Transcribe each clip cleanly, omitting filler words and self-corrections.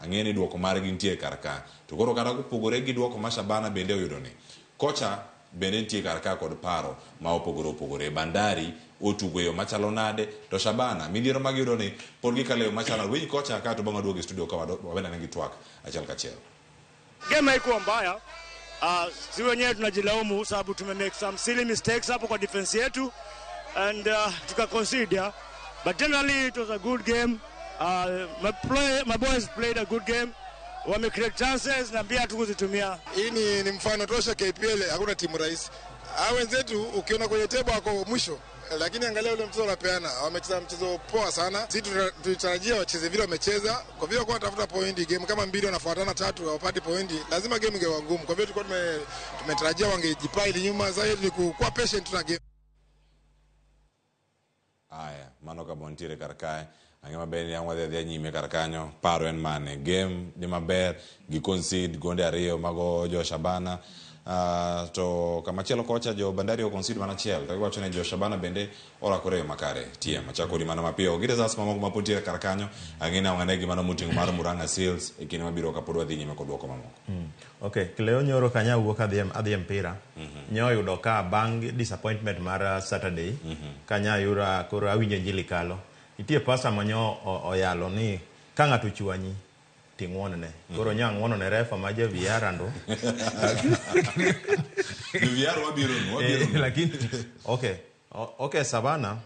Ang'e ni duoko margi nitie kar ka. To koro kata kopogore gi duoko ma Shabana bende oyudo ni, kocha bende nitie kar ka kod paro ma opogore opogore. Bandari otugo e yo machalo nade to Shabana midhiero ma giyudo ni pod gikalo e yo machalo nade. Winj kocha kae to bang'e waduogo e studio ka wabende gi twak achiel kachiel. Game haikuwa mbaya. Si wenyewe tunajilaumu sababu tume make some silly mistakes hapo kwa defense yetu and tuka concede, yeah. But generally it was a good game. My boys played a good game. Wame create chances na pia hatukuzitumia. Hii ni mfano tosha KPL, hakuna timu rahisi. Hao wenzetu ukiona kwenye table wako mwisho, lakini angalia ule mchezo wanapeana. Wamecheza mchezo poa sana. Sisi tulitarajia wacheze vile wamecheza. Kwa vile walikuwa wanatafuta pointi, game kama mbili wanafuatana tatu hawapati pointi, lazima game ingekuwa ngumu. Kwa vile tulikuwa tumetarajia wangejipile nyuma, zaidi ni kuwa patient na game. Aya, mano ka bontiere kar kae. Ang'e maber ni ang' wadhi adhiya nyime kar kanyo. Paro en mane? Game ni maber, gi concede gonde ariyo mago jo Shabana. To kamachielo kocha jo Bandari o concede mana achiel. To giwacho ni jo Shabana bende orakore e yo makare. TM, achako kodi mana mapiyo. Gi results mamoko ma pod nitiere kar kanyo. Ang'e ni ang' gi mano moting'o mar Murang'a Seals e kinde mabiro kapod wadhi nyime kod duoko mamoko. Okay, Cleo nyoro kanya wuok adhi e mpira. Nyo oyudo ka bang' disappointment mar Saturday, kanya ayuda koro awinjo injili kalo. Nitie pastor manyo oyalo ni ka ng'ato ochwanyi ting'won ne. Koro nyo ang'wono ne refa ma ja VR ando. VR wabiro nu, wabiro nu. Lakini okay. Okay, Savana,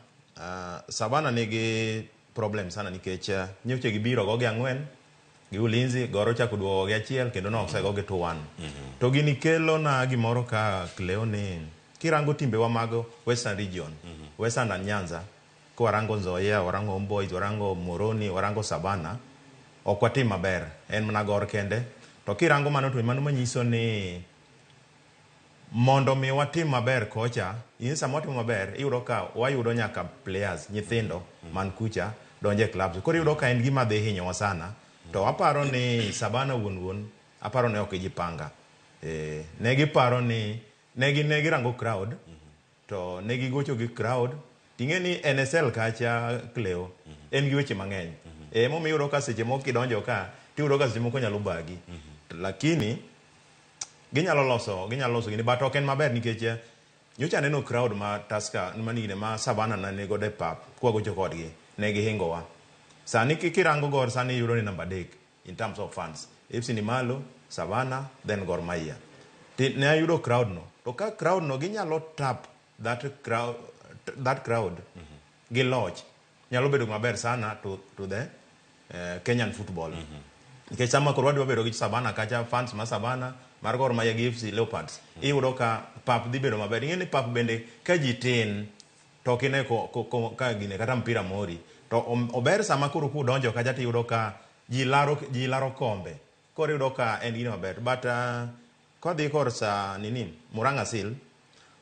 Savana nigi problem sana nikech nyocha gibiro gogi ang'wen gi Ulinzi, Gor ochako duogo gi achiel kendo ne osego gi 2-1. To gini kelo na gimoro ka Cleo ni kirango timbewa mag Western Region, Western and Nyanza, kwarango Nzoia, warango Homeboys, warango Moroni, warango Savana, ok watim maber, en mana Gor kende. To kirango mano to mano manyiso ni mondo mi watim maber kocha, in sama watimo maber, iyudo ka wayudo nyaka players, nyithindo man kucha donjo e clubs. Koro iyudo ka en gima dhi hinyowa sana. To aparo ni Savana wuon wuon, aparo ni ok gijipanga. Ne giparo ni, ne girango crowd, to ne gigocho gi crowd. Ting'e ni NSL kacha Cleo, en gi weche mang'eny. Emomiyo iyudo ka seche moko kidonjo ka, tiyudo ka seche moko nyalo bagi. Lakini ginyalo loso gini, but ok en maber nikech nyocha aneno crowd ma Tusker manigine ma Savana na nigodo e pap kwagocho kodgi ne gihingowa. Sani kirango Gor sani iyudo ni namba 3 in terms of fans. FC ni malo, Savana, then Gor Mahia. Ne ayudo crowd no. To ka crowd no ginyalo tap that crowd gi loch nyalo bedo maber sana to the Kenyan football. Nikech sama koro wadwa bedo gi Savana kacha, fans ma Savana mar Gor Mahia gi FC Leopards, iyudo ka pap dhi bedo maber. Ing'e ni pap bende ka ji tin to ok ine ko ka gine kata mpira mori. To ober sama koro kudonjo kacha tiyudo ka ji laro kombe. Koro iyudo ka en gino maber. But kodhi kor sa nini Murang'a Seal,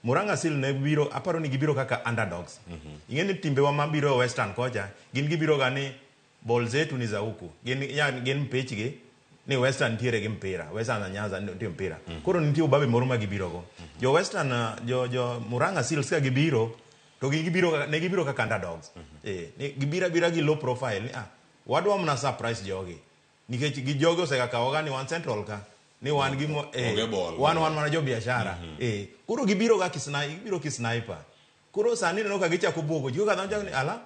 Murang'a Seal ne biro, aparo ni gibiro kaka underdogs. Ing'e ni timbewa mabiro Western kocha, gin gibiro ga ni ball zetu ni za huku. Gin yani gin mpichgi ni Western nitiere gi mpira, Western na Nyanza nitie mpira. Koro nitie ubabe moro ma gibiro go. Jo Western, jo Murang'a Seals ka gibiro to gin gibiro ne gibiro kaka underdogs. Ni gibiro abira gi low profile ni wadwa mana surprise jogi. Nikech gi jogi osegakawo ga ni wan Central ka ni wan gi Onge ball. wan mana jo biashara. Koro gibiro ga gibiro ki sniper. Koro sani ineno ka gichako buogo ji, kaka dhano chako ni ala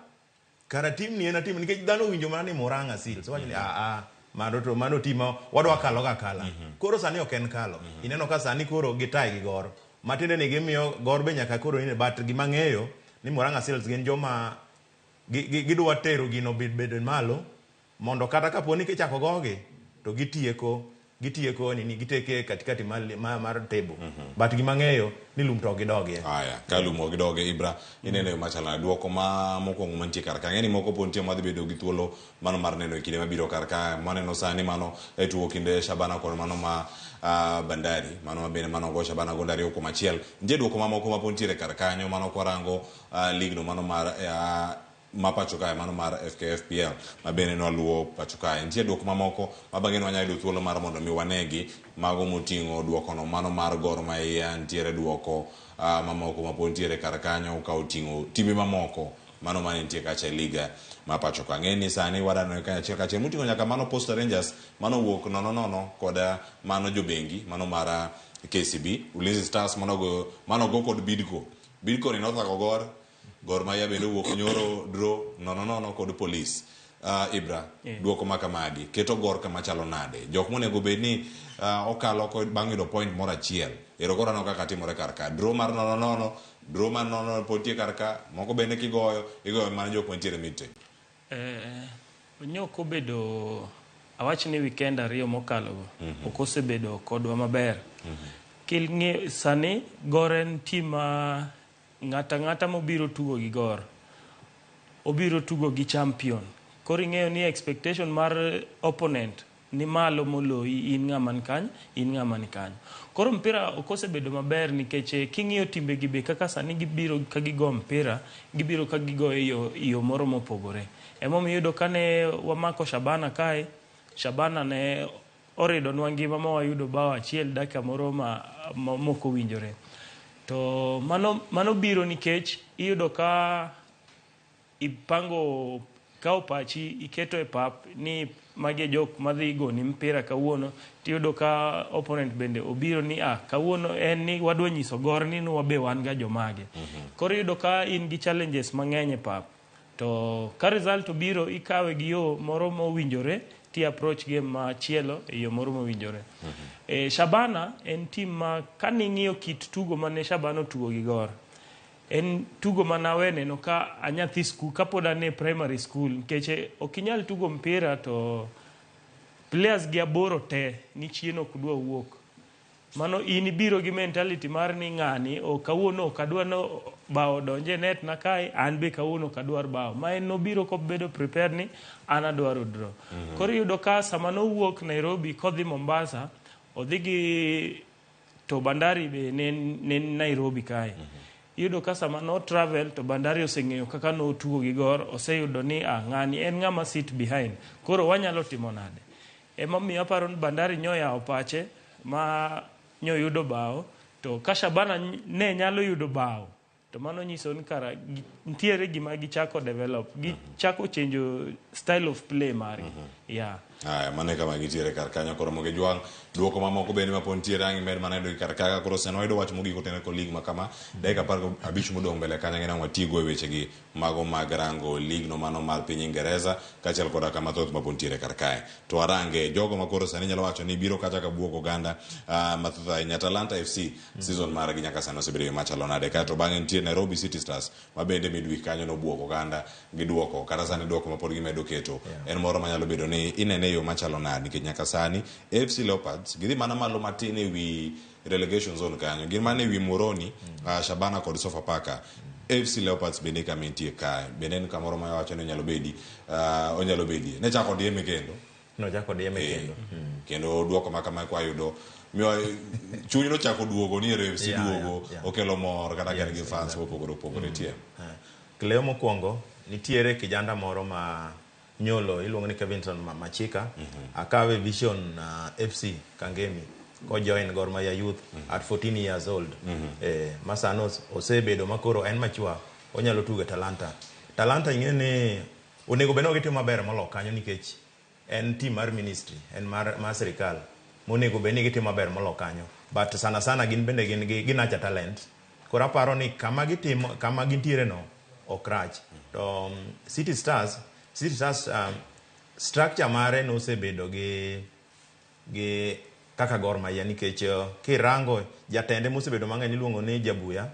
kara tim ni en atim nikech dhano owinjo mana ni Murang'a Seals wacho ni a mano to mano tim ma wadwa kalo ga kala. Koro sani ok en kalo. Ineno ka sani koro gitai gi Gor. Matiende ni gimiyo Gor be nyaka koro nine, but gima ng'eyo ni Murang'a Seals gin joma gidwa tero gino bed malo mondo kata kapo ni kichako gogi to gitieko nini giteke katikati mar table. But gima ng'eyo ni lum to ok gidogie. Aya, ka lum ok gidoge, Ibra, ineno yo machalo nade? Duoko ma mokwongo mantie kar ka. Ang'e ni moko pod nitie madhi bedo gi thuolo mano mar neno e kinde mabiro kar ka. Maneno sani mano e tugo kinde Shabana kod mano ma Bandari, mano ma bende mano go Shabana gonde 2-1. Nitie duoko mamoko ma pod nitiere kar kanyo, mano kwarango league no mano mar ma pacho kae, mano mar FKFPL ma bende nwaluwo pacho kae. Nitie duoko mamoko ma bang'e nwanyalo yudo thuolo mar mondo mi wanegi mago moting'o duokono mano mar Gor Mahia. Nitiere duoko mamoko ma pod nitiere kar kanyo ka oting'o timbe mamoko. Mano mane nitie kacha e liga ma pacho ka. Ng'e ni sani wadaneno kanyachiel kachiel moting'o nyaka mano Posta Rangers mano wuok nono nono kod mano jobengi mano mar KCB, Ulinzi Stars mano go mano go kod Bidco. Bidco ni nothako Gor, Gor Mahia bende owuok nyoro draw nono nono kod Police. Ibra, duoko ma kamagi keto Gor kama chalo nade? Jok monego bed ni okalo bang' yudo point moro achiel. Ero koro aneno kaka timore kar ka. Draw mar nono nono, draw mar nono nono pod nitie kar ka, moko bende kigoyo, igoyo mana jok mantiere mid table. Nyok obedo awach ni weekend ariyo mokalo go ok osebedo kodwa maber. King'iyo sani Gor en team ma ng'ata ng'ata mobiro tugo gi Gor obiro tugo gi champion. Koro ing'eyo ni expectation mar opponent ni malo moloyi in ng'ama ni kanyo, in ng'ama ni kanyo. Koro mpira ok osebedo maber nikech king'iyo timbe gi be kaka sani gibiro ka gigo mpira, gibiro ka gigo e yo, yo moro mopogore. Emomiyo iyudo kane wamako Shabana kae, Shabana ne oridonwa ngima ma wayudo bao achiel dakika moro ma, ma mok owinjore. To mano, mano biro nikech iyudo ka ipango kawo pachi iketo e pap ni magi e jok madhi goni mpira kawuono tiyudo ka opponent bende obiro ni ah kawuono en ni wadwa nyiso Gor ni wabe wan ga jomage. Koro iyudo ka in gi challenges mang'eny e pap. To ka result obiro ikawe gi yo moro mowinjore ti approach game machielo e yo moro mowinjore. Shabana en team ma kaning'iyo kit tugo mane Shabana otugo gi Gor en tugo manawe neno ka anyathi skul kapod an e primary school nikech ok inyal tugo mpira to players gi aboro te ni chien ok dwa wuok. Mano in ibiro gi mentality mar ni ng'ani o kawuono ok adwa no bao donje net na kae an be kawuono ok adwar bao ma en nobiro kobedo prepared ni an adwaro draw. Koro iyudo ka sama nowuok Nairobi kodhi Mombasa odhi gi to Bandari be ne ne Nairobi kae. Iyudo ka sama no travel to Bandari oseng'eyo kaka notugo gi Gor oseyudo ni ah ng'ani en ng'ama sit behind koro wanyalo timo nade. Emomiyo aparo ni Bandari nyoyawo pache ma nyoyudo bao to ka Shabana ne nyalo yudo bao to mano nyiso ni kara nitiere gima gichako develop gichako change style of play margi. Yeah. Aya, mano e kama gitiere kar kanyo koro mondo gijwang' duoko mamoko bende mapod nitiere ang' imed mana yudo kar kaka koro sani wayudo wach mogik otenore kod lig ma kama dakika 15 modong' mbele kanyo ng'e nang' watigo e wechegi mago mag rango lig no mano mar piny Ingereza kaachiel koda kama thoth mapod nitiere kar kae to warange jogo ma koro sani nyalo wacho ni biro kacha ka buogo oganda mathoth ahinya Talanta FC season margi nyaka sani osebedo yo machalo nade kae to bang'e nitie Nairobi City Stars ma bende midweek kanyo nobuogo oganda gi duoko kata sani duoko ma pod gimedo keto en moro manyalo bedo ni inene e yo machalo nade nikech nyaka sani AFC Leopards gidhi mana malo matin e wi relegation zone kanyo gin mana e wi Moroni Shabana kod Sofapaka AFC Leopards bende kama entie kae bende en kamoro ma wacho ni onyalo bedi onyalo bedie ne chako dieme kendo Nochako dieme kendo. Kendo duoko ma kama kwayudo miyo chuny nochako duogo ni ero AFC duogo okelo mor kata ka en gi fans mopogore opogore tie. Cleo mokwongo nitiere kijanda moro ma nyolo iluongo ni Kevinson Machika akawe Vision FC Kangemi ko join Gor Mahia Youth at 14 years old. Ma sano osebedo makoro en machua onyalo tugo e Talanta. Talanta ing'e ni onego bed ni gitimo maber molo kanyo nikech en team mar ministry en mar sirikal monego bed ni gitimo maber molo kanyo but sana sana gin bende gin gi ginacha talent koro aparo ni kama gitimo kama gintiere no ok rach to City Stars structure mare nosebedo gi kaka Gor Mahia nikech kirango jatende mosebedo mang'eny iluongo ni Jabuya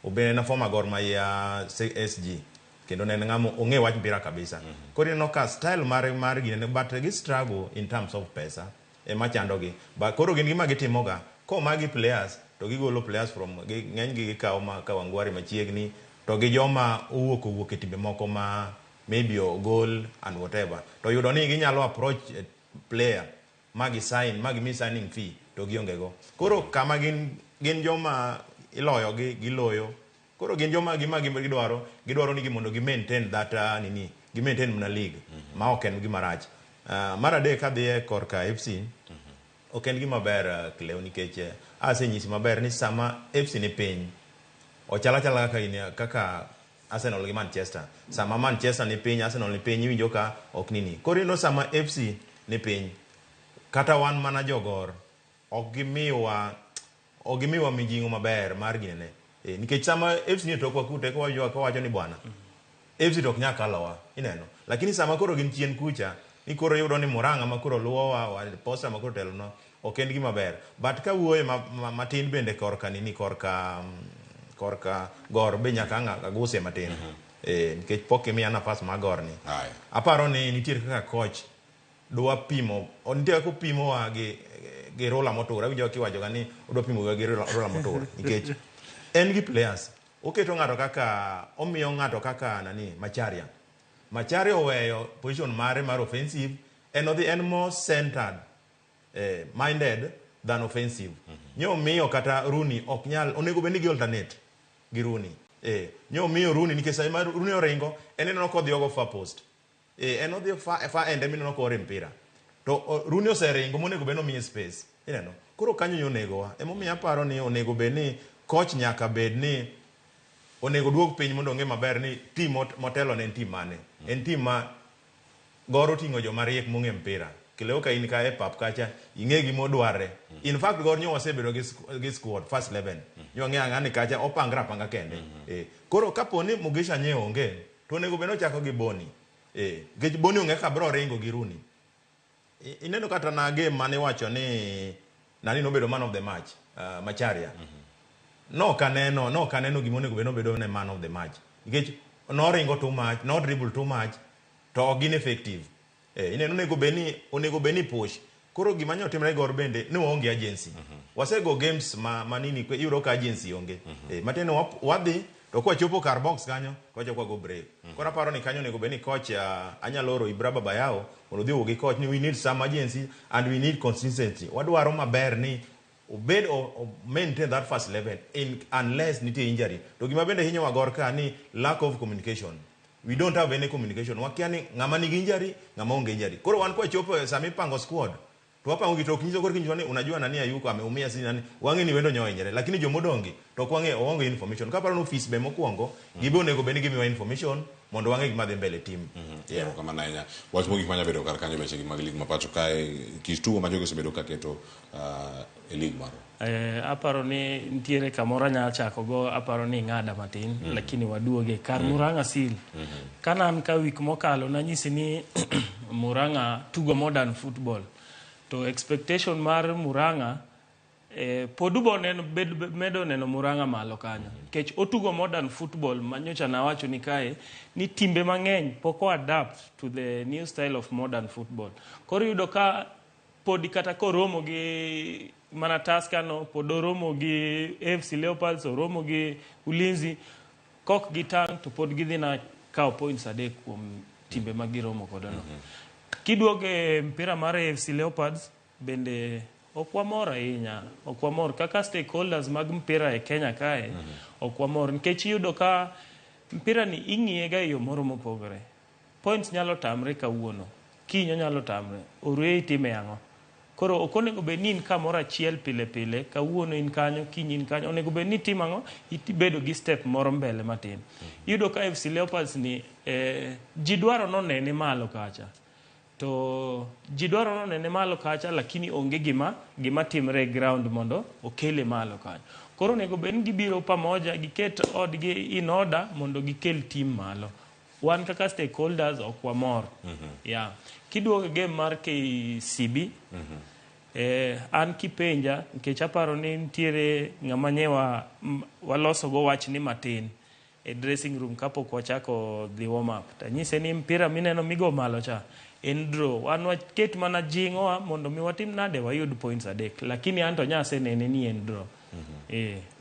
obende en former Gor Mahia SG kendo ne en ng'ama ong'e wach mpira kabisa. Koro ineno ka style mar gine but gi struggle in terms of pesa ema chandogi. But koro gin gima gitimoga komagi players to gigolo players from ng'eny gi gikawo ma Kawangware machiegni to gi joma owuok e timbe moko ma maybe ogol and whatever to yudo ni ginyalo approach player ma gi sign ma gimi signing fee to gionge go. Koro kama gin joma iloyo gi giloyo koro gin joma gima gidwaro ni mondo gi maintain that nini gi maintain mana league ma ok en gima rach. Mar adek adhiye korka FC ok en gima ber Cleo nikech asenyisi maber ni sama FC ni piny ochal achala kaka in kaka Arsenal gi Manchester. Sama Manchester ni piny, Arsenal ni piny, iwinjo ka ok nini. Koro ineno sama FC ni piny, kata wan mana jogor, ok gimiwa ok gimiwa mijing'o maber mar ginene. E, nikech sama FC ni e tokwa kute ka wacho wacho ni bwana FC to ok nyal kalowa ineno lakini sama koro gin chien kucha ni koro iyudo ni Murang'a ma koro luwowa wa Posta ma koro telonwa ok en gima ber but ka wuoye ma, ma, matin bende korka nini korka korka Gor be nyaka ang' aguse matin nikech pok imiya nafas mar Gor ni Aya. aparo ni nitie kaka coach dwa pimo nitie kaka opimowa gi Rola Motura awinjo kiwacho ga ni odwa pimowa gi Rola Motura nikech en gi players oketo ng'ato kaka omiyo ng'ato kaka nani Macharia Macharia oweyo position mare mar offensive en odhi en more centered minded than offensive nyo miyo kata Rooney ok nyal onego bed ni gi alternate gi Rooney nyo miyo Rooney nikech sama Rooney oringo en ineno kodhi ogo far post en odhi far end ema ineno koore mpira to Rooney oseringo monego bed ni omiye space ineno koro kanyo nyo onegowa emomiyo aparo ni onego bed ni coach nyaka bed ni onego duog piny mondo ong'e maber ni team motelo ne en team mane en team ma Gor oting'o joma riek mong'e mpira kileo ka in ka e pap kacha ing'e gima odwarre in fact Gor nyo wasebedo gi squad first 11 nyo wang'e ang'a ni kacha opangre apanga kende koro kapo ni Mugisha nye onge to onego bed ni ochako gi Boni nikech Boni onge kaka bro ringo gi Rooney ineno kata na game mane iwacho ni nani nobedo man of the match Macharia no kaneno no kaneno gima onego bed ni obedo ne man of the match nikech noringo too much no dribble too much to ok gin effective ineno onego bed ni push koro gima nyo timre Gor bende ni waonge agency wasego games ma nini iyudo ka agency onge matiende ni wadhi to kwachopo kar box kanyo to wachako wago break koro aparo ni kanyo onego bed ni coach anyalo oro Ibra Baba Yao mondo odhi owuo gi coach ni we need some agency and we need consistency wadwaro maber ni obed o maintain that first 11 unless nitie injury to gima bende hinyowa Gor ka ni lack of communication we don't have any communication wakia ni ng'ama nigi injury ng'ama onge injury koro wan kwachopo sama ipango squad to wapango gi to ok nyiso koro kinyiso ni unajua nani ayuko ameumia si nani wang'e ni wendo nyo ohinyore lakini jomodongi to ok wang'e waonge information kaparo ni ofis be mokwongo gibe onego bed ni gimiwa information mondo wang'e gima dhi mbele team yeah. Erokamano ahinya. Wach mogik manya bedo kar kanyo wechegi mag lig ma pacho kae kit tugo ma jogi osebedo ka keto e lig marwa. Aparo ni nitiere kamoro anyalo chako go aparo ni ing'ada matin lakini waduoge kar Murang'a Seal kana an ka wik mokalo nanyisi ni Murang'a tugo modern football to expectation mar Murang'a pod ubo neno medo neno Murang'a malo kanyo nikech otugo modern football manyocha nawacho ni kae ni timbe mang'eny pok o adapt to the new style of modern football koro iyudo ka podi kata koromo gi mana Tusker no pod oromo gi AFC Leopards oromo gi Ulinzi kok gitang' to pod gidhi na kawo points adek kuom timbe ma giromo godo no kiduogo e mpira mar AFC Leopards bende ok wamor ahinya ok wamor kaka stakeholders mag mpira e Kenya kae ok wamor nikech iyudo ka mpira ni ing'iye ga e yo moro mopogore points nyalo tamre kawuono kiny onyalo tamre orweyi itime ang'o koro ok onego bed ni in kamoro achiel pile pile kawuono in kanyo kiny in kanyo onego bed ni itimo ang'o ibedo gi step moro mbele matin iyudo ka AFC Leopards ni ji dwaro nonene malo kacha to ji dwaro nonene malo kacha lakini onge gima timre e ground mondo okele malo kanyo koro onego bed ni gibiro pamoja giket odgi in order mondo gikel team malo wan kaka stakeholders ok wamor yeah. Kiduogo e game mar KCB an kipenja nikech aparo ni nitiere ng'ama nye walosogo wach ni matin e dressing room kapok wachako dhi warm up tanyise ni mpira mineno migo malo cha en draw wan waket mana jing'owa mondo mi watim nade wayud points adek lakini an to nyasenene ni en draw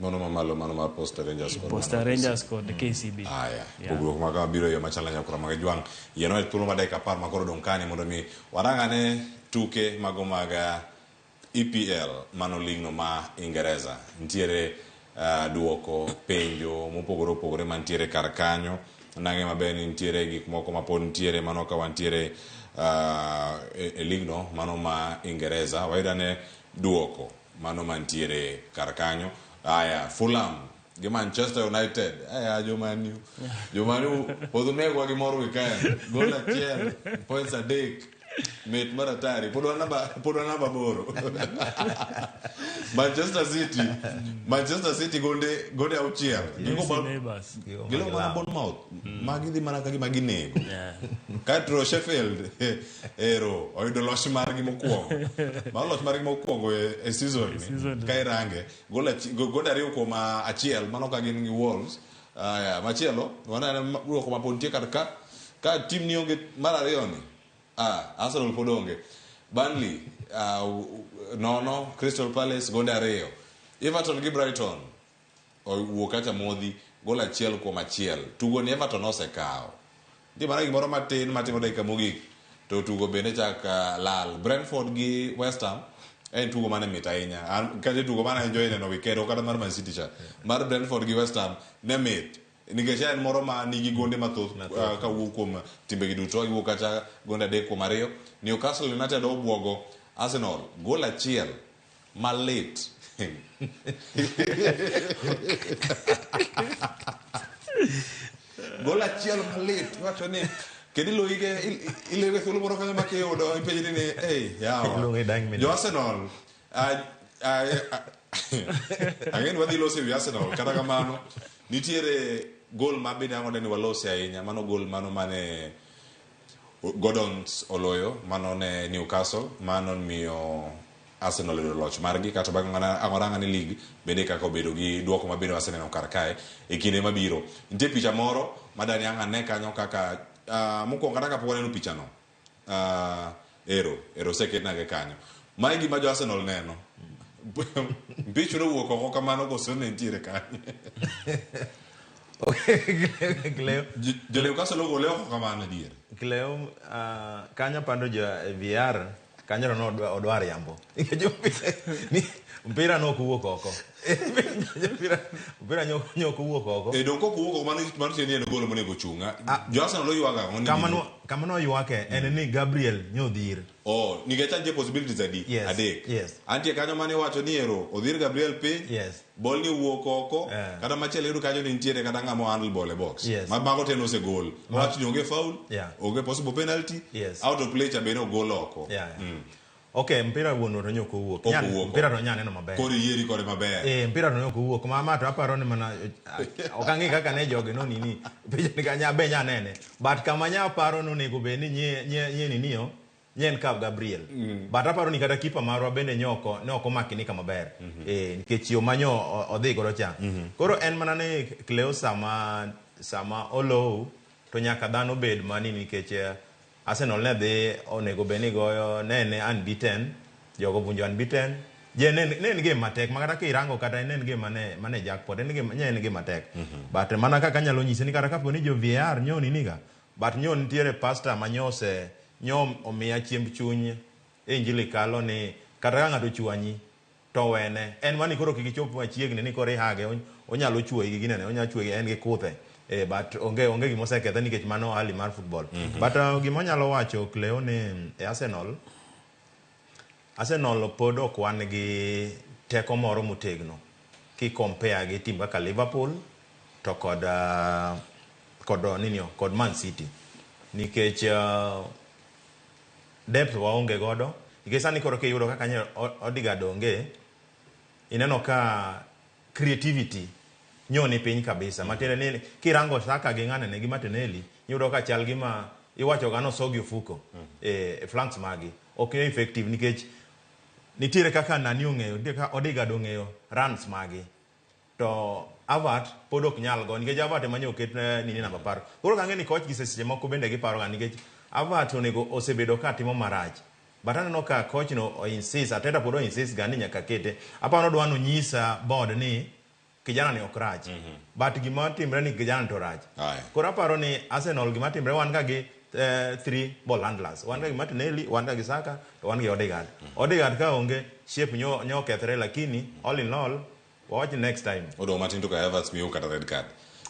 Mano mamalo mano mar Posta Rangers kod Posta mano Rangers kod KCB Aya, Yeah. pogruok mag biro e yo machalo nyakura mag jwang' yienwa e thuolo mar dakika 10 ma koro odong' kani mondo mi warang'ane tuke mago mag EPL mano ligno ma Ingereza nitiere duoko penjo mopogore opogore mantiere kar kanyo nang'e maber ni nitiere gik moko ma pod nitiere mano ka wantiere e ligno mano ma Ingereza wayudo ane duoko mano mantiere kar kanyo aya Fulham gi Manchester United. Aya jo Man U. Jo Man U podho negwa gi mor weekend. Gol achiel, points adek. Mit mar atari. Pod wan namba pod wan namba aboro. Manchester City. Manchester City gonde gonde auchiel. Gigo FC neighbors. Gigo Gilo mana magilawo. Bournemouth. Magi dhi mana ka gima ginego. Yeah. Kaeto Sheffield ero oyudo loch margi mokwongo. Mano loch margi mokwongo e, e season ni. season ni. Ka irange gol gonde ariyo kuom achiel mano ka gin gi Wolves. Aya, machielo waneno duoko ma pod nitie kar ka ka tim ni onge mar ariyo ni. Ah, Arsenal pod onge. Burnley 0, Crystal Palace gonde ariyo. Everton gi Brighton owuok kacha modhi gol achiel kuom achiel. Tugo ni Everton osekawo. Nitie mana gimoro matin matimo dakika mogik to tugo bende chak lal. Brentford gi West Ham en tugo mane mit ahinya. An kata tugo mane enjoy neno weekend ok kata mar Man City cha. Mar Brentford gi West Ham ne mit. Nikech en moro ma nigi gonde mathoth kawuok kuom timbe gi duto giwuok kata gonde adek kuom ariyo. Newcastle United obwogo Arsenal gol achiel malit. Gol achiel malit iwacho ni kendo iloyi iloyi thuolo moro kanyo ma kiyudo ipenjri ni ei yawa Iluongo ni dying minute. jo Arsenal ang'e ni wadhi loso ewi Arsenal kata kamano nitiere gol ma bende ang' ni walose ahinya mano gol mano mane Gordons oloyo mano ne Newcastle mano miyo Arsenal oyudo loch margi kata bang' ang' waranga ni league bende kaka obedo gi duoko ma bende waseneno kar kae e kinde mabiro nitie picha moro ma dani ang' ane kanyo kaka mokwongo kata kapok waneno pichano ero ero oseketnage kanyo mae gima jo Arsenal neno mpich nowuok oko kamano koso ne nitiere kanyo Cleo, Jo Newcastle ogole oko kamano adier Cleo kanyo pando jo VR kanyo to nodwa odwa riambo. Nikech mpira nok owuok oko. Mpira mpira nyok owuok oko. E dong kok owuok oko mano mano tiende ni en gol monego chung'. Jo Arsenal oywago ang'o ni Kama gino- no kama noywake en ni Gabriel nyodhir. Oh, nikech antie possibilities adi? Yes, Adek. yes. Antie kanyo mane iwacho ni ero odhir Gabriel piny. Yes. Ball ni owuok oko. Eh. Kata machielo iyudo kanyo ni nitiere kata ng'ama handle ball e box. Yes. Ma mago te nosegol. Wach ni onge foul. Yeah. Onge possible penalty. Yes. Out of play cha bende ogol oko. Yeah, yeah. Okay, mpira wuon to nyok owuok. Ok owuok Mpira to nya neno maber. Koro iyieri kode maber. Eh, mpira to nyok owuok. Ma ma to aparo ni mana ok ang'e kaka ne jogi no nini. Picha ni kanya be nya nene. But kama nya paro no onego bed ni nye nye nye niniyo nye en kaw Gabriel. But aparo ni kata kipa marwa bende nyoko ne ok omakinika maber. Eh, nikech yo manyo odhi godo cha. Koro en mana ni Cleo sama sama olow to nyaka dhano bed mani nikech Arsenal ne dhi onego bed ni goyo ne en unbeaten jogo vunjo unbeaten je ne ne en game matek ma kata kirango kata ne en game mane mane jackpot en game ne en game matek but mana kaka anyalo nyisi ni kata kapo ni jo VAR nyo niniga but nyo nitiere pastor ma nyose nyo omiya chiemb chuny e injili kalo ni kata ka ng'ato chwanyi to wene en mani koro kik ichop machiegni ni koro ihage onyalo chuoyi gi ginene onyalo chuoyi en gi kuthe but onge onge gima osekethe nikech mano hali mar football but gima anyalo wacho Cleo ni e Arsenal Arsenal pod ok wan gi teko moro motegno ki compare gi team kaka Liverpool to kod kod ninio kod Man City nikech depth waonge godo nikech sani koro kiyudo kaka nyo Odegaard onge ineno ka creativity nyo ni piny kabisa matiende ni kirango Saka gi ng'ane gi Martinelli iyudo ka chal gima iwacho ga nosogi ofuko e flanks magi ok ni effective nikech nitiere kaka nani ong'eyo nitie kaka Odegaard ong'eyo runs magi to Havertz pod ok nyal go nikech Havertz ema nyo oket nini namba apar koro kang'e ni coach gi seche moko bende giparo ga nikech Havertz onego osebedo ka timo marach but aneno ka coach no o insist Arteta pod o insist ga ni nyaka kete aparo odwa nonyisa board ni kijana ni ok rach but gima timre ni kijana to rach Aye. koro aparo ni Arsenal gima timre wan ga gi three ball handlers wan ga gi Martinelli wan ga gi Saka to wan gi Odegaard Odegaard ka onge shape nyo nyo kethre lakini all in all wawach ni next time Odong' matin to ka Havertz miyo kata red card.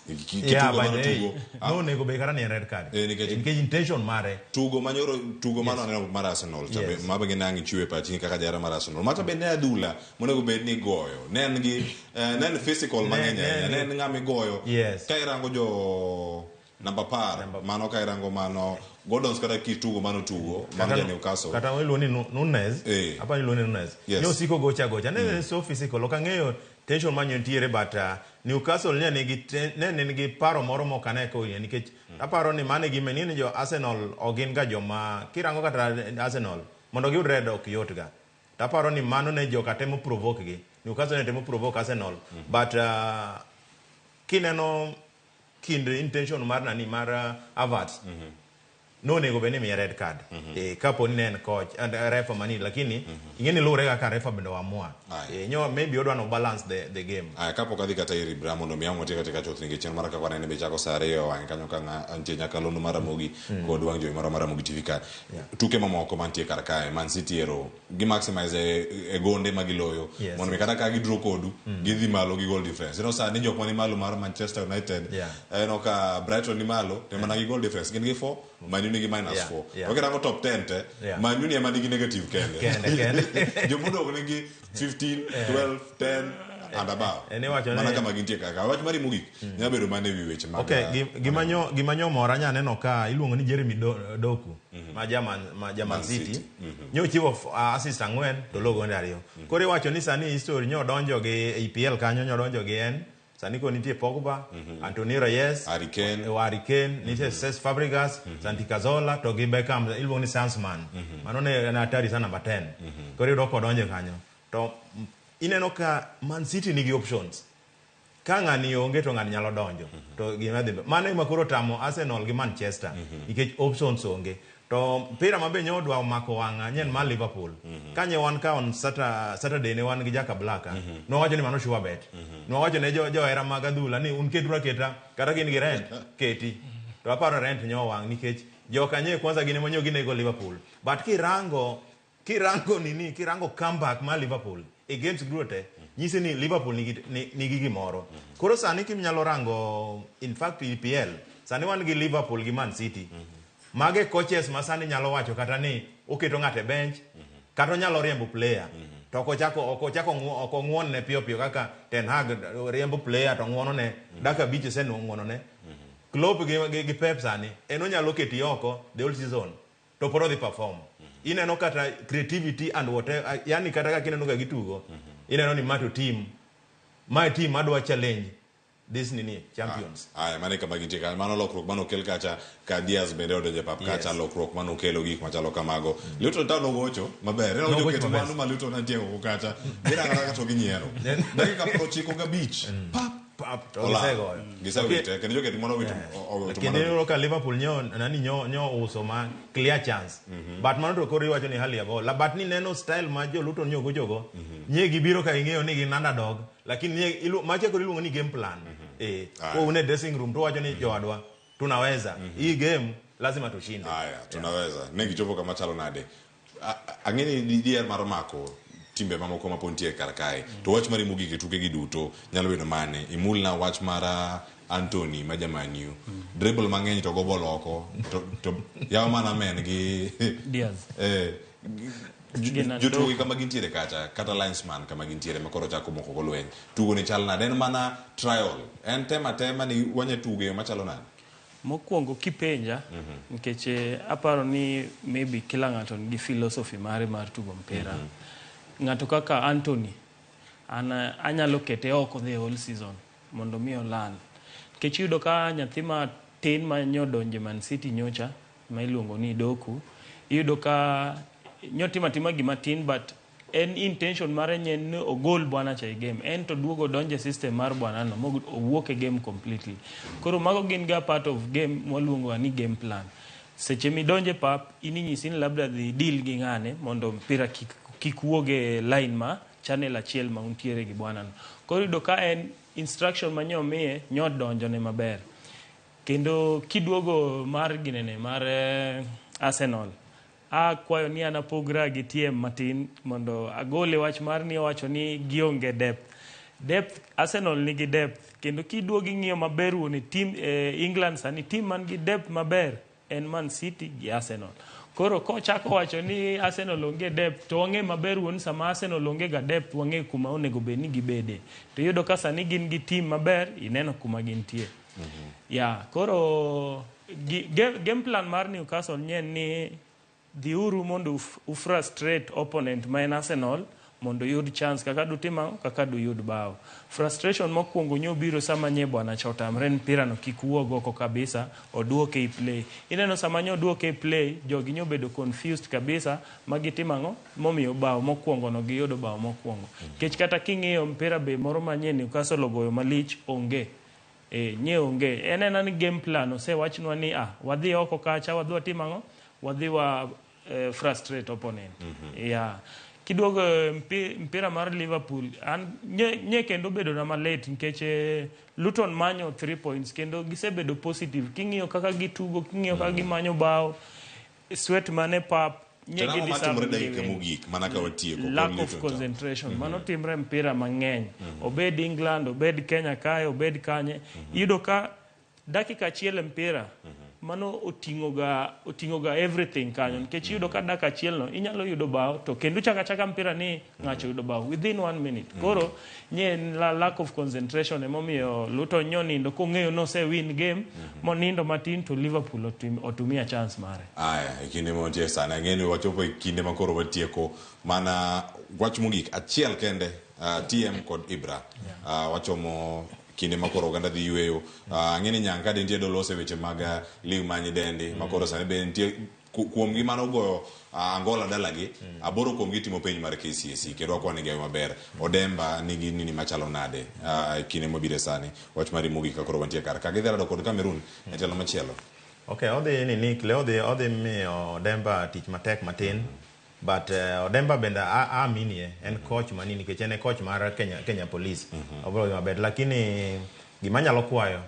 Yeah, Kitugo by mano the way, tugo. no onego bed kata ni en red card. Nikech- Intention mare. Tugo manyoro tugo mano aneno mar Arsenal cha Yes. ma be nang ichiwe pachi kaka jahera mar Arsenal macha be ne adhula monego bed ni goyo ne en gi ne en physical mang'eny ahinya ne en ng'ama igoyo. Yes. Ka irango jo namba 10 mano ka irango mano Gordons kata kitugo mano tugo mano ja Newcastle. Kata iluongo ni Nunes. Eh. Apa iluongo ni Nunes. Yes. Ne osiko gocha gocha. Ne so physical. Ok ang'eyo tension manyo nitiere, but Newcastle ne nigi ne nigi paro moro mok ane ka owinjo, nikech aparo ni mano e gima ing'e ni jo Arsenal ok gin ga joma kirango kata Arsenal mondo giyud red ok yot ga. To aparo ni mano ne joka temo provoke gi. Newcastle ne temo provoke Arsenal, but kineno kind intention mar nani mar Havertz, nonego bed ni miye red card kapo ni ne en coach and refa mani, lakini ing'e ni luwore kaka refa bende oamua. Aye. Nyo maybe odwa no balance the game. Aya, kapok adhi kata ir Ibra mondo mi ang' watiek atieka chuth, nikech chenro mar kaka wanene be chako saa 2 e wang'e kanyo ka nitie nyakalondo mar Ramogi kod wang' jowi mar Ramogi TV ka. Tuke mamoko mantie kar kae, Man City ero gi maximize e gonde ma giloyo mondo mi kata ka gidraw kodu, gidhi malo gi goal difference. Ineno sani jok mani malo mar Manchester United, ineno ka Brighton ni malo to mana gi goal difference gin gi 4, Man U nigi minus 4. To kirango top 10 te, Man U ni ema nigi negative kende. Kende, kende. Jomodong nigi 15, 12, 10 and above. En iwacho Mana kama gintie kaka. Wach mari mogik nyalo bedo mana e wi weche mag Okay, gima nyo mora nya neno ka iluongo ni Jeremy Doku ma German Man City. City. Nyo chiwo assist 4 to logo gonde 2. Koro iwacho ni sani history nyo donjo gi EPL kanyo, nyo donjo gi en sani ko nitie Pogba, Antonio Reyes, Harry Kane. Harry Kane, nitie Cesc Fabregas, Santi Cazorla to gi Beckham iluongo ni Sansman. Mano ne en hatari sana, namba 10. Koro iyudo kodonjo kanyo. To ineno ka Man City nigi options. Ka ng'ani onge to ng'ani nyalo donjo. To gima dhi mano ema koro tamo Arsenal gi Manchester nikech options onge. To mpira ma be nyo dwa mako wang'a nyen mar Liverpool. Kanye wan ka on Saturday ne wan gi Jaka Black. Nowacho ni mano sure bet. Nowacho ne jo johera mag adhula ni un keturu aketa kata gin gi rent keti. To aparo rent nyo wang' nikech jokanye kwanza gin ema nyo ginego Liverpool. But kirango nini, kirango comeback mar Liverpool e games duto te nyisi ni Liverpool nigi gimoro. Koro sani kinyalo rango, in fact EPL sani wan gi Liverpool gi Man City. Mage coaches ma sani nyalo wacho kata ni oketo ng'ato e bench kata onyalo riembo player to ok ong'uon ne piyo piyo kaka Ten Hag riembo player to ng'uono ne dakika 5 osenng'uono ne. Klopp gi Pep sani en onyalo keti oko the whole season to pod odhi perform. Ineno kata creativity and whatever, yani kata kaka ineno ka gitugo, ineno ni ma to team, ma team madwa challenge this nini champions. Aya, mano e kama gintie kanyo. Mano lokruok mano okel kacha ka Diaz bende odonjo e pap kacha, lokruok mano okelo gik machalo kamago. Luton Town ogocho maber. Ineno Nogocho joket maber. mwandu ma Luton nitie oko kacha. Girango kaka to ginyiero. Dakika 95. Pap. Pap, to Olal. gisegoyo. Gisewite kendo joket mwandu owito owito Kendo mwandu. iyudo ka Liverpool nyo nani nyo uso ma clear chance. But mano to koro iwacho ni hali ya bola. But ni neno style ma jo Luton nyo gochogo. Nye gibiro ka ing'eyo ni gin underdog, lakini nye macha koro iluongo ni game plan. Ko une dressing room to wacho ni jowadwa tunaweza. Hii game lazima tushinde. Aya, tunaweza. Ne gichopo kama chalo nade? Ang'e ni dier mar mako timbe mamoko ma pod nitie kar kae. To wach mari mogik e tuke gi duto nyalo bedo mane? Imulna wach mar Anthony ma ja Man U. Dribble mang'eny to go ball oko to yaw mana men gi Diaz. Jotugo gi kama gintiere kacha kata linesman kama gintiere ma koro chako moko go lweny. Tugo ni chal nade? En mana trial. En tema tema ni wanya tugo e yo machalo nade? Mokwongo kipenja, nikech aparo ni maybe kila ng'ato nigi philosophy mare mar tugo mpira. Ng'ato kaka Anthony, an anyalo kete oko the whole season mondo mi olal. Nikech iyudo ka nyathi matin ma nyodonje Man City nyocha ma iluongo ni Doku, iyudo ka nyotimo atima gima tin, but en intention mare nye en ni ogol bwana cha e game, en to duogo donje system mar bwana no owuok e game completely. Koro mago gin ga part of game mwaluongo ni game plan. Seche midonje pap, in inyisi ni labda dhi deal gi ng'ane mondo mpira kik wuog e line ma channel achiel ma untiere gi bwana no. Koro iyudo ka en instruction ma nyomiye nyodonjone maber. Kendo kiduogo mar ginene mar Arsenal, akwayo ni an apogra gi TM matin mondo agole wach mar ni owacho ni gionge depth. Depth, Arsenal nigi depth kendo kiduogo ing'iyo maber wuon e team England sani team man gi depth maber en Man City gi Arsenal. Koro kochako wacho ni Arsenal onge depth to wang'e maber wuon sama Arsenal onge ga depth wang'e kuma onego bed ni gibede. To iyudo ka sani gin gi team maber ineno kuma gintie. Yeah, koro game plan mar Newcastle nye ni dhiuru mondo ufrustrate opponent ma en Arsenal mondo yud chance kaka dutim ang'o kaka duyud bao. Frustration mokwongo nyo biro sama nye bwana cha otamre mpira no kik wuog oko kabisa oduoke i play. Ineno sama nyo oduoke i play jogi nyo bedo confused kabisa ma gitimo ang'o momiyo bao mokwongo no giyudo bao mokwongo. Nikech kata king'iyo mpira be moro manyien Newcastle ogoyo malich onge. Nye onge. En ena ni game plan osewachnwa ni wadhi oko kacha wadhi watim ang'o wadhi wa frustrate opponent. Yeah. Kiduogo mpira mar Liverpool an nye kendo bedo na malit nikech Luton manyo 3 points kendo gisebedo positive king'iyo kaka gitugo king'iyo kaka gimanyo bao sweat mane pap nye gi deserve dakika mogik mana ka watieko lack of concentration. Mano timre mpira mang'eny. Obed England, obed Kenya kae, obed kanye. Iyudo ka dakika achiel mpira mano oting'o ga everything kanyo nikech iyudo ka dakika achiel no inyalo yudo bao to kendo chaka mpira ni ng'acho yudo bao within 1 minute. Koro nye lack of concentration emomiyo Luton nyonindo kong'eyo no win game monindo matin to Liverpool otumia chance mare. Aya, e kinde ma sani ang'e ni wachopo e kinde ma koro watieko mana wach mogik achiel kende TM kod Ibra. Wachomo kinde ma koro oganda dhi yweyo. Ang'e ni Nyanka nitie dolose weche mag lig ma nyidendi ma koro sani be nitie kuomgi mano goyo Angola dalagi aboro kuomgi timo penj mar KCSE kendo wakwa ni gi maber. Odemba nigi nini machalo nade kinde mabiro sani wach mari mogik ka koro wantie kar ka gidhi rado kod Cameroon e tielo machielo. Okay, odhi ni Nick le odhi miyo Odemba tich matek matin. But Odemba bende aminie en coach mani nikech en e coach mar Kenya Police. Obiro dhi maber lakini gima nyalo kwayo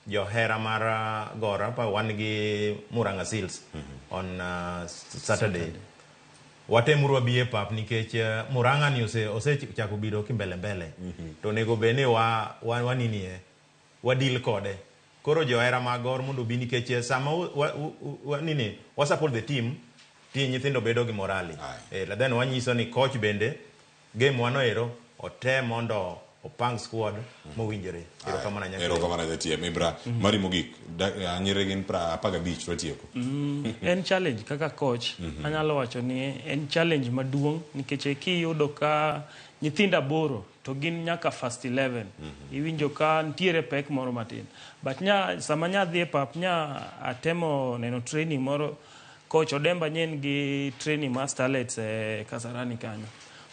johera mar Gor pa wan gi Murang'a Seals on Saturday. Watemuru wabi e pap nikech Murang'a ni osechako biro kimbele mbele. To onego bed ni waninie wadil kode. Koro johera mag Gor mondo obi nikech sama nini wa support the team ti nyithindo bedo gi morali. Then wanyiso ni coach bende game wano ero otem mondo opang squad mowinjore. Erokamano nyaka. Erokamano JTM Ibra. Mari mogik nyiri gin 15 watieko. En challenge kaka coach anyalo wacho ni en challenge maduong' nikech kiyudo ka nyithindo 8 to gin nyaka first 11 iwinjo ka nitiere pek moro matin. But sama nya dhi e pap nya atemo neno training moro coach Odemba nyen gi training mar Starlets Kasarani kanyo.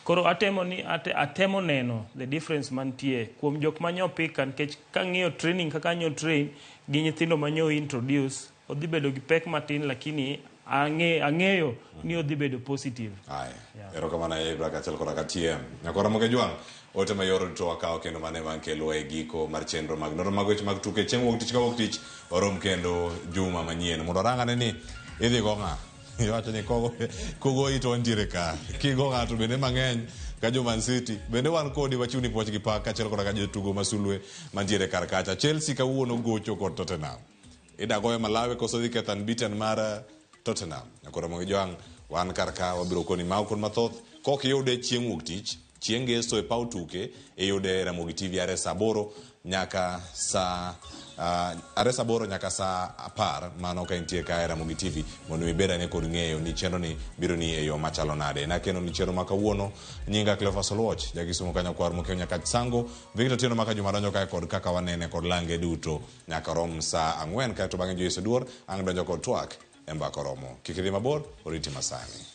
Koro atemo neno the difference mantie kuom jok manyo pika nikech kang'iyo training kaka nyo train gi nyithindo manyo introduce odhi bedo gi pek matin lakini ang'eyo ni odhi bedo positive. Aya. Erokamano Ibra kaachiel koda ka TM. Nyakora Moke Jwang' ote mayoro duto wakawo kendo mane wankelo e giko mar chenro mag nonro mag weche mag tuke chieng' wuok tich ka wuok tich warom kendo juma manyien mondo warangane ni idhi go ng'a. Iwacho ni kogoyi to wantiere ka kigo ng'ato bende mang'eny ka jo Man City bende wan kodi wachuni puoch gi pak kaachiel koda ka jotugo masulwe mantiere kar kacha. Chelsea kawuono gocho kod Tottenham. Ida goyo Malawi koso dhi ketho unbeaten mar Tottenham. Nyakora Moke Jwang' wan kar ka wabiro koni mago kod mathoth kok iyude chieng' wuok tich chieng' ngeso e paw tuke iyude Ramogi TV are saa 8 nyaka saa are saa 8 nyaka saa 10 mano ka intie ka e Ramogi TV mondo ibed ane kod ng'eyo ni chenro ni biro ni e yo machalo nade. Nakeno ni chenro ma kawuono nyinga Cleophas Oluoch jakisumo kanyo kwar Mokeo nyaka Sango Victor Tieno maka Juma donjo kae kod kaka wanene kod lange duto nyaka rom saa 4 kaeto bang'e Joyce Oduor ang' donjo kod twak e mbaka oromo. Kik idhi mabor oriti masani.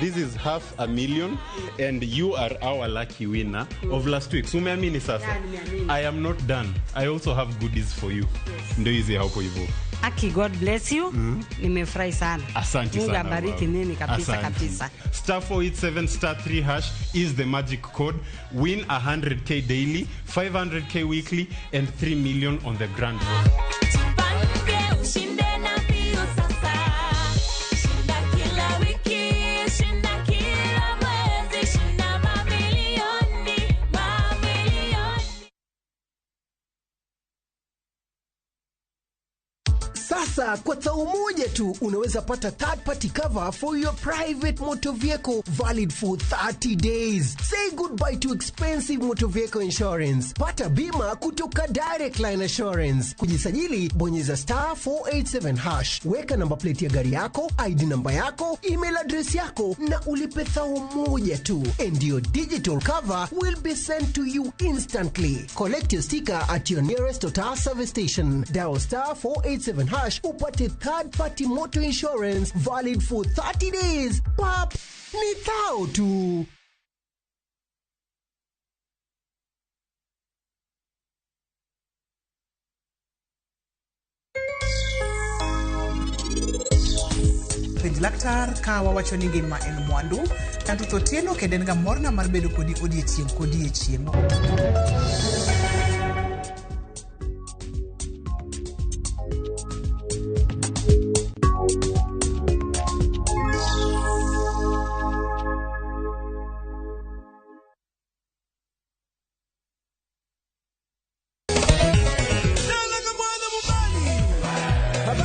This is half a million and you are our lucky winner of last week. So umeamini sasa? Yeah, nimeamini. I am not done. I also have goodies for you. Ndio hizi hapo hivyo. Aki, God bless you. Nimefurahi sana. Asante Mungu sana. abariki mama. nini kabisa Asante. kabisa. Star 487 star 3 hash is the magic code. Win 100K daily, 500K weekly and 3 million on the grand road. Jipange ushinde na mbio sasa. Shinda kila wiki, shinda kila mwezi, shinda mamilioni, mamilioni. Sasa kwa thao moja tu unaweza pata third party cover for your private motor vehicle valid for 30 days. Say goodbye to expensive motor vehicle insurance. Pata bima kutoka Direct Line Assurance. Kujisajili, bonyeza star 487 hash, weka namba plate ya gari yako, ID namba yako, email address yako na ulipe thao moja tu, and your digital cover will be sent to you instantly. Collect your sticker at your nearest Total service station. Dial star 487 hash upate third party motor insurance valid for 30 days. Pap, ni thao tu. Penj laktar ka wawacho ni ngima en mwandu Nyanduth Otieno kendo en ga morna mar bedo kodi odiechieng' kodiechieng'.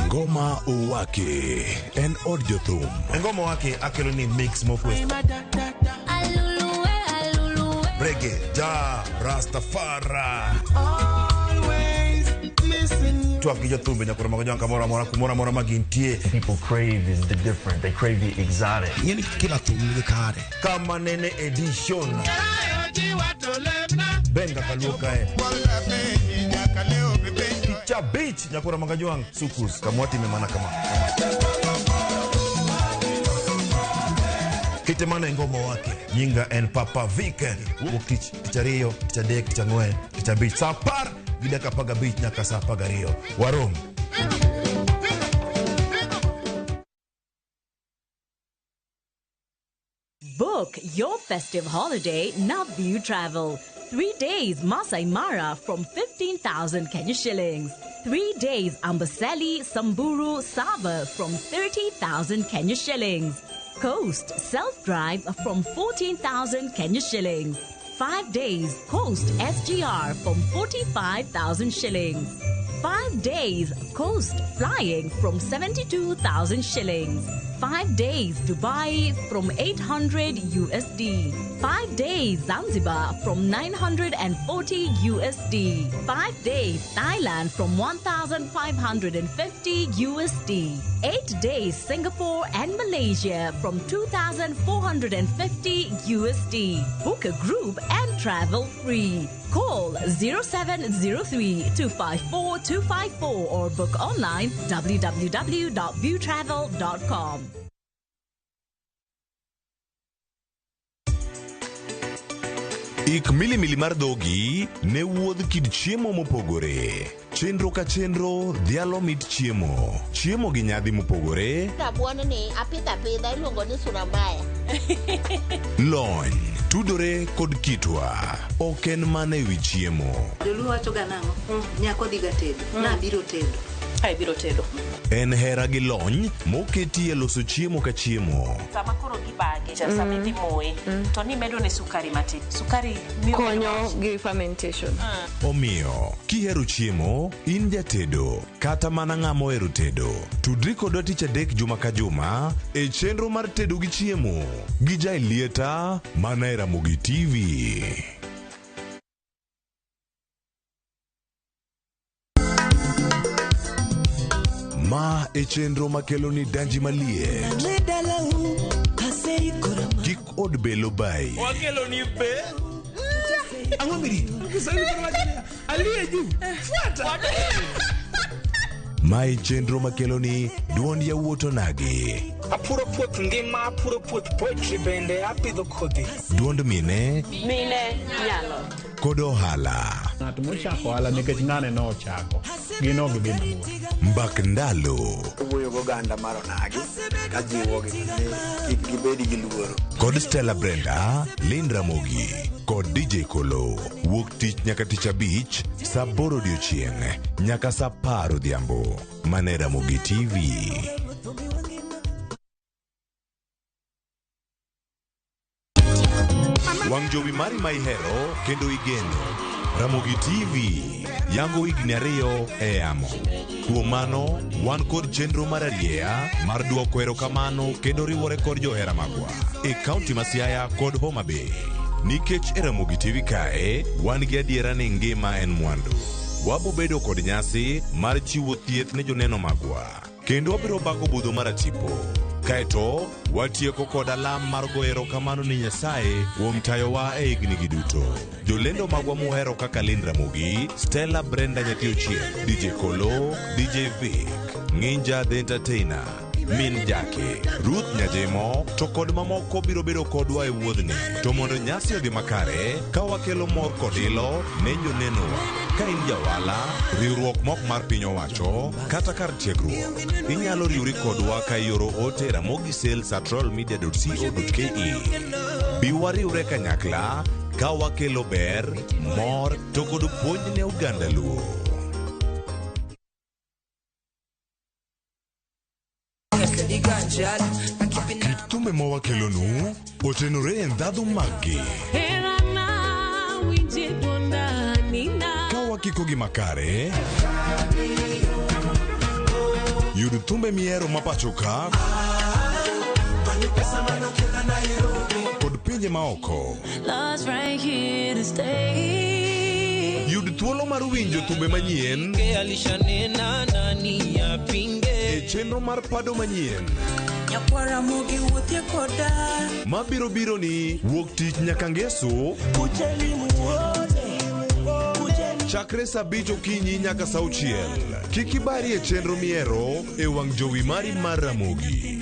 Ngoma Owake en od jothum. Ngoma wake akelo ni mix mokwe. Reggae, ja, Rastafari. Twak gi jothumbe nyakoro mag jwang' kamoro amora kumoro amora ma gintie. People crave is the different. They crave the exotic. Ing'eni kila thum nigi kare. Kama nene edition. Benga kaluo kae. Picha beach nyakoro mag jwang' sukus kamwatime mana kama. Kite mana e ngoma wake. Nyinga en Papa Vic. Wuok tich, tich ariyo, tich adek, tich ang'wen, tich abich. Sa apar gi dakika apar gabich nyaka sa apar gariyo. Warom. Book your festive holiday Navview Travel. 3 days Masai Mara from 15,000 Kenya shillings. 3 days Amboseli, Samburu, Sava from 30,000 Kenya shillings. Coast self-drive from 14,000 Kenya shillings. 5 days Coast SGR from 45,000 shillings. 5 days Coast flying from 72,000 shillings. 5 days Dubai from 800 USD. 5 days Zanzibar from 940 USD. 5 days Thailand from 1,550 USD. 8 days Singapore and Malaysia from 2,450 USD. Book a group and travel free. Call 0703 254 254 or book online www.viewtravel.com. Ik milimili mar dhogi ne wuodh kit chiemo mopogore. Chenro ka chenro dhialo mit chiemo. Chiemo gi nyadhi mopogore, Rabuon ni apidho apidha iluongo ni sura mbaya. lony, tudore kod kitwa. Ok en mana ewi chiemo. Joluo wacho ga nang'o? Nyako dhi ga tedo. Nabiro tedo. Ai biro tedo. En hera gi lony moketi e loso chiemo ka chiemo. Sama koro gibage, sama idhi moye, to nimedo ne sukari matin. Sukari miyo konyo gi fermentation. Omiyo, kihero chiemo, in jatedo, kata mana ng'ama ohero tedo, tudri kodwa tich adek juma ka juma e chenro mar tedo gi chiemo gi Jailieta mana e Ramogi TV. Ma e chenro makelo ni danji maliet. Kik od belo bai. Wakelo ni be. Ang'o mirito? Kiswahili koro wacho niya, aliye juu fuata. Mae chenro makeloni duond yawuot onagi. Apuro puoth ngima, apuro puoth poetry bende apidho kodhi. Duond mine. Mine nyalo. Kod ohala. Ng'at mochako ohala nikech ng'ane nochako. Gin ok gidhi mabor. Mbak ndalo. Owuoyo goganda mar onagi kajiwogi ni kik gibed gi luoro. Kod Stella Brenda, Lynn Ramogi kod DJ Kolo. Wuok tich nyaka tich abich, saa aboro odiochieng' nyaka saa apar odhiambo. Mane Ramogi TV. Wang' jowi mari ma ihero kendo igeno. Ramogi TV yango higni 2 e yamo. Kuom mano, wan kod chenro mar arieya mar duoko erokamano kendo riwore kod johera magwa e kaunti ma Siaya kod Homa Bay. Nikech e Ramogi TV kae, wan gi adiera ni ngima en mwandu. Wabo bedo kod nyasi mar chiwo thieth ne joneno magwa. Kendo wabiro bago budho mar atipo. Kaeto, watieko kod alam mar goyo erokamano ni Nyasaye kuom tayowa e higni gi duto. Jolendo magwa muhero kaka Lynn Ramogi, Stella Brenda Nyathi Ochieng, DJ Kolo, DJ Vic, Nginja the Entertainer, Min Jake, Ruth Nyajemo, to kod mamoko biro bedo kodwa e wuodhni. To mondo nyasi odhi makare, ka wakelo mor kod ilo ne jonenowa. Ka in jawala, riwruok mok mar piny owacho, kata kar tiegruok, inyalo riwri kodwa ka ioro ote ramogisales@royalmedia.co.ke. Bi wariwre kanyakla ka wakelo ber, mor to kod puonj ne oganda Luo. Kit thumbe ma wakelonu otenore e ndhadhu maggi. Ka wakikogi makare, yud thumbe mihero ma pacho ka kod pinje maoko. Yud thuolo mar winjo thumbe manyien e chenro mar pado manyien mabiro biro ni wuok tich nyaka ngeso chakre saa 5 okinyi nyaka saa 6. Kik ibari e chenro mihero e wang' jowi mari mar Ramogi.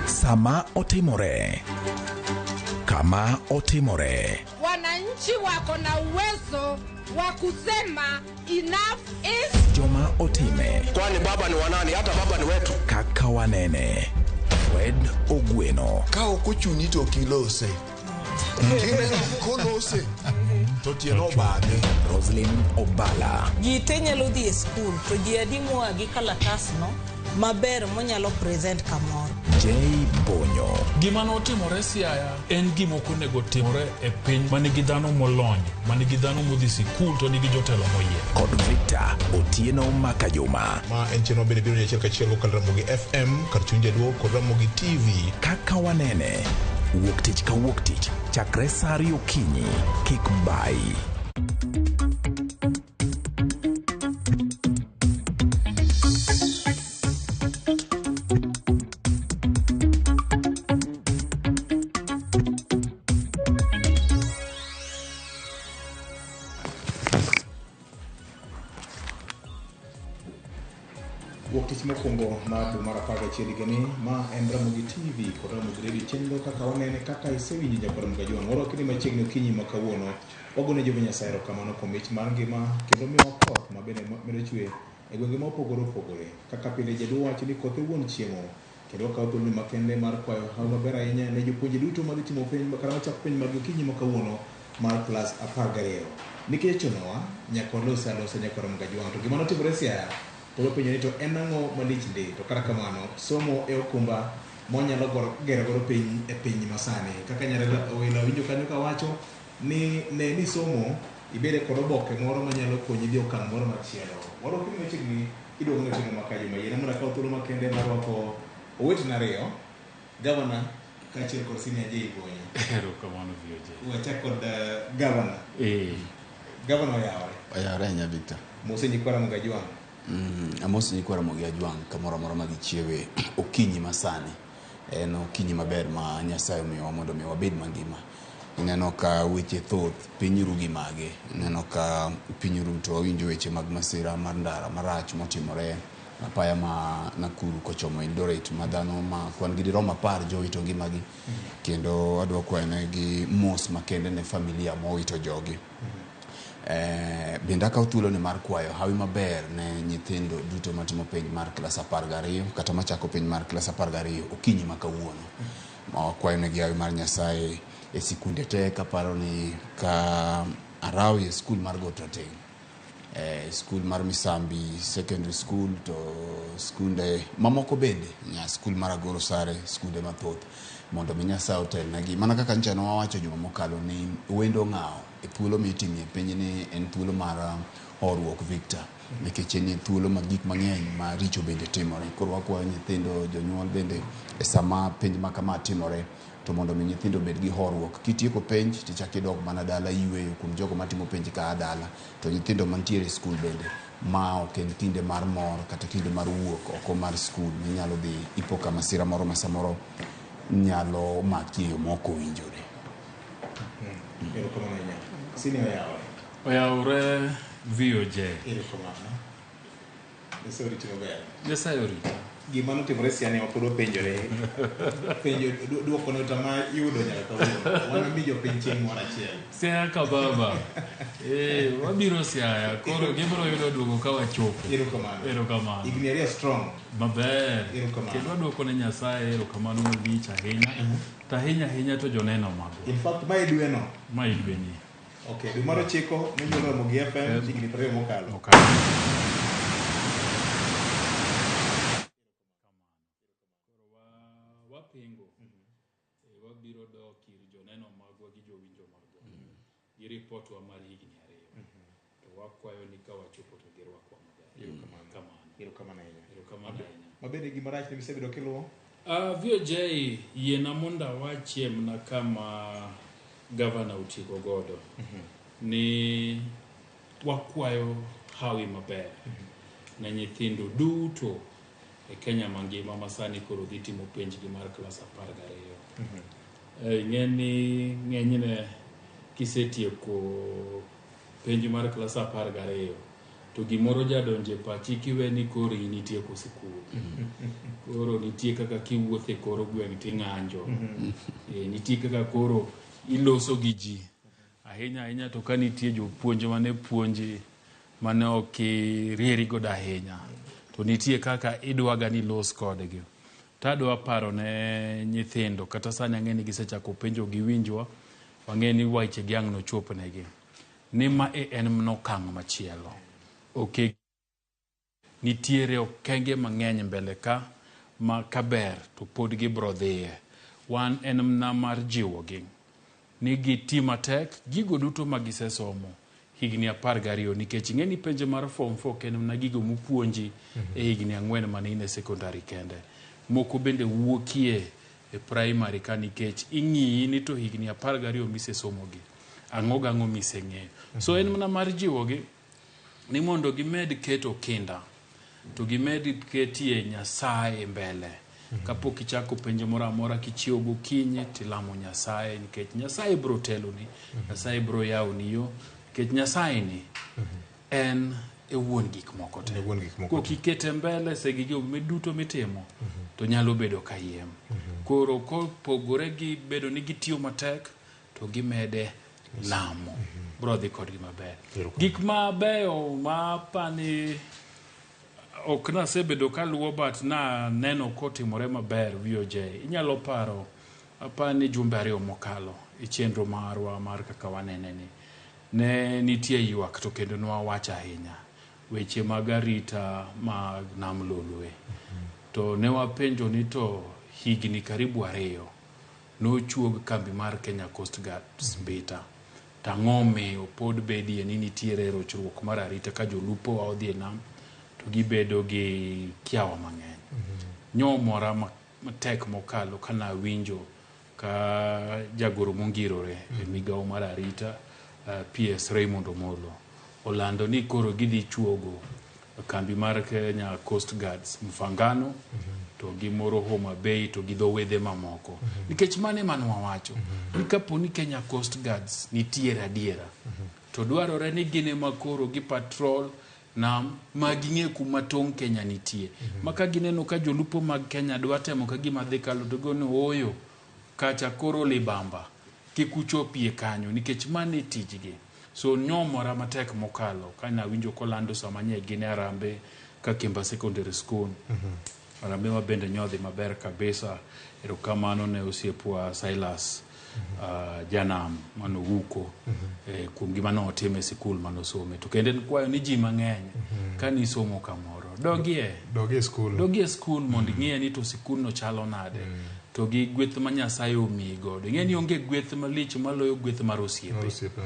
Sama otimore, kama otimore, wananchi wako na uwezo wa kusema enough is. Joma otime, kwani baba ni wanani? Hata baba ni wetu. Kaka wanene, Fred Ogweno. Ka ok ochuni to ok ilose. Kolose to tieno obadhe. Roslyn Obala. Ji te nyalo dhi e skul to ji adi moa gi kalatasno maber monyalo present kamoro. J Bonyo. Gima notimore Siaya en gima ok onego timore e piny manigi dhano molony, manigi dhano modhi sikul to nigi jotelo moyier. Kod Victor Otieno Makajuma. Ma en chenro bende biro achiel kachiel kokalo Ramogi FM kar chuny jaduo kod Ramogi TV. Kaka wanene, wuok tich ka wuok tich chakre saa 2 okinyi, kik bai. Wuok tich mokwongo mar dwe mar 11 higani, ma en Ramogi TV kod Ramogi Radio chenro kaka wanene kaka isewinjo jakor Ramogi Ajwang'. Warwakni machiegni okinyi ma kawuono. Wagone Jehova Nyasaye erokamano kuom mich mar ngima kendo miyowa koth ma bende medo chwe e gwenge ma opogore opogore. Kaka pile jaduo wacho ni koth e wuon chiemo. Kendo wakawo thuoloni makende mar kwayo hawi maber ahinya ne jopuonje duto madhi timo penj kata machako penj mag okinyi ma kawuono mar klas 12. Nikech chunowa nyaka walose alosa nyakor Ramogi Ajwang'. To gima notimore Siaya pod wapenjo ni to en ang'o malich ndi? To kata kamano, somo e okumba mwanyalo gero godo piny e piny masani. Kaka Nyarela Owila winjo kanyo kawacho ni ne ni somo ibede kod oboke moro manyalo konyi dhi okang' moro machielo. Warwako ni machiegni iduogo ne chenro maka juma. Yiena mondo akaw thuolo makende mar rwako owetena ariyo, gavana kaachiel kod senior J Bonyo. Erokamano VOJ. Wachak kod gavana. Gavana oyawore. Oyawore ahinya Victor. Mose nyikwa Ramogi Ajwang'. Amosi nyikwa Ramogi Ajwang' kamoro amora ma gichiewe okinyi masani. En okinyi maber ma Nyasaye omiyowa mondo mi wabed mangima. Ineno ka weche thoth, piny ru gi mage. Ineno ka piny ru to wawinjo weche mag masira mar ndara marach motimore apaya ma Nakuru kochomo Eldoret ma dhano ma kwan gi dirom 10 jowito ngimagi. Kendo adwa kwayonegi mos makende ne familia mowito jogi. Bende akawo thuoloni mar kwayo hawi maber ne nyithindo duto matimo penj mar klas 12 kata machako penj mar klas 12 okinyi ma kawuono. Ma wakwayonegi hawi mar Nyasaye e sikunde te kaparo ni ka Arawi e skul mar Got Rateng', skul mar Misambi Secondary School to skunde mamoko bende, skul mar Agoro Sare, skunde mathoth mondo mi Nyasaye otelnegi. Mana kaka nyocha ne wawacho juma mokalo ni wendo ng'awo e thuolo mitimie penj ni en thuolo mar horuok Victor, nikech en e thuolo ma gik mang'eny maricho bende timore. Koro wakwayo nyithindo, jonyuol bende e sama penj ma kama timore to mondo mi nyithindo obed gi horuok. Kitieko penj tichak idok mana dala yweyo kuom jogo matimo penj ka dala, to nyithindo mantiere e skul bende ma ok en kinde mar mor kata kinde mar wuok oko mar skul minyalo dhi ipo ka masira moro ma samoro nyalo maki e yo ma ok owinjore. Erokamano ahinya. Sini oyawore. Oyawore VOJ. Erokamano. Nyasaye oriti maber. Nyasaye orita. Gima notimore Siaya wapod wapenjore. Penjo duoko no tama yudo nyaka kawuono. Wan mi jopiny chieng' moro achiel. Siaya ka baba. Wabiro Siaya. Koro gibiro yudo duoko ka wachopo. Erokamano. Erokamano. Higni 2 strong. Maber. Erokamano. Kendo waduoko ne Nyasaye erokamano malich ahinya. To ahinya ahinya to joneno magwa. In fact, mae dwe no. Mae dwe ni. Okay, dwe mar 9 nonyuol Ramogi FM higni 20 mokalo. Wapingo. Wabiro dok ir joneno magwa gi jowinjo magwa. Gi ripotwa mar higni 2. To wakwayo ni ka wachopo to girwakwa maber. Erokamano. Erokamano ahinya. Erokamano ahinya. Mabende gima rach ni misebedo kiluwo? VOJ yiena mondo awachie mana kama gavana otieko godo. Ni wakwayo hawi maber ne nyithindo duto e Kenya mangima ma sani koro dhi timo penjgi mar klas 12. Ing'e ni ng'enyne kisetieko penj mar klas 12 to gimoro jadonjo e pachi kiwe ni koro in itieko sikul. Koro nitie kaka kiwuotho e kor gweng' ting'anjo. Nitie kaka koro iloso gi ji. Ahinya ahinya to ka nitie jopuonj mane puonji mane ok irieri godo ahinya, to nitie kaka idwaga ni ilos kodgi. To adwa paro ne nyithindo kata sani ang'e ni gisechako penjo giwinjwa, wang'e ni weche gi ang' nochopnegi. Ni mae en mana okang' machielo. Ok nitiere okenge mang'eny mbele ka ma kaber to pod gibiro dhiye. Wan en mana mar jiwogi ni giti matek gigo duto ma gisesomo higni 12 nikech ing'e ni penj mar form 4 ok en mana gigo mopuonji e higni 4 mane in e secondary kende. Moko bende wuokie e primary ka nikech ing'iyi ni to higni 12 misesomogi ang'o gang'o miseng'eyo. So en mana mar jiwogi ni mondo gimed keto kinda to gimed ketie Nyasaye mbele. Kapok ichako penj moro amora kichiewo gokinyi tilamo Nyasaye nikech Nyasaye biro teloni, Nyasaye biro yawoni yo nikech Nyasaye ni en e wuon gik moko te. Kokikete mbele se gigo duto mitimo to nyalo bedo kayiem. Koro kopogore gi bedo ni gitiyo matek to gimede lamo. Biro dhi kodgi maber. Gik mabeyo ma apani ok nasebedo kaluwo but naneno kotimore maber VOJ. Inyalo paro apani jumbe 2 mokalo e chenro marwa mar kaka wanene ni ne nitie ywak to kendo nwawacho ahinya weche mag arita mag Nam Lolwe. To ne wapenjo ni to higni karibu 2 nochuog kambi mar Kenya Coast Guard Mbita. To ang'o omiyo pod bedie ni nitiere rochruok mar arita ka jolupo wa odhi e nam to gibedo gi kiawa mang'eny. Nyomora matek mokalo kanawinjo ka jagoro mongirore e migawo mar arita PS Raymond Omolo olando ni koro gidhi chuogo kambi mar Kenya Coast Guards Mfangano to gi moro Homa Bay to gi dho wedhe mamoko. Nikech mano ema nwawacho ni kapo ni Kenya Coast Guards nitiere adiera to dwarore ni gin ema koro gi patrol nam ma ging'e kuma tong' Kenya nitie. Ma ka gineno ka jolupo mag Kenya dwa temo ka gima dhi kalo to gigo ni ooyo kacha koro libamba kik uchopie kanyo nikech mano e tijgi. So nyomora matek mokalo kane awinjo kolando sama nye gin e Harambee Kakimba Secondary School. Harambee ma bende nyodhi maber kabisa. Erokamano ne osiepwa Silas Janam manowuko kuom gima notimo e sikul manosome. To kendo en kwayo ni ji mang'eny kanisomo kamoro dogie Dogie skul. Dogie skul mondo ing'e ni to sikundno chalo nade. To gi gweth ma Nyasaye omiyi godo. Ing'e ni onge gweth malich maloyo gweth mar osiepe. Mar osiepe,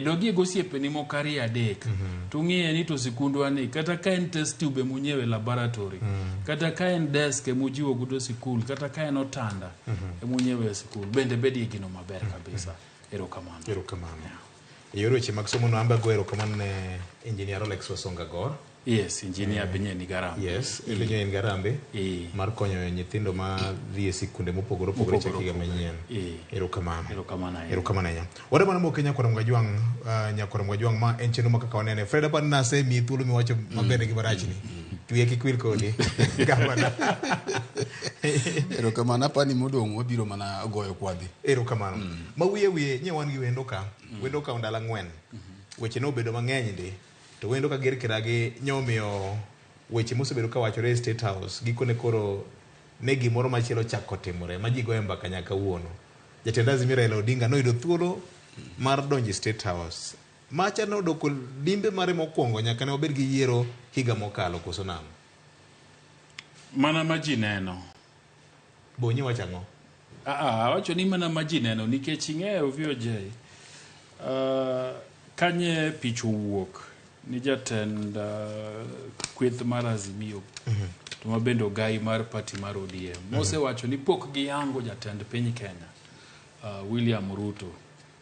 Dogie gi osiepeni moko ariyo adek. To ung'iye ni to sikundwa ni kata ka en test tube emunyiewo e laboratory, kata ka en desk emujiwo godo sikul, kata ka en otanda emunyiewo e sikul, bende bedie gino maber kabisa. Erokamano. Erokamano. E yor weche mag somo no amba go erokamano ne Engineer Rolex Wasonga Gor. Yes, engineer be nigi Harambee. Yes, be en Harambee mar konyo nyithindo ma dhi e sikunde mopogore opogore chak higa manyien. Erokamano. Erokamano ahinya. Erokamano ahinya. Wade mana moke nyakwar Mgajwang', nyakwar Mgajwang' ma en chenro ma kaka wanene. Fred apani nasemiyi thuolo miwacho maber gi marachni. Wiya kik wil kodi. Gavana. Erokamano apani modong' wabiro mana goyo kwadhi. Erokamano. Ma wiye wiye nye wan gi wendo ka. Wendo okawo ndalo ang'wen. Weche nobedo mang'eny ndi. To wendo ka ger kiragi nyomiyo weche mosebedo ka wachore e State House gikone koro ne gimoro machielo chako timore ma ji goye mbaka nyaka kawuono. Jatend Azimio Raila Odinga noyudo thuolo mar donjo e State House. Macha nodoko limbe mare mokwongo nyaka ne wabed gi yiero higa mokalo koso nang'o? Mana ma ji neno. Bonyi wacho ang'o? Awacho ni mana ma ji neno nikech ing'eyo VOJ kanye picha owuok ni jatend kweth mar Azimio to ma bende ogai mar party mar ODM mosewacho ni pok giyango jatend piny Kenya William Ruto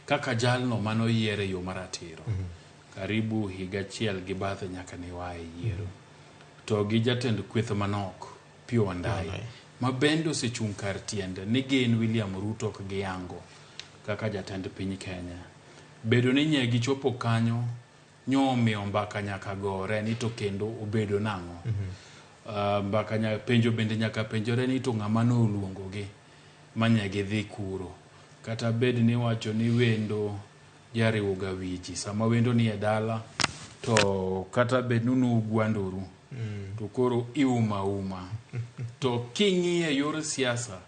kaka jalno manoyier e yo maratiro karibu higa achiel gi bathe nyaka ne waa e yiero to gi jatend kweth manok Opiyo Wandayi ma bende osechung' kar tiende ni gin William Ruto ok giyango kaka jatend piny Kenya. Bedo ni nye gichopo kanyo nyomiyo mbaka nyaka gore ni to kendo obedo nang'o. Mbaka penjo bende nyaka penjore ni to ng'ama noluongogi manye gidhi kuro. Kata bed ni wacho ni wendo jariwoga wiji. Sama wendo ni e dala to kata bed ni nugwandoru to koro iuma uma. To king'iye yor siasa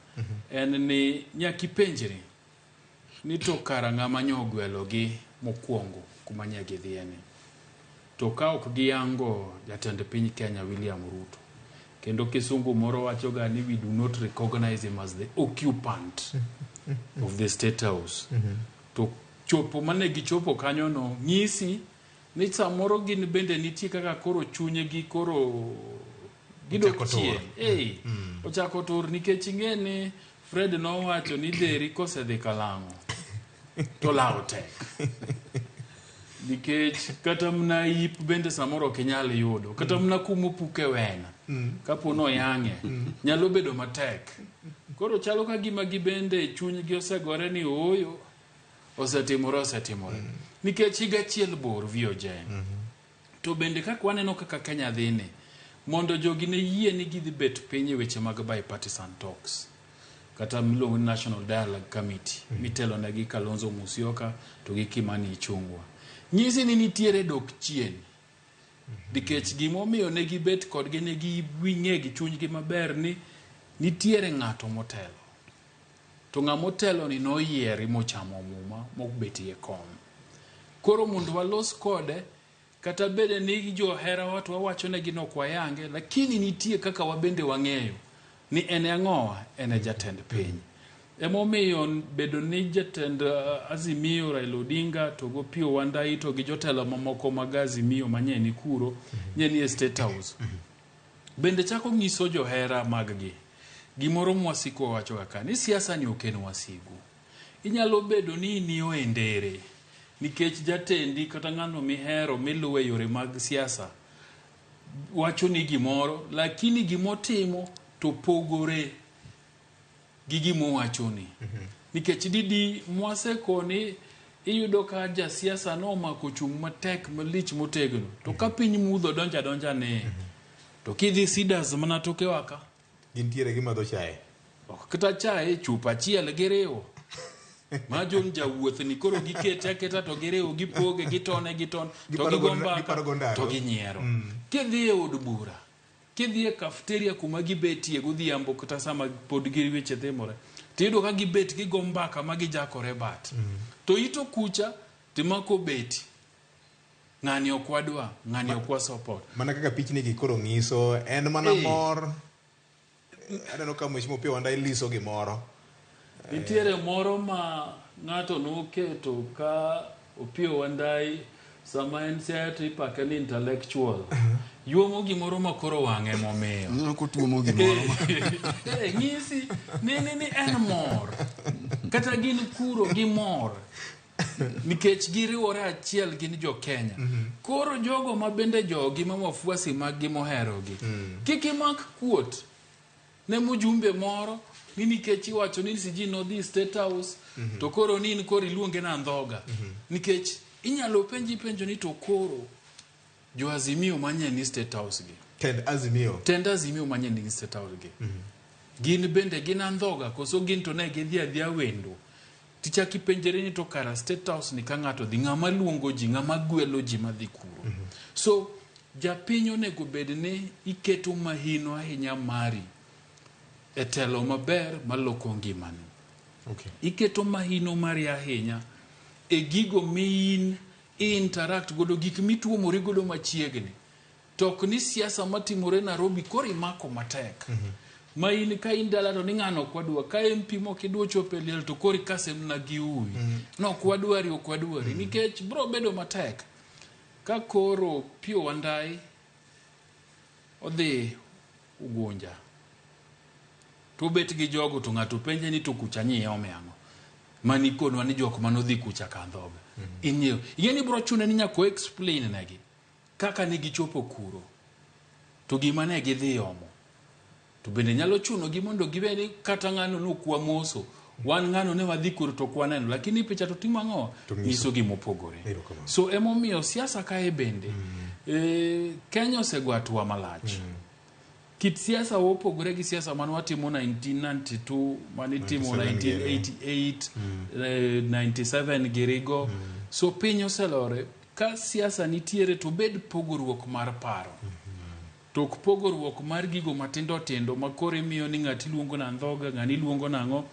en ni nyaka ipenjri ni to kara ng'ama nyogwelogi mokwongo kuma nye gidhiye ni. To ka ok giyango jatend piny Kenya William Ruto, kendo kisungu moro wacho ga ni we do not recognize him as the occupant of the State House. To chopo mane gichopo kanyo no nyisi ni samoro gin bende nitie kaka koro chunygi koro gidok chien. Ochako tur nikech ing'e ni Fred nowacho ni dheri kosedhi kalang'o to lawo tek. Nikech kata mana yip bende samoro ok inyal yudo. Kata mana kumopuke wena. Kapo noyang'e nyalo bedo matek. Koro chalo ka gima gibende chunygi osegore ni ooyo osetimore osetimore. Nikech higa achiel bor VOJ. To bende kaka waneno kaka Kenya dhini, mondo jogi ne yie ni gidhi bet piny e weche mag bipartisan talks kata miluongo ni National Dialogue Committee mitelo negi Kalonzo Musyoka to gi Kimani Ichung'wa. Nyisi ni nitiere dok chien. Nikech gimomiyo ne gibet kodgi ne ging'e gi chunygi maber ni nitiere ng'ato motelo. To ng'ama otelo ni noyieri mochamo muma mobetie kom. Koro mondo walos kode kata bede ni joherawa to wawacho negi ni ok wayange, lakini nitie kaka wabende wang'eyo ni en e ang'owa, en e jatend piny. Emomiyo bedo ni jatend Azimio Raila Odinga to go Opiyo Wandayi to gi jotelo mamoko mag Azimio manye ni kuro, nye ni e State House. Bende chako nyiso johera mag gi gimoro mwasiko wawacho kaka ni siasa ni ok en wasigu. Inyalo bedo ni in e ndere nikech jatendi kata ng'ano mihero miluwe yore mag siasa wacho ni gimoro, lakini gimotimo to pogore gi gimowachoni. Nikech didi mwasekoni iyudo ka jasiasa nomako chung' matek malich motegno. To ka piny mudho donja donja ne. To kidhi Cedars mana tokewa ka. Gintiere gimadho chae. Ok kata chae e chupa achiel giriwo. Ma John jawuoth ni koro gikete aketa to giriwo gipoge gitone gitone to Giparo gigo go- mbaka giparo go ndalo. to ginyiero. Kidhi e od bura, kidhi e cafeteria kuma gibetie godhiambo kata sama pod gi weche timore, tiyudo ka gibet gigo mbaka ma gijakore bat. To ito kucha timako beti. Ng'ani ok wadwa, ng'ani ok wa support. Mana kaka pichni gi koro nyiso en mana Eh. mor. Aneno ka Mheshimiwa Opiyo Wandayi liso gimoro. Nitiere moro ma ng'ato noketo ka Opiyo Wandayi sama en Siaya to ipake ni intellectual. Yuomo gimoro ma koro wang'e momiyo. Ineno kotuomo gimoro. Eh, ng'isi ni ni ni en mor. Kata gin kuro gimor. Nikech giriwore achiel gin jo Kenya. Koro jogo ma bende jogi ma wafuasi mag gi moherogi. Kik imak kuot ne mjumbe moro ni nikech iwacho ni siji nodhi State House to koro ni in koro iluonge na andhoga. Nikech inyalo penji penjo ni to koro jo Azimio manye ni State House gi. Tend Azimio. Tend Azimio manye ni State House gi. Gin bende gin andhoga koso gin to ne gidhi adhiya wendo. Tichak ipenjri ni to kara State House ni ka ng'ato dhi ng'ama luongo ji ng'ama gwelo ji madhi kuro. So japiny onego bed ni iketo mahino ahinya mari e telo maber maloko ngimani. Okay. Iketo mahino mari ahinya e gigo miin interact godo gik mituomori godo machiegni. To ok ni siasa matimore Nairobi koro imako matek. Ma in ka in dala to ni ng'ano ok wadwa ka MP mok idwa chopo e liel to koro ikase mana gi uwi. No ok wadwari ok wadwari nikech bro bedo matek. Ka koro Opiyo Wandayi odhi Ugunja to obet gi jogo to ng'ato penje ni to kucha nyiome ang'o? Mani konwa ni jok manodhi kucha ka andhoga. Ing'eyo. Ing'e ni bro chune ni nyaka o explain negi kaka ne gichopo kuro. To gima ne gidhi omo. To bende nyalo chuno gi mondo giwe ni kata ng'ano nokwa moso. Wan ng'ano ne wadhi kuro to ok waneno. Lakini picha to timo ang'o? To nyiso. Nyiso gimopogore. Erokamano. So emomiyo siasa kae bende Kenya osego hatua malach. Kit siasa opogore gi siasa mane watimo 1992 manitimo 97 giri. 1988 97 girigo. So piny oselore ka siasa nitiere to bed pogruok mar paro. To ok pogruok mar gigo matindo tindo ma koro imiyo ni ng'ati iluongo na andhoga, ng'ani iluongo nang'o,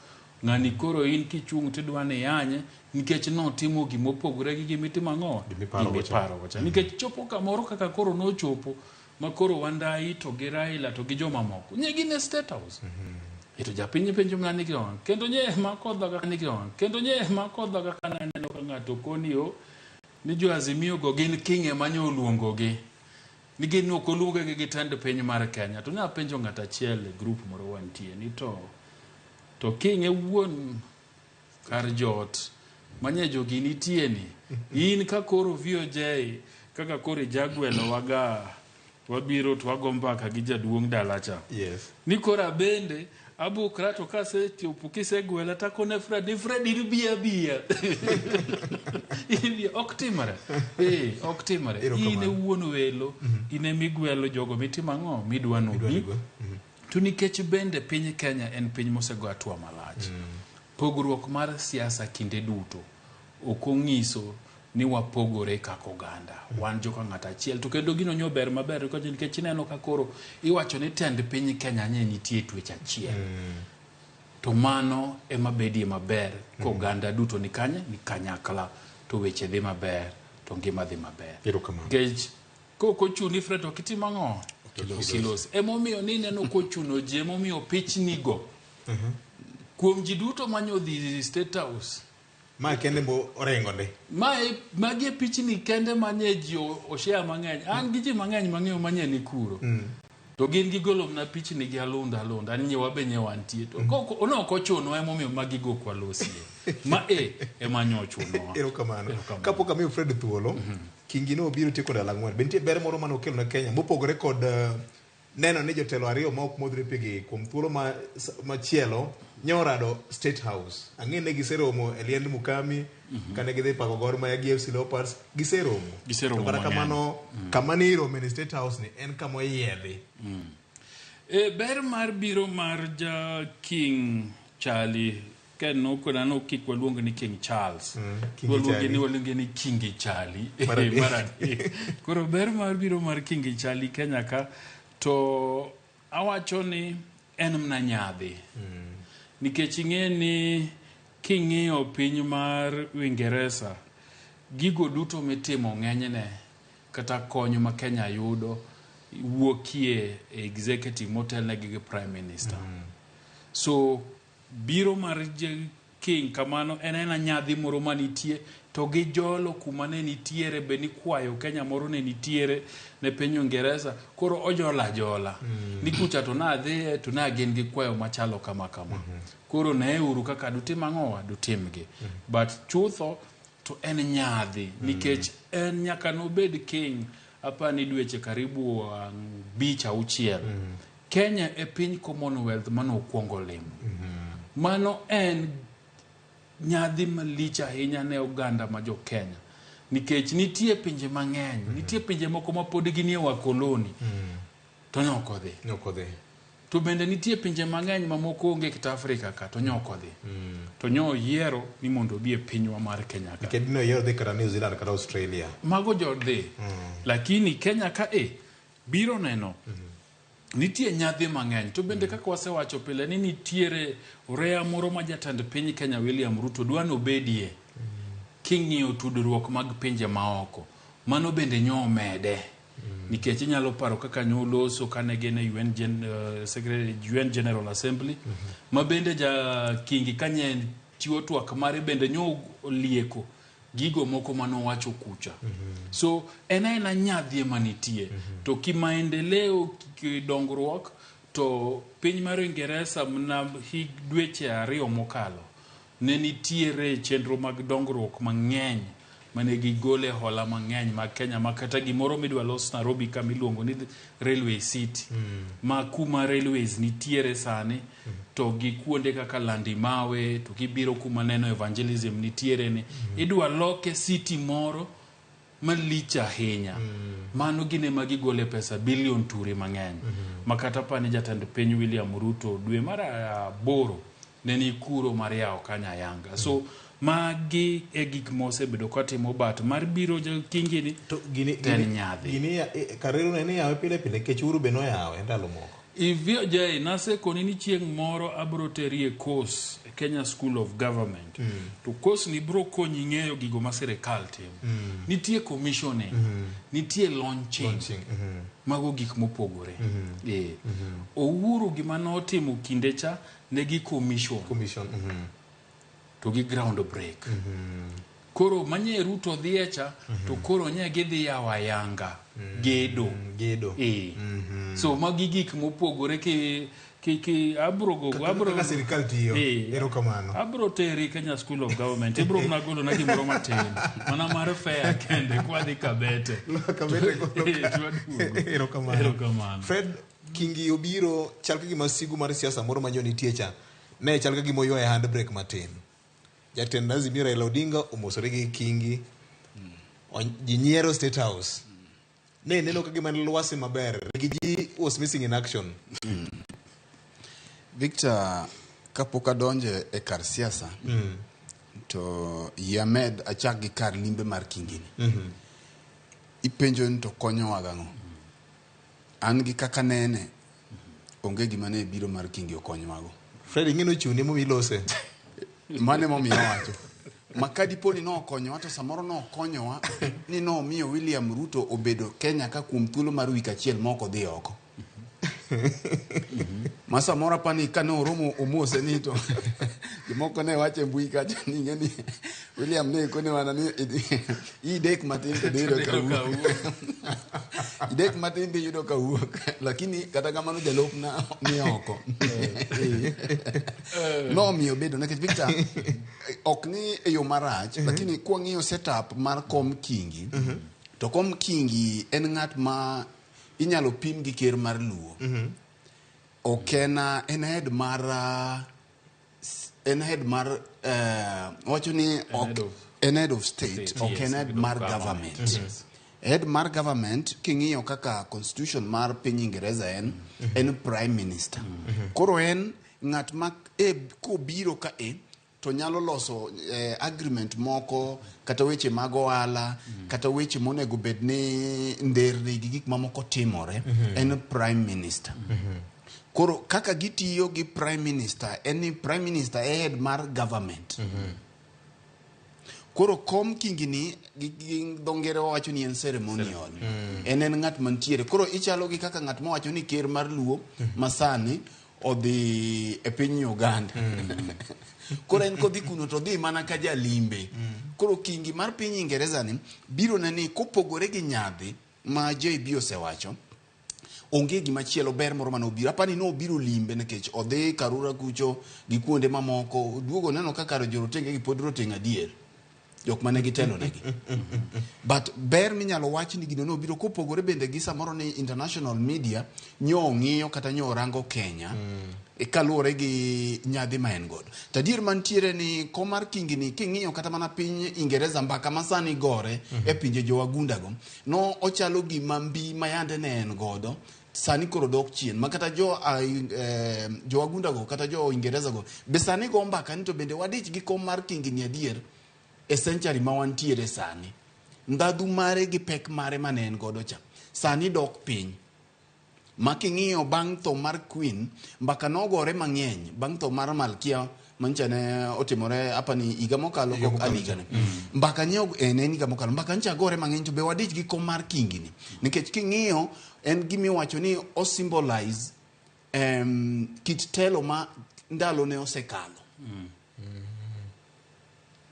ng'ani koro in kichung' tidwa ni iyanye nikech notimo gimopogore gi gimitimo ang'o? Gimiparo gocha. Gimiparo gocha. Nikech chopo kamoro kaka koro nochopo ma koro Wandayi to gi Raila to gi jomamoko nye gin e State House. E to japiny penjo mana ni kendo kendo nye mako dhoga ni kendo nye mako dhoga ka naneno ka ng'ato koni o ni jo Azimio go gin king ema nyo oluongogi. Ni gin ok oluongogi gi tend piny mar Kenya. To napenjo ng'at achiel e group moro wantie ni to king e wuon kar joot manye jogi nitie ni in ka koro VOJ kaka koro ijagwelo waga wabiro to wago mbaka gi jaduong' dala cha. Yes. Ni koro abende abukra to kasechopo kisegwela takone Fred ni Fred in biya biya. In biya ok timore. Ok timore. In e wuon welo, in emigwelo jogo mitimo ang'o midwa nobi. To nikech bende piny Kenya en piny mosego hatua malach. Pogruok mar siasa kinde duto ok onyiso ni wapogore kaka oganda. Wan joka ng'ato achiel. To kendo gino nyo ber maber nikech ineno ka koro iwacho ni tend piny Kenya nye nitie twech achiel. To mano ema bedie maber ka oganda duto ni kanye ni kanyakla to weche dhi maber to ngima dhi maber. Nikech kok ochuni Fred ok itim ang'o? Ok ilos. Emomiyo ni ineno kochuno ji emomiyo pichnigo kuom ji duto manyo dhi State House. Ma kende mo orengo ndi. Mae magi e pichni kende manye ji oshare mang'eny. An gi ji mang'eny mang'eyo manye ni kuro. To gin gigolo mana pichni gi alunda alunda. An nyewa be nye wantie. To kok no ok ochunowa emomiyo magi go ok walosie. Ma e ema nyo ochunowa. Erokamano. Kapok amiyo Fred thuolo, Kingi ne obiro tieko ndalo 4. Be nitie ber moro mane okelo ne Kenya mopogore kod neno ni jotelo ariyo ma ok modhre pigi kuom thuolo machielo nyorado State House. Ang'e ne giseromo e liend Mukami kane gidhi pako Gor Mahia gi FC Leopards, giseromo. Giseromo To kata mang'eny. kamano kama ne irome ni State House ni en kama oyiedhi. Ber mar biro mar ja King Charlie ken nokona no kik waluong ni King Charles. King Waluonge Charlie. ni waluonge ni Kingi Charlie. Mar adek. Mar adek. Koro ber mar biro mar Kingi Charlie Kenya ka to awacho ni en mana nyadhi. Nikech ing'e ni king'iyo piny mar Uingereza gigo duto mitimo ng'enyne kata kony ma Kenya yudo wuokie e executive motelnegi gi prime minister. So biro mar King kamano en aena nyadhi moro manitie to gi jolo kuma ne nitiere be nikwayo Kenya moro ne nitiere ne piny Uingereza koro ojola ajola ni kucha to nadhiye to na gin gi kwayo machalo kama kama. Koro neuru kaka dutim ang'owa dutimgi. But chutho to en nyadhi nikech en nyaka nobed king apani dweche karibu 5 6. Kenya e piny Commonwealth manokwongo limo. Mano en nyadhi malich ahinya ne oganda ma jo Kenya. Nikech nitie pinje mang'eny, nitie pinje moko ma pod ginie wakoloni to nyok odhi. Nyok odhi. To bende nitie pinje mang'eny ma moko onge kata Afrika ka to nyok odhi. To nyo yiero ni mondo obi e pinywa mar Kenya ka. Nikech ne oyiero dhi kata New Zealand kata Australia. Mago jodhi. Lakini Kenya ka biro neno nitie nyadhi mang'eny to bende kaka wasewacho pile ni nitiere oreya moro ma jatend piny Kenya William Ruto dwa nobedie king'iyo tudruok mag pinje maoko. Mano bende nyo omede. Nikech inyalo paro kaka nyo loso kane gin e UN, UN General Assembly ma bende ja Kingi kanye chiwo twak mare bende nyo olieko gigo moko manowacho kucha. So en aena nyadhi ema nitie. To kimaendeleo kidongruok to piny mar Uingereza mna hig dweche 2 mokalo ne nitiere chenro mag dongruok mang'eny mane gigole hola mang'eny mag Kenya ma kata gimoro midwa los Nairobi kama iluongo ni Railway City ma kuma railways nitiere sani to gi kuonde kaka Landimawe to gibiro kuma neno evangelism nitiere ni idwa loke city moro malich ahinya. Mano gine ma gigole pesa bilion turi mang'eny. Ma kata pani jatend piny William Ruto dwe mar 8 ne ni kuro mar yawo kanya yanga. So magi e gik mosebedo katimo bat mar biro Kingi ni to ten nyadhi. Gini Kareru ne ni yawe pile pile nikech Uhuru be noyawe ndalo moko. Ivyo jai nasekoni ni chieng' moro abro teri e course e Kenya School of Government. To course ni bro konyi ng'eyo gigo ma sirikal timo. Nitie commissioning, nitie launching. Mago gik mopogore. Uhuru gima notimo kinde cha ne gi commission. Commission. To gi ground break. Koro manye Ruto dhiye cha to koro nye gidhi yawo ayanga gedo. Gedo. So magi gik mopogore ki abro go abro kaka sirikal tiyo. Erokamano. Abro teri Kenya School of Government. Ibro mana golo na gimoro matin. Mana mar fair kende kwadhi Kabete. Kabete golo. Erokamano. Erokamano. Fred Kingi obiro chal ka gima sigu mar siasa moro ma nitie cha. Ne chal ka gima oywaye handbrake matin. Jatend Azimio Raila Odinga omosore gi Kingi. Ji nyiero State House. Ne neno ka gima en lwasi maber. Gi was missing in action. Victor, kapok adonje e kar siasa, to yie amed achak gi kar limbe mar Kingini. Ipenjo ni to konyowa gang'o? An gi kaka nene, onge gima ne biro mar Kingi okonyowago. Fred, ing'e nochuni momiyo ilose. Mano emomiyo awacho. Ma ka dipo ni nokonyowa to samoro nokonyowa ni nomiyo William Ruto obedo Kenya ka kuom thuolo mar wik achiel ma ok odhi oko. Ma samoro apani ka noromo omose ni to jomoko ne wacho e mbui kacha ni ing'e ni William ne kone mana ni idek matin to dhi yudo ka wuok. Idek matin dhi yudo ka wuok. Lakini kata kamano jalupna ni oko. Nomiyo bedo nikech Victor ok ni e yo marach, lakini kwang'iyo setup mar kom Kingi, To kom Kingi en ng'at ma inyalo pim gi ker mar Luo. Ok en en head mar en head mar wacho ni ok en head of state, State, ok yes, en head head of mar government. government. Yes. Head mar government king'iyo kaka constitution mar piny Ingereza en prime minister. Koro en ng'at ma kobiro ka to nyalo loso agreement moko kata weche mag ohala kata weche monego bed ni nderni gi gik mamoko timore. En prime minister. Koro kaka gitiyo gi prime minister en ni prime minister e head mar government. Koro kom Kingi ni gi dho ngere wawacho ni en ceremonial. En ng'at mantiere. Koro ichalo gi kaka ng'at mawacho ni ker mar Luo masani odhi e piny Uganda. Koro en kodhi kuno to odhi mana ka jalimbe. Koro Kingi mar piny Ingereza ni biro ne ni kopogore gi nyadhi ma JB osewacho, onge gimachielo ber moro mane obiro. Apani nobiro limbe nikech odhi Karura kucho gi kuonde mamoko, oduogo neno ka kar jorotenge gi pod roteng' adier, jok mane gitelo negi. But ber minyalo wach ni gino nobiro kopogore bende gi samoro ni international media nyo ng'iyo kata nyo rango Kenya kaluwore gi nyadhi ma en godo. To adier mantiere ni kom mar Kingi ni king'iyo kata mana piny Ingereza mbaka ma sani gore e pinje jowagunda go, no ochalo gima mbi ma yande ne en godo sani koro dok chien ma kata jo jowagunda go kata jo Ingereza go be sani go mbaka ni to bende wadich gi kom mar Kingi ni adier e century ma wantiere sani. Ndhadhu mare gi pek mare mane en godo cha sani dok piny. Ma king'iyo bang' tho mar Queen, mbaka nogore mang'eny bang' tho mar Malkia mancha ne otimore apani higa mokalo kok higani. Mbaka nye en higa mokalo mbaka ncha gore mang'eny to be wadich gi kom mar Kingi ni nikech king'iyo en gimiwacho ni o symbolize kit telo ma ndalo ne osekalo.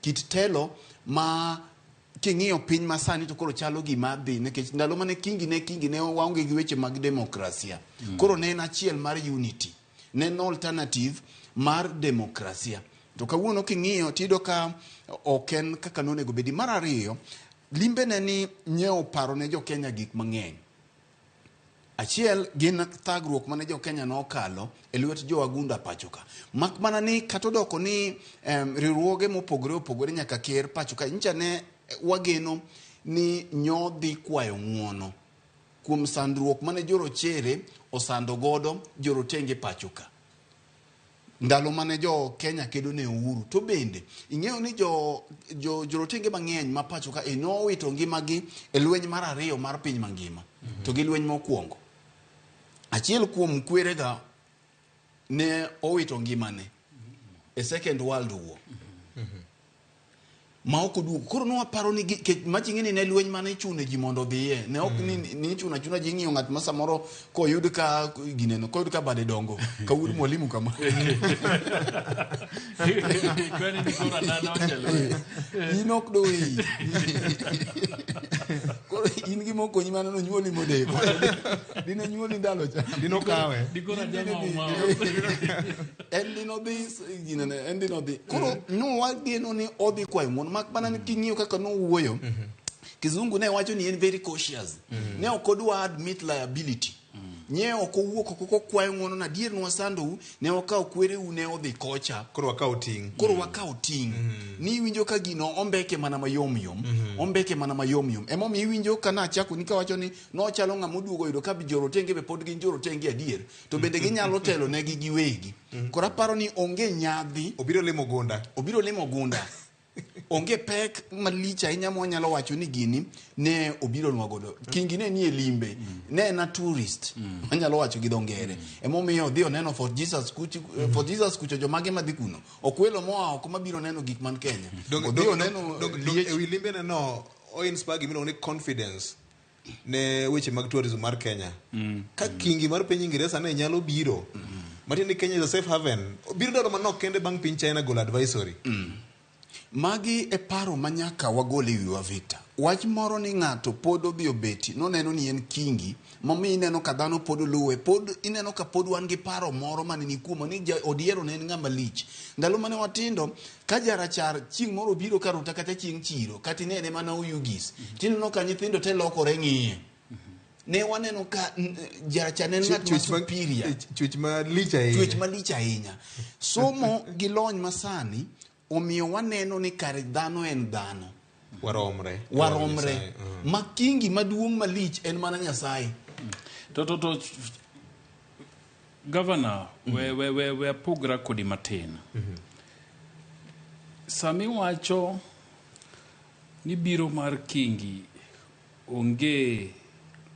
Kit telo ma king'iyo piny masani to koro chalo gima dhi nikech ndalo mane Kingi ne waonge gi weche mag demokrasia. Koro ne en achiel mar unity, ne en alternative mar demokrasia. To kawuono king'iyo tiyudo ka ok en kaka nonego bedi. Mar ariyo, limbe ne ni nyiewo paro ne jo Kenya gik mang'eny. Achiel gin thagruok mane jo Kenya nokalo e lwet jo wagunda pacho ka. Mak mana ni kata odoko ni riwruoge mopogore opogore nyaka ker pacho ka nyicha ne wageno ni nyo dhi kwayo ng'uono kuom sandruok mane jorochere osando godo jorotenge pacho ka. Ndalo mane jo Kenya kedo ne uhuru to bende ing'eyo ni jorotenge mang'eny ma pacho ka nowito ngimagi e lweny mar ariyo mar piny mangima. To gi lweny mokwongo. Achiel kuom kwerega ne owito ngimane e Second World War. Ma ok oduogo. Koro nwaparo ni maching'e ni ne lweny mane ichuno ji mondo odhiye. Ne ok ni ichuno achuna ji ng'iyo ng'at ma samoro koyud ka gineno, koyud ka bade dongo, ka wuod mwalimu kama. In ok doweyi. Koro in gima okonyi mana nonyuoli modeko. Dine nyuoli ndalo cha. Dino kawe. En dino dhi ginene, en dino dhi. Koro nwageno ni odhi kwayo ng'uono. Mak mana ni king'iyo kaka nowuoyo, Kizungu ne wacho ni en very cautious. Ne ok odwa admit liability. Nye ok owuok oko kokwayo ng'uono na adier nwasandou, ne wakawo kwereu ne odhi kocha. Koro wakawo ting'. Koro wakawo ting'. Ni iwinjo ka gino ombeke mana mayom yom. Ombeke mana mayom yom. Emomiyo iwinjo ka nachako ni kawacho ni nochalo ng'ama oduogo yudo ka jorotenge be pod gin jorotenge adier. To bende ginyalo telo negi giwegi. Koro aparo ni onge nyadhi. Obiro limo gunda. Obiro limo gunda. Onge pek malich ahinya mwanyalo wacho ni gini ne obiro nwa godo. Kingi ne nie limbe, ne en a tourist. Wanyalo wacho gi dho ngere. Emomiyo odhi oneno Fort Jesus kucho, Fort Jesus kucho jomage madhi kuno. Ok welo moa oko mabiro neno gik man Kenya. Odhi oneno liech. Ewi limbe ne no, o inspire gimiluongo ni confidence ne weche mag tourism mar Kenya. Ka Kingi mar piny Ingereza ne nyalo biro, matiende ni Kenya is a safe haven. Biro ndalo manok kende bang' piny China golo advisory. Magi e paro ma nyaka wagol e wiwa Victor. Wach moro ni ng'ato pod odhi obeti noneno ni en kingi momiyo ineno ka dhano pod luwe pod ineno ka pod wan gi paro moro mane ni kuomwa ni ja Odiero ne en ng'ama lich. Ndalo mane watindo ka jarachar chieng' moro obiro ka ruta kata chieng' chiro kata inene mana Oyugis tineno ka nyithindo te lokore ng'iye. Ne waneno ka jarachar ne en ng'at ma superior. Chwech malich ahinya. Chwech malich ahinya. Somo gi lony masani omiyo waneno ni kare dhano en dhano. Waromre. Waromre. Ma kingi maduong' malich en mana Nyasaye. To Governor, we apogra kodi matin. Sami wacho ni biro mar kingi onge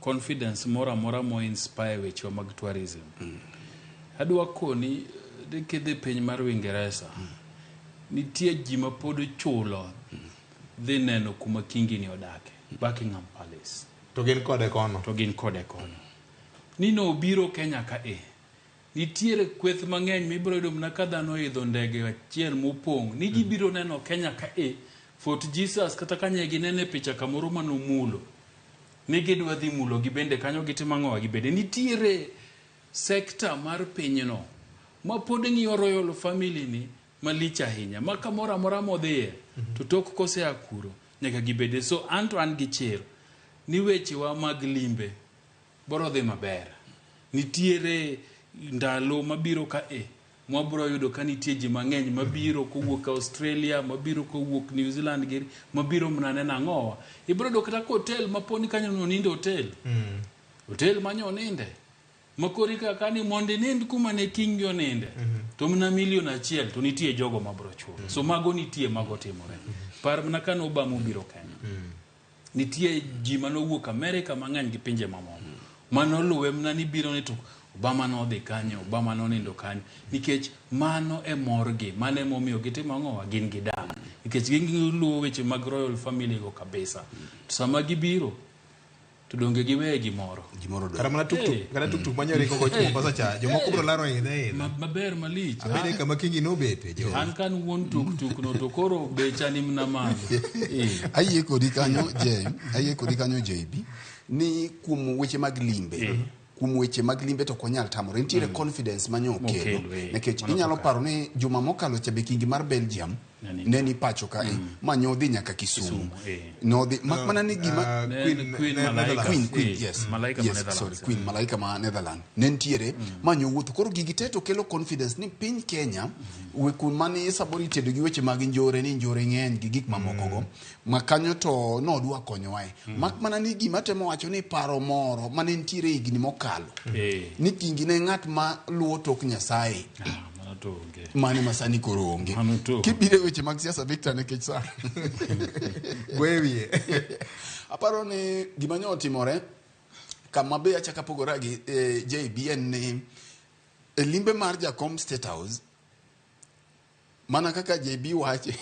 confidence moro amora mo inspire wechewa mag tourism. Adwa koni kidhi piny mar Uingereza, nitie ji ma pod chulo dhi neno kuma kingi ni odake, Buckingham Palace. To gin kode kono. To gin kode kono. Ni nobiro Kenya ka e. Nitiere kweth mang'eny mibiro yudo mana ka dhano oidho ndege achiel mopong' ni gibiro neno Kenya ka e Fort Jesus kata ka nye ginene picha kamoro manomulo ni gidwa dhi mulo gibende kanyo gitimo ang'owa gibende. Nitiere sekta mar pinyno ma pod ng'iyo royal family ni malich ahinya ma kamoro amora modhiye to tok kosea kuro nyaka gibede. So anto an gi chir ni wechewa mag limbe boro dhi maber. Nitiere ndalo mabiro ka e mwabro yudo ka nitie ji mang'eny mabiro kowuok Australia, mabiro kowuok New Zealand giri, mabiro mana neno ang'owa. Ibiro yudo kata ka hotel maponi kanyo nonindo hotel. Hotel manyo oninde. Makori kaka ni mondo inind kuma ne kingi oninde. To mana milion 1 to nitie jogo mabro chulo. So mago nitie mago timore. Par mana ka Obama obiro Kenya. Nitie ji manowuok Amerika mang'eny gi pinje mamoko. Manoluwe mana ni biro ni to Obama nodhi kanyo, Obama nonindo kanyo. Nikech mano e morgi, mano emomiyo gitimo ang'owa, gin gidak. Nikech giluwo weche mag royal family go kabisa. To sama gibiro, to donge giweye gimoro. Kata mana tuktuk, kata tuktuk manyori kogo Mombasa cha, jomoko biro laro idhe idha. Maber malich. Abede kama kingi nobete jo. An kan wuon tuktuk no to koro becha ni mna malo. Ayie kodi kanyo J, ayie kodi kanyo JB ni kuom weche mag limbe. Kuom weche mag limbe to ok wanyal tamore. Nitiere confidence manyo okelo. Nikech inyalo paro ni juma mokalo cha be kingi mar Belgium ne ni pacho ka ma nodhi nyaka Kisumu. Nodhi mak mana ni gima Queen Queen yes. Malaika ma Netherlands. Sorry, Queen Malaika ma Netherlands. Ne nitiere ma nyowuotho. Koro gigi te to kelo confidence ni piny Kenya we mane samoro itedo gi weche mag njore ni njore ng'eny gi gik mamoko go. Ma kanyo to nodwa konyowae. Mak mana ni gima temo wacho ni paro moro mane nitiere higni mokalo. Ni kingi ne ng'at ma luwo tok Nyasaye. Mane masani koro onge. Kibiro weche mag siasa Victor nikech sa. Gwewie. Aparo ni gima nyo otimore kama be achaka pogora gi JBN ni e limbe mar Jakom State House mana kaka JB wache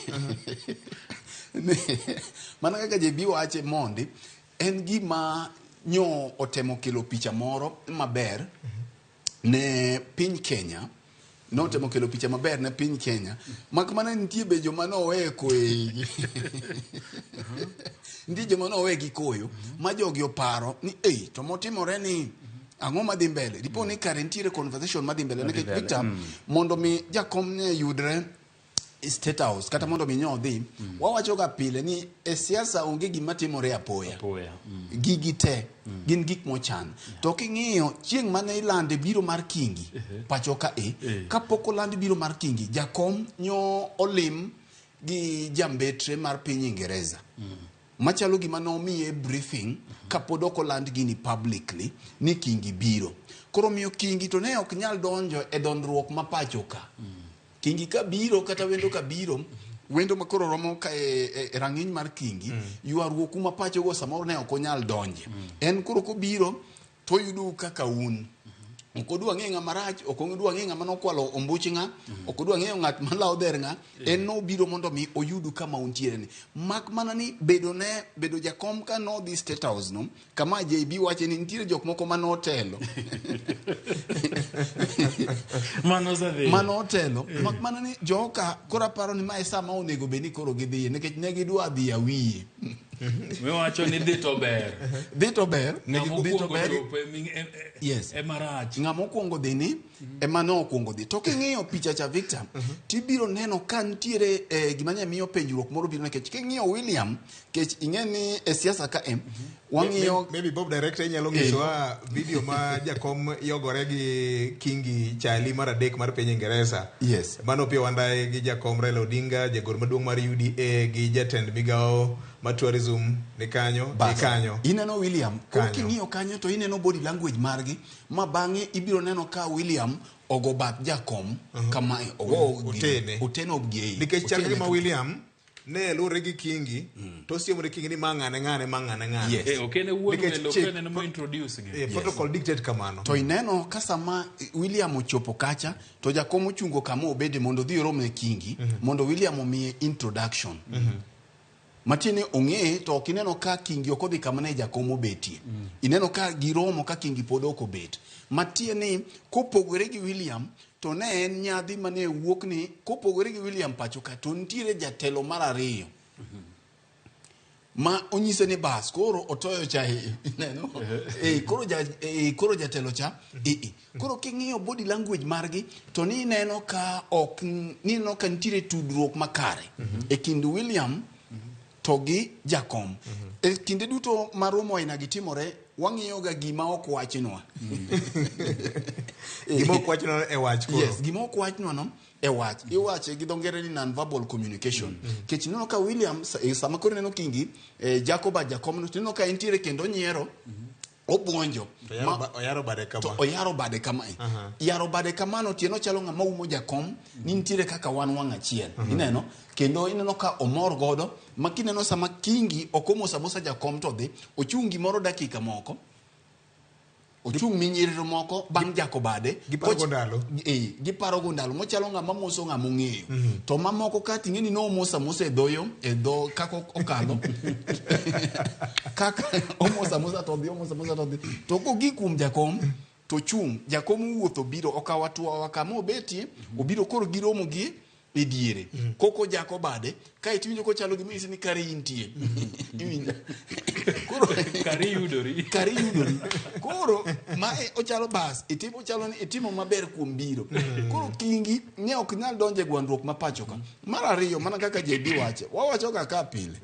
mana kaka JB wache mondi en gima nyo otemo kelo picha moro maber ne piny Kenya. Notemo kelo picha maber ne piny Kenya. Mak mana nitie be joma nowe koyo. Nitie joma nowe gi koyo ma jogi oparo ni ei to motimore ni ang'o madhi mbele. Dipo ni kare nitiere conversation madhi mbele nikech Victor mondo mi jakom ne yudre State House kata mondo mi nyodhi wawacho ga pile ni e siasa onge gima timore apoya. Gigi te gin gik mochan. To king'iyo chieng' mane ilande biro mar kingi pacho ka e kapok oland biro mar kingi jakom nyo olim gi jambetre mar piny Ingereza machalo gima nomiye briefing kapod ok oland gini publicly ni kingi biro. Koro miyo kingi to ne ok nyal donjo e dondruok ma pacho ka. Kingi ka biro kata wendo ka biro wendo ma koro romo ka e rang'iny mar kingi ywaruok kuma pacho go samoro ne ok onyal donje. En koro kobiro to oyudo kaka un. Ok odwa ng'eyo ng'ama rach, ok odwa ng'eyo ng'ama nokwalo ombuch ng'a, ok odwa ng'eyo ng'at malawo dher ng'a, en nobiro mondo mi oyudu kama untiere ni. Mak mana ni bedo ne bedo jakom ka nodhi State House no, kama JB wache ni nitiere jok moko manotelo. Mano osedhi. Manotelo, mak mana ni joka koro aparo ni mae sama onego bed ni koro gidhiye nikech ne gidwa dhi awiye. Miwacho ni dhi to ber. Dhi to ber. Ng'ama Dhi to okwongo ber. chopo Yes. ema rach. Ng'ama okwongo dhi ni ema ne okwongo dhi. To king'iyo picha cha Victor, tibiro neno ka nitiere gima ne miyo penjruok moro biro nikech king'iyo William, kech ing'e ni e siasa ka e, wang'iyo Maybe Bob Director inyalo nyisowa video ma jakom yogore gi Kingi Chali mar adek mar piny Ingeresa. Yes. Mano Opiyo Wandayi gi jakom Raila Odinga, jagoro maduong' mar UDA gi jatend migawo mar tourism ni kanyo, ni Bas. kanyo. Ineno William, koro Kanyo. king'iyo kanyo to ineno body language margi ma bang'e ibiro neno ka William ogo bath jakom kamae, ogo Otene. oteno gi Nikech chal otene gima William ne luwore gi Kingi to osiemore Kingi ni ma ng'ane ng'ane ma ng'ane ng'ane. Yes. Ok en e wuon Nikech welo, ok chik- en ema introduce gi. Protocol dictate kamano. To ineno ka sama William ochopo kacha to jakom ochungo kama obede mondo odhi orom ne Kingi mondo William omiye introduction. Matiende ni ong'e to ok ineno ka Kingi ok odhi kama ne jakom obetie. Ineno ka giromo ka Kingi pod ok obet. Matiende ni kopogore gi William to ne en nyadhi mane wuok ni kopogore gi William pacho ka to nitiere jatelo mar ariyo ma onyise ni bas koro otoyo cha ineno koro ja koro jatelo cha Koro king'iyo body language margi to ni ineno ka ok ni ineno ka nitiere tudruok makare e kind William to gi jakom. E kinde duto ma romo aina gi timore, wang'iyo ga gima ok wachnwa. Gima ok wachnwa e wach koro. Yes, gima ok wachnwa no e wach. Iwache gi dho ngere ni non-verbal communication. Kech ineno ka William sama koro ineno Kingi, Jacob jakom no, tineno ka entiere kendo onyiero, obuonjo. Oyaro bade kama. To oyaro bade kamae. Yaro bade kamano tieno chalo ng'ama umo jakom ni nitiere kaka wan wang' achiel. Ineno? Kendo ineno ka omor godo, ma kineno sama Kingi ok omoso amosa jakom to dhi, ochung' gimoro dakika moko. Ochung' minyiriro moko bang' jako bade. Giparo go ndalo. Giparo go ndalo. Mochalo ng'ama moso ng'ama ong'eyo. To mamoko ka ting'e ni nomoso amosa e dhoyo, e dho kaka okalo. Kaka omoso amosa to odhi, omoso amosa to odhi. To kogik kuom jakom, to chung'. Jakom owuotho obiro, okawo atua kama obetie, obiro koro giromo gi e diere. Koko jako bade, kae tiwinjo kochalo gima nyisi ni kare intie. Iwinjo? Koro kare yudori. Kare yudori. Koro mae ochalo bas, itimo chalo ni itimo maber kuom biro. Koro Kingi ne ok nyal donjo e gwandruok ma pacho ka. Mar ariyo, mana kaka JB wacho, wawacho ga ka pile.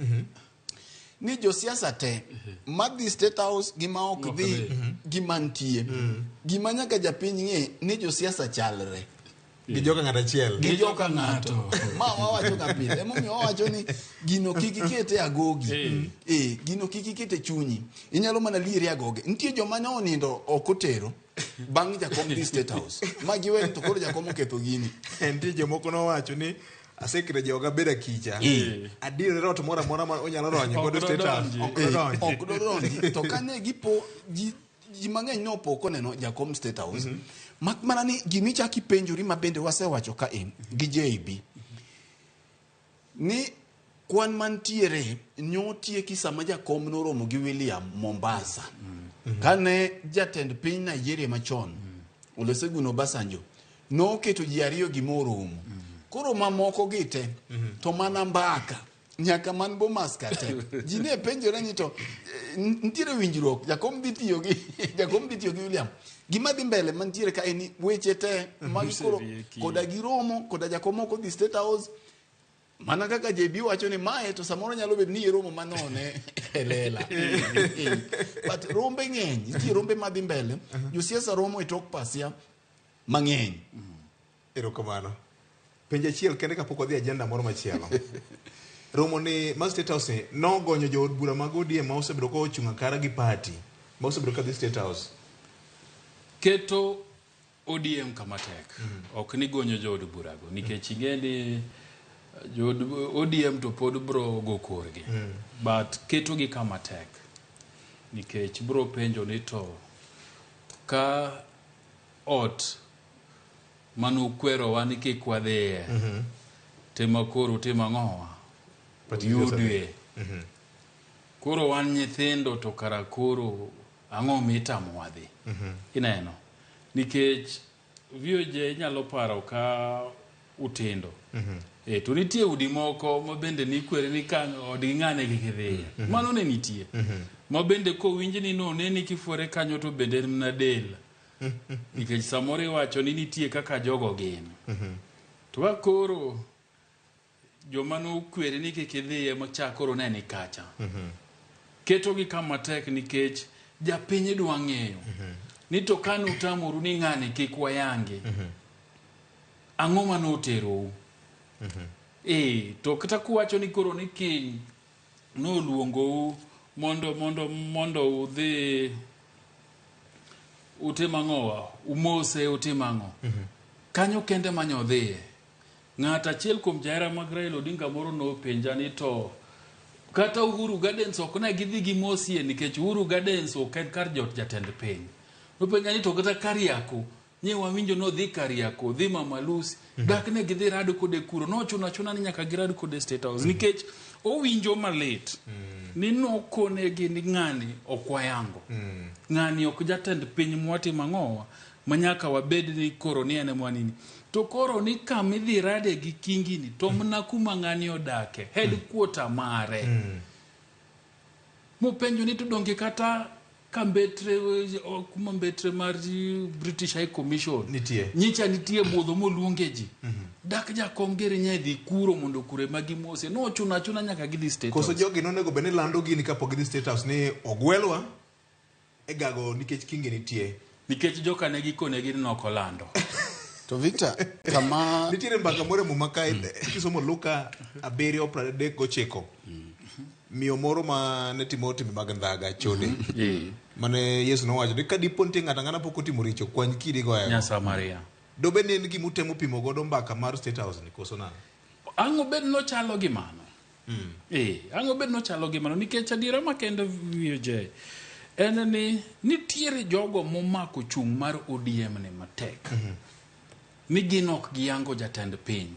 Ni josiasa te madhi State House gi ma ok dhi gi mantie. Gima nyaka japiny ng'e ni josiasa chalre. Gi joka ng'ato achiel. Gi joka ng'ato. Ma wawacho ga pile. Emomiyo wawacho ni gino kik ikete agogi. Gino kik ikete chunyi. Inyalo mana lieri agoge. Nitie joma ne onindo ok otero bang' jakom dhi State House. Ma giwe to koro jakom oketho gini. Nitie jomoko nowacho ni asekre joga bedo akicha. Adier rot moro amora ma onyalo ronyo godo State House. Ok dodonji. Ok dodonji. To kane gipo ji mang'eny nopo koneno jakom State House. Mak mana ni gimichak ipenjori ma bende wasewacho ka in gi JB ni kwan mantiere nyotieki sama jakom noromo gi William Mombasa. Kane jatend piny Nigeria machon Olusegun Obasanjo noketo ji ariyo gimoromo. Koro mamoko gi te to mana mbaka nyaka man Bomas ka te. Ji ne penjore ni to nitiere winjruok jakom dhi tiyo gi jakom dhi tiyo gi William. Gima dhi mbele mantiere ka en ni weche te magi koro koda giromo koda jakom moko dhi State House. Mana kaka JB wacho ni mae to samoro nyalo bedo ni romo manone e lela. But rombe ng'eny, nitie rombe madhi mbele. Josiasa romo e tok pasia mang'eny. Erokamano. Penjo achiel kende kapok wadhi agenda moro machielo. Romo ni mar State House ni nogonyo jood bura mag ODM ma osebedo ka ochung' akara gi party ma osebedo ka dhi State House. Keto ODM kama tek. Ok ni gonyo jood burago nikech ing'e ni jood ODM to pod bro go korgi. But keto gi kama tek nikech bro penjo ni to ka ot manukwerowa ni kik wadhiye tema koro timo ang'owa oyudwe. Koro wan nyithindo to kara koro ang'o mitamowa dhi? Ineno, nikech VOJ inyalo paro ka utindo. To nitie udi moko ma bende nikwere ni ka odgi ng'ane kik idhiye. Mano ne nitie. Ma bende kowinj ni noneni kifuore kanyo to bende en mana del. Nikech samoro iwacho ni nitie kaka jogo gin. To ka koro joma nokwere ni kik idhiye machak koro ne ni kacha. Ketogi kama tek nikech japiny dwa ng'eyo ni to kane utamoru ni ng'ani kik wayangi, ang'o mane oterou? To kata kuwacho ni koro ni kiny noluongou mondo udhi utim ang'owa, umose utim ang'o. Kanyo kende manyodhiye. Ng'at achiel kuom jahera mag Raila Odinga moro nopenja ni to kata Uhuru Gardens ok ne gidhi gimosie nikech Uhuru Gardens ok en kar jot jatend piny. Nopenja ni to kata Kariako, nye wawinjo nodhi Kariako, dhi Mama Lucy, dak ne gidhi rado kode kuro. Nochuno achuna ni nyaka girad kode State House nikech owinjo malit ni nokonegi ni ng'ani ok wayango. Ng'ani ok jatend piny mwatimo ang'owa ma nyaka wabed ni koro ni en ema nini. To koro ni kama idhi rade gi kingi ni to mana kuma ng'ani odake, headquarter mare. Mopenjo ni to donge kata kambetre kuma mbetre mar British High Commission nitie. Nyicha nitie budho moluonge ji. Dak jakom gere nya dhi kuro mondo kure magi mose. Nochuno achuna nyaka gidhi State Koso House. jogi nonego bed ni lando gini kapok gidhi State House ni ogwelwa e gago nikech kingi nitie. Nikech joka ne gikonegi ni nokolando. To Victor, kama nitiere mbaka moro e Muma kae kisomo Luka 7:39. Miyo moro ma ne timo timbe mag ndhaga chode. Mane Yesu nowacho ni ka dipo nitie ng'ato ang'ata pok otimo richo kwany kidi goyego. Nya Samaria. Dobed ni en gima utemo pimo godo mbaka mar State House ni koso nang'o? Ang' obed nochalo gi mano. Ang' obed nochalo gi mano nikech adiera makende VOJ en ni nitiere jogo momako chung' mar ODM ni matek. Ni gin ok giyango jatend piny.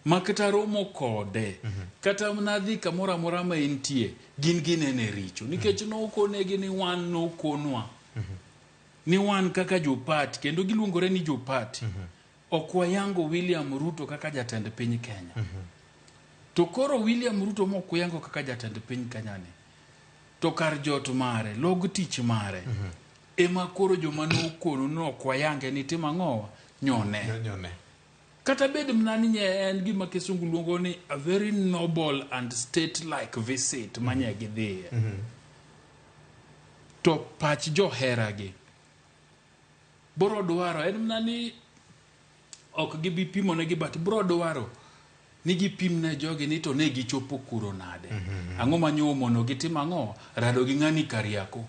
Ma kata romo kode, kata mana dhi kamoro amora ma entie, gin ginene richo. Nikech nokonegi ni wan nokonwa. Ni wan kaka jopati, kendo giluongore ni jopati. Ok wayango William Ruto kaka jatend piny Kenya. To koro William Ruto mok uyango kaka jatend piny Kenya ni, to kar jot mare, log tich mare, ema koro joma nokonu ni ok wayange ni timo ang'owa? Nyone. Nyone. Kata bed mana ni nye en gima kisungu luongo ni a very noble and state-like visit manye gidhiye. To pach joheragi boro dwaro en mana ni ok gibi pimonegi but bro dwaro ni gipim ne jogi ni to ne gichopo kuro nade. Ang'o ma nyomono gitimo ang'o? Rado gi ng'ani Kariako,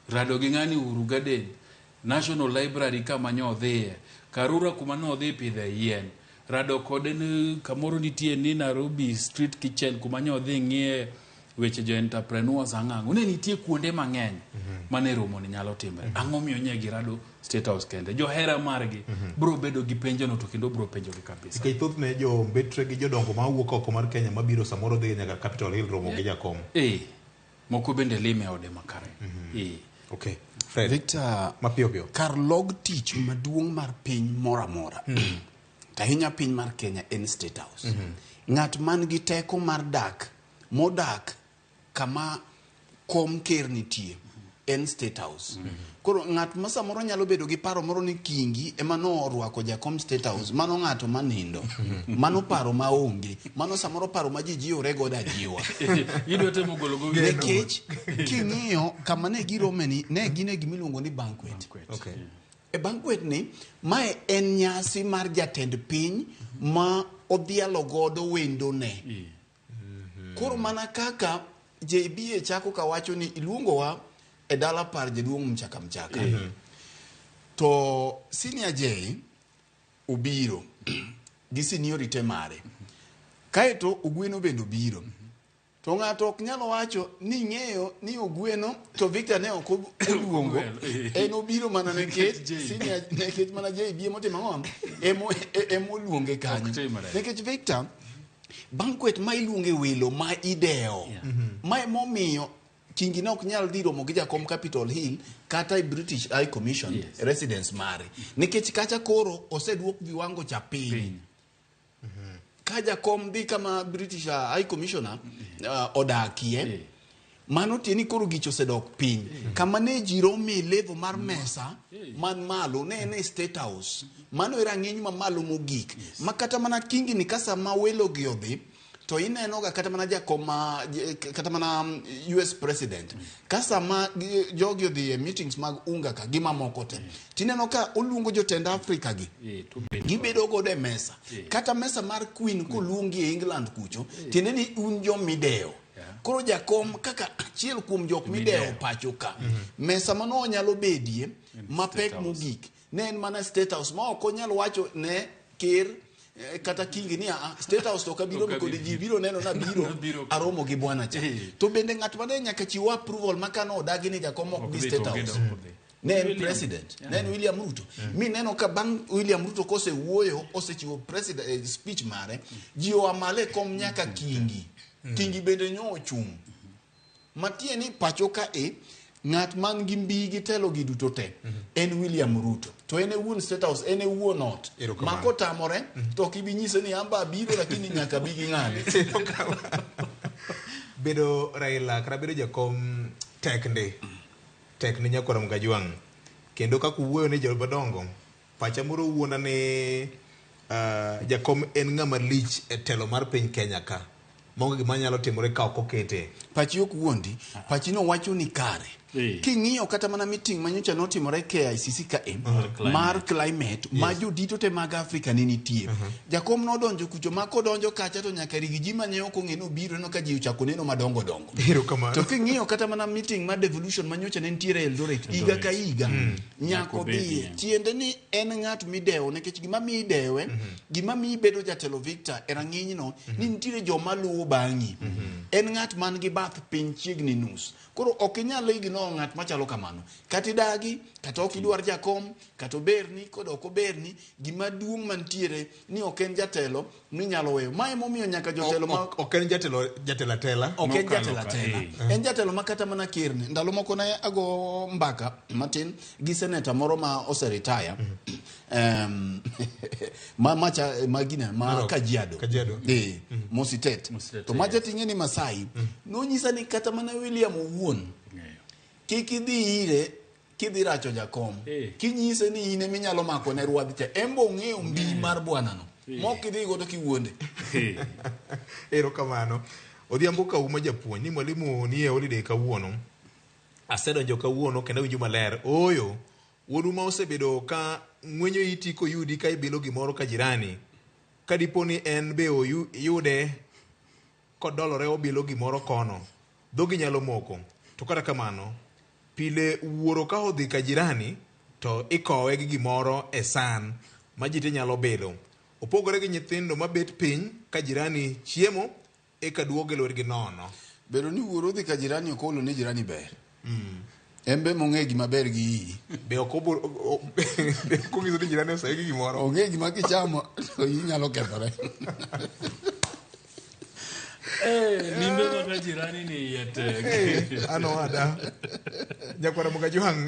rado gi ng'ani Uhuru Garden, National Library kama nyodhiye, Karura kuma nodhi pidhe yien, rado kode ni kamoro nitie ni Nairobi Street Kitchen kuma nyodhi ng'iye weche jo entrepreneurs ang'ang'o. Ne nitie kuonde mang'eny mane romo ni nyalo timre. Ang'o miyo nye girado State House kende? Johera margi bro bedo gi penjo no to kendo bro penjo gi kabisa. Nikech thothne jo mbetre gi jodongo ma wuok oko mar Kenya mabiro samoro dhi nyaka Capitol Hill romo gi jakom. Moko bende lime ode makare. Okay. Fred. Victor, mapiyo piyo. Kar log tich maduong' mar piny moro amora, to ahinya piny mar Kenya en State House. Ng'at man gi teko mar dak, modak kama kom ker nitie, en State House. Koro ng'at ma samoro nyalo bedo gi paro moro ni kingi ema norwako jakom State House, mano ng'ato manindo. Mano paro ma onge. Mano samoro paro ma ji jiwore godo ajiwa. Idwa temo golo go Nikech king'iyo kama ne girome ni, ne gin e gimiluongo ni banquet. Okay. E banquet ni, mae en nyasi mar jatend piny ma odhialo godo wendone. Koro mana kaka JBA chako kawacho ni iluongowa e dala par jaduong' mchaka mchaka. To Senior J obiro gi seniority mare. Kaeto Ogweno bende obiro. To ng'ato ok nyal wacho ni ing'eyo ni Ogweno to Victor ne ok oluongo. En obiro mana nikech senior, nikech mana JB emotimo ang'o? Emo oluonge kanyo. Nikech Victor, banquet ma iluonge welo ma idewo. Ma emomiyo Kingi ne ok nyal dhi romo gi jakom Capitol Hill kata e British High Commission residence mare. Nikech kacha koro oseduok viwango cha piny. Ka jakom dhi kama British High Commissioner odakie, mano tiende ni koro gicho osedok piny. Kama ne ji rome e level mar mesa man malo ne en e State House. Mano e rang'iny mamalo mogik. Ma kata mana Kingi ni ka sama welo gi odhi, to ineno ga kata mana jakom ma kata mana US president ka sama jogi odhi e meetings mag UNGA ka gi mamoko te, tineno ka oluongo jotend Afrika gi, gibedo godo e mesa, kata mesa mar Queen koluongi e England kucho, tiende ni un jomidewo. Koro jakom kaka achiel kuom jok midewo pacho ka, mesa mano onyalo bedie mapek mogik ne en mana State House, ma ok onyal wacho ne ker kata Kingi ni "Ah, State House to ok abiro kod ji biro neno na biro aromo gi bwana cha." To bende ng'at mane nyaka chiw approval ma kano odagi ni jakom ok dhi State House ne en president, ne en William Ruto. Mi neno ka bang' William Ruto kosewuoyo, osechiwo president speech mare, ji oa malo e kom nyaka Kingi. Kingi bende nyo ochung'. Matie ni pacho ka e ng'at man gi mbi gi telo gi duto te en William Ruto, to en e wuon State House, en e wuon ot. Erokamano. Ma kotamore to ok ibi nyise ni amba abiro, lakini nyaka bi gi ng'ane. Bedo Raila kata bedo jakom tek ndi, tek ni nyakwar Mgajwang'. Kendo kaka uwuoyo ni jomadongo, pacha moro wuonda ni jakom en ng'ama lich e telo mar piny Kenya ka, maonge gima nyalo timore ka ok okete. Pachi ok wuondi, pachi no wacho ni kare. King'iyo kata mana meeting manyocha notimore KICC ka e mar climate ma jodito te mag Afrika ne nitie, jakom nodonjo kucho, ma kodonjo kacha to nyaka rigi ji mane ok ong'e nobiro neno ka ji ochako neno madongo dongo. Erokamano. To king'iyo kata mana meeting mar devolution manyocha ne nitiere Eldoret higa ka higa, nyaka odhiye. Tiende ni en ng'at midewo, nikech gima miyi dewe, gima miyi bedo jatelo, Victor, e rang'inyno ni nitiere joma luwo bang'i. En ng'at man gi bath piny chiegni nus. Koro ok inyal ignore ng'at machalo kamano, kata idagi kata ok idwar jakom, kata oberni kod ok oberni. Gima duong' mantiere ni ok en jatelo minyalo weyo. Ma emomiyo nyaka jotelo ma Ok en jatelo, jatelo atela. Ok en jatelo atela, en jatelo ma kata mana kerne. Ndalo moko ne ago mbaka matin gi seneta moro ma oseretire ma macha ma gine ma Narok. Kajiado. Kajiado. Mositet. To macha ting'e ni Masai nonyisa ni kata mana William owuon kik idhi ire kidhi racho jakom, kinyise ni in eminyalo mako ne rwadh cha, en bo ong'eyo mbi mar bwanano mok idhi godo kiwuonde. Erokamano. Odhiambo Kauma japuonj ni mwalimu nie holiday kawuono. Asedonjo kawuono kendo awinjo maler. Ooyo, wuonu ma osebedo ka ng'wenyo iti koyudi ka ibilo gimoro ka jirani. Ka dipo ni en be oyude kodolore obilo gimoro kono, dhogi nyalo moko. To kata kamano, pile wuoro ka odhi ka jirani to ikowe gi gimoro e san ma ji te nyalo bilo. Opogore gi nyithindo mabet piny ka jirani chiemo eka duogo e lwetgi nono. Bedo ni wuoro dhi ka jirani ok olo ne jirani ber. En be mong'e gima ber gi iyi. Be ok be ok onyiso ni jirani osayi gi gimoro. Ong'e gima kichamo to iyi nyalo kethore. Limbe maka jirani ni iye tek. An owada nyakwara Mugajwang',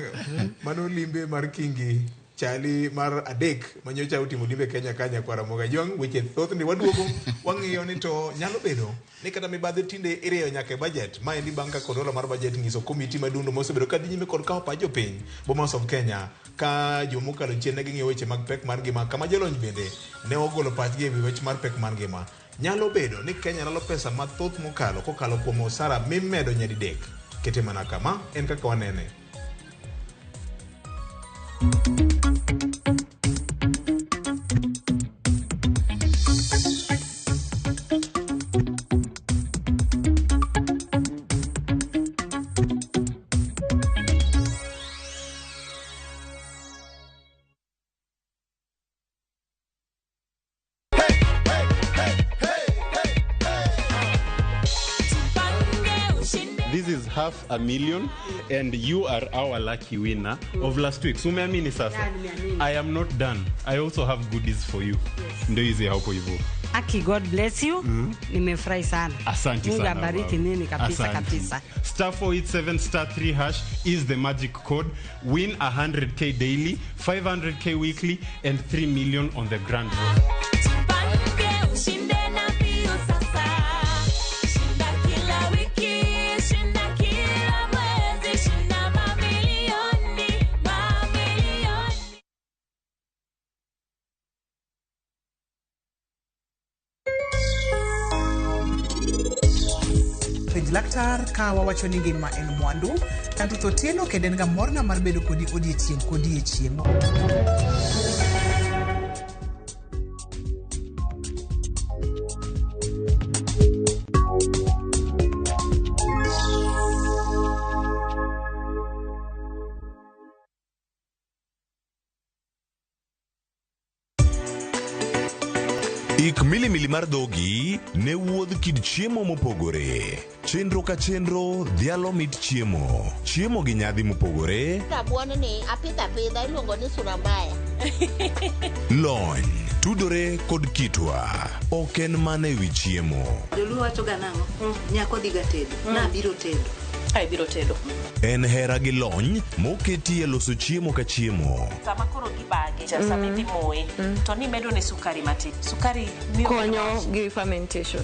mano limbe mar Kingi chali mar adek manyocha otimo limbe Kenya ka. Nyakwara Mugajwang', weche thoth ni waduogo wang'iyo ni to nyalo bedo ni kata mibadhi tinde irieyo nyaka e budget. Maendi bang' ka kod mar budget nyiso komiti madundo mosebedo ka dhi nyime kod kawo pach jopiny Bomas of Kenya ka juma mokalo chien ne ging'iyo weche mag pek mar ngima, kama jolony bende ne ogolo pachgi e wi wach mar pek mar ngima. Nyalo bedo ni Kenya lalo pesa mathoth mokalo kokalo kuom osara mimedo nyadidek. Kete mana kama en kaka wanene. 500,000 and you are our lucky winner of last week. So umeamini sasa? Yeah, nimeamini. I am not done. I also have goodies for you. Ndio hizi hapo hivyo. Aki, God bless you. Nimefurahi sana. Asante Mungu sana. abariki mama. nini kabisa Asante. kabisa. Star 487 star 3 hash is the magic code. Win 100k daily, 500k weekly and 3 million on the grand draw. Jipange ushinde na mbio sasa. Shinda kila wiki, shinda kila mwezi, shinda mamilioni, mamilioni. Penj laktar ka wawacho ni ngima en mwandu Tanto Otieno kendo en ga morna mar bedo kodi odiechieng' kodiechieng'. Ik milimili mar dhogi ne wuodh kit chiemo mopogore. Chenro ka chenro dhialo mit chiemo. Chiemo gi nyadhi mopogore, Rabuon ni apidho apidha iluongo ni sura mbaya. lony, tudore kod kitwa. Ok en mana ewi chiemo. Joluo wacho ga nang'o? Nyako dhi ga tedo. Nabiro tedo. Ai biro tedo. En hera gi lony moketi e loso chiemo ka chiemo. Sama koro gibage, sama idhi moye, to nimedo ne sukari matin. Sukari miyo Konyo gi fermentation.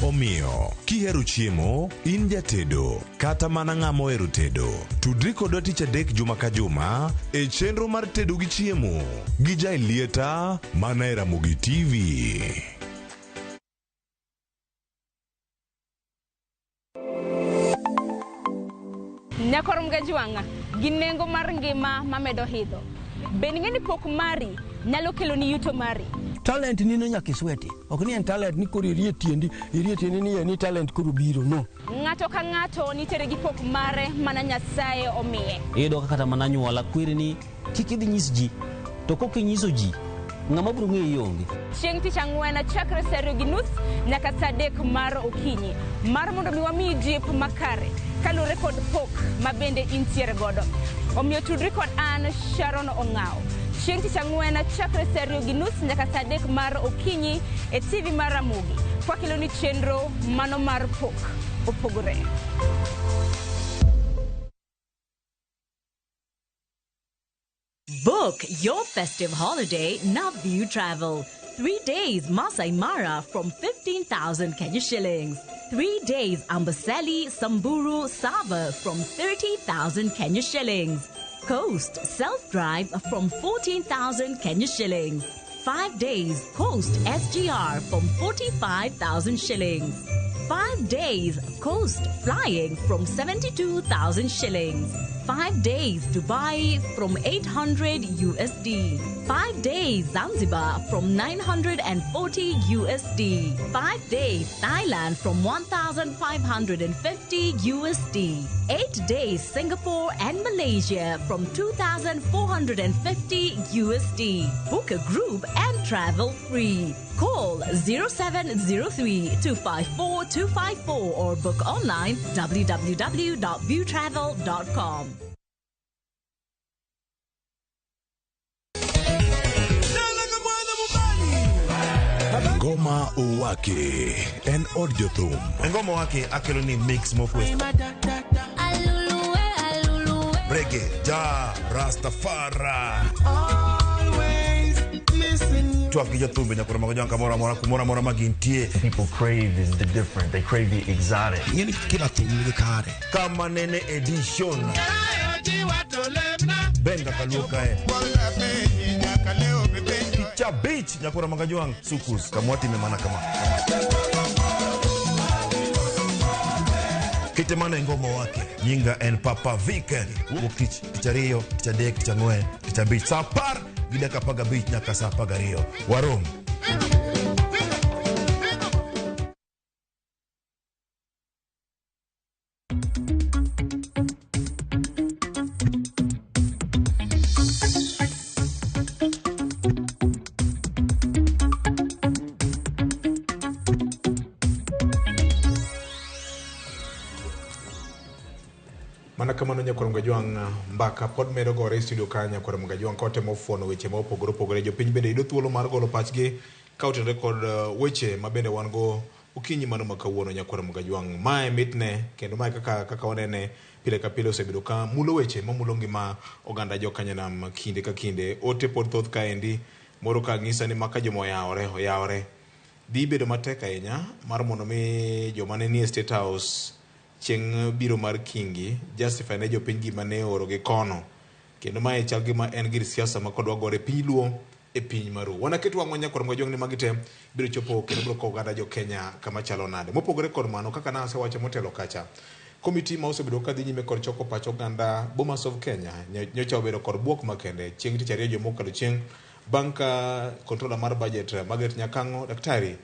Omiyo, kihero chiemo, in jatedo, kata mana ng'ama ohero tedo, tudri kodwa tich adek juma ka juma e chenro mar tedo gi chiemo gi Jailieta mana e Ramogi TV. Nyakor Mgajwang'a gi nengo mar ngima mamedo idho. Be ing'e ni pok mari nyalo keloni yuto mari? Talent nino nyaka isweti. Ok ni en talent ni koro irie tiendi, irie tiendi ni en ni talent koro biro, no. Ng'ato ka ng'ato nitiere gi pok mare mana Nyasaye omiye. Iyudo ka kata mana anyuola kweri ni kik idhi nyis ji to kok inyiso ji ng'ama biro ng'eyi onge. Chieng' tich ang'wen chakre saa 2:30 nyaka saa 3 mar okinyi mar mondo mi wamiyi jip makare kaluwore kod pok ma bende intiere godo. Omiyo tudri kod an Sharon Ong'awo. Chieng' tich ang'wen chakre saa 2:30 nyaka saa 3 mar okinyi e TV mar Ramogi. Kwakeloni chenro mano mar pok opogore. Book your festive holiday Navview Travel. 3 days Masai Mara from 15,000 Kenya shillings. 3 days Amboseli, Samburu, Sava from 30,000 Kenya shillings. Coast self-drive from 14,000 Kenya shillings. 5 days Coast SGR from 45,000 shillings. 5 days Coast flying from 72,000 shillings. 5 days Dubai from 800 USD. 5 days Zanzibar from 940 USD. 5 days Thailand from 1,550 USD. 8 days Singapore and Malaysia from 2,450 USD. Book a group and travel free. Call 0703 254 254 or book online www.viewtravel.com. Ngoma Owake en od jothum. Ngoma wake akelo ni mix mofwes. Reggae, ja, Rastafari. Twak gi jothumbe nyaka romo gi kamoro amora kumoro amora ma gintie. People crave is the different. They crave the exotic. Ing'eni kila thum nigi kare. Kama nene edition. Benga kaluo kae. Picha beach nyakora magajwang sukus kamwatime mana kama. Kete mana e ngoma wake. Nyinga en Papa Vic. Wuok tich, tich ariyo, tich adek, tich ang'wen, tich abich. Saa 10 gi dakika 15 nyaka saa 12. Warom. Kamano nyakwar Mgajwang', mbaka pod medo gore e studio ka nyakwar Mgajwang' kotemo fuono weche ma opogore opogore. Jopiny bende yudo thuolo mar golo pachgi ka otenore kod weche ma bende wan go okinyi mano ma kawuono nyakwar Mgajwang'. Mae mitne kendo mae kaka kaka wanene pile ka pile osebedo ka mulo weche mamulo ngima oganda jokanyanam kinde ka kinde. Ote pod thoth kaendi moro ka ng'isa ni maka joma oyawore oyawore dhi bedo matek ahinya mar mondo mi joma ne nie State House chieng' biro mar Kingi justify ne jopiny gima ne oorogi kono. Kendo mae chal gima en gir siasa ma kodwa gore piny Luo e piny maru. Wanaket wang'wa nyakwar Mgajwang' ni magi te biro chopo kendo biro kowo oganda jo Kenya kama chalo nade. Mopogore kod mano, kaka nasewacho motelo kacha, komiti ma osebedo ka dhi nyime kod choko pach oganda Bomas of Kenya nyocha obedo kod bwok makende chieng' tich ariyo juma mokalo chieng' bang' ka controller mar budget Margaret Nyakang'o daktari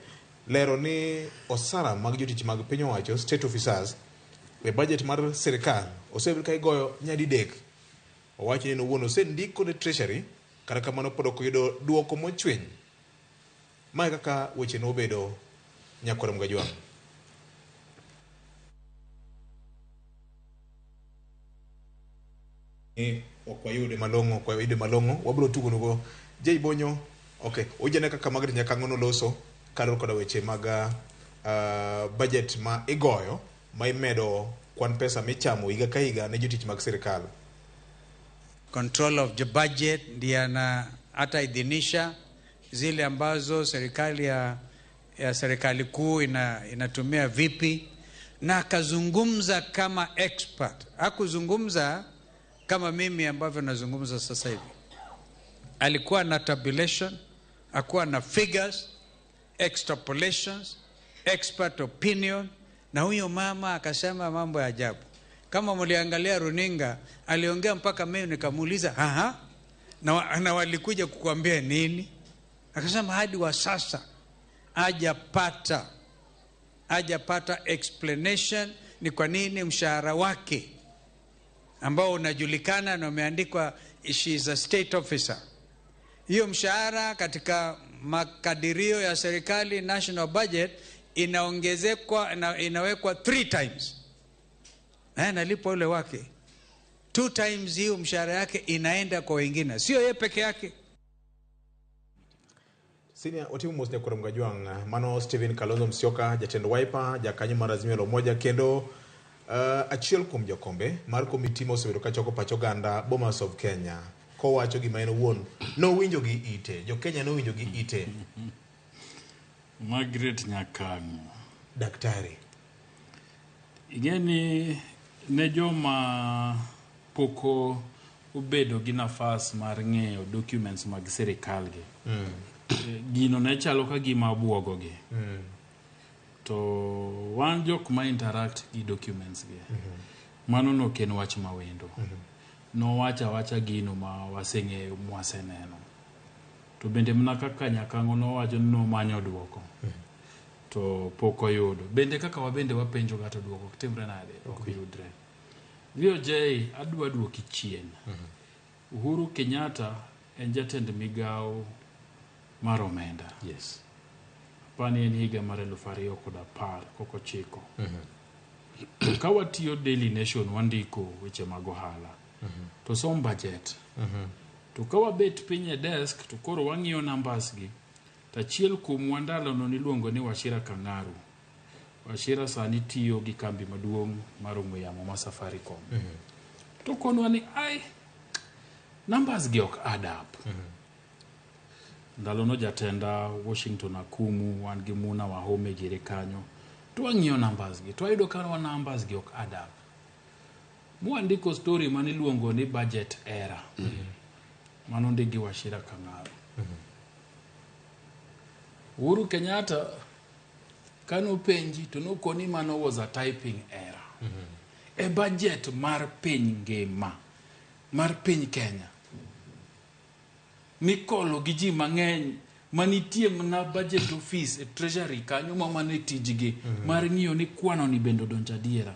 lero ni osara mag jotich mag piny owacho state officers e budget mar sirikal osebedo ka igoyo nyadidek. Owacho ni en owuon osendiko ne treasury kata kamano pod ok oyudo duoko mochwiny. Mae kaka weche nobedo nyakwar Mgajwang'. Ni ok wayude malong'o, ok wayude malong'o, wabiro tugonugo Jay Bonyo. Okay, ujane kaka Margaret Nyakang'o noloso kaluwore koda weche mag budget ma igoyo ma imedo kwan pesa michamo higa ka higa ne jotich mag sirikal. Control of the budget ndiye ana hata idhinisha zile ambazo serikali ya serikali kuu inatumia vipi, na akazungumza kama expert. Hakuzungumza kama mimi ambavyo nazungumza sasa hivi. Alikuwa na tabulation, alikuwa na figures, extrapolations, expert opinion, na huyo mama akasema mambo ya ajabu. Kama mliangalia runinga, aliongea mpaka mimi nikamuuliza, aha, na walikuja kukuambia nini? Akasema hadi wa sasa hajapata explanation ni kwa nini mshahara wake ambao unajulikana na umeandikwa she is a state officer, hiyo mshahara katika makadirio ya serikali national budget inaongezekwa na inawekwa 3 times. Na analipa ule wake 2 times, hiyo mshahara yake inaenda kwa wengine, sio yeye peke yake. Senior otimu mos nyakwar Mgajwang', mano Stephen Kalonzo Musyoka, jatend Wiper, jakanyo mar Azimio la Umoja kendo achiel kuom jokombe mar komiti ma osebedo ka choko pach oganda Bomas of Kenya, kowacho gima en owuon nowinjo gi ite, jo Kenya nowinjo gi ite. Margaret Nyakang'o. Daktari. Ing'e ni ne joma pok obedo gi nafas mar ng'eyo documents mag sirikal gi. Gino ne chalo ka gima buogo gi. To wan jok ma interact gi documents gi. Mano nok en wach mawendo. Nowacho awacha gino ma waseng'eyo mwaseneno. To bende mana kaka Nyakang'o nowacho ni nomanyo duoko. To pok oyudo. Bende kaka wabende wapenjo ga to duoko ok timre nade? Ok yudre. VOJ adwa duoki chien. Uhuru Kenyatta en jatend migawo mar omenda. Yes. Apani en higa mar 2010 kok ochiko. To ka watiyo Daily Nation wandiko weche mag ohala. To som budget. To ka wabet piny e desk to koro wang'iyo numbers gi. To achiel kuomwa ndalono niluongo ni Wachira Kang'aru. Wachira sani tiyo gi kambi maduong' mar ong'we yamo ma Safaricom. To konwa ni ai numbers gi ok add up. Ndalono jatenda Washington Akumu wan gi Muna Wahome gire kanyo. To wang'iyo numbers gi to wayudo ka numbers gi ok add up. Mwandiko story maniluongo ni budget error. Mano ndik gi Wachira Kang'aru. Uhuru Kenyatta kanopenji to nokoni mano was a typing error. E budget mar piny ngima, mar piny Kenya, mikolo gi ji mang'eny manitie mana budget office e treasury kanyo ma mano e tijgi mar ng'iyo ni kwano ni bende odonjo adiera.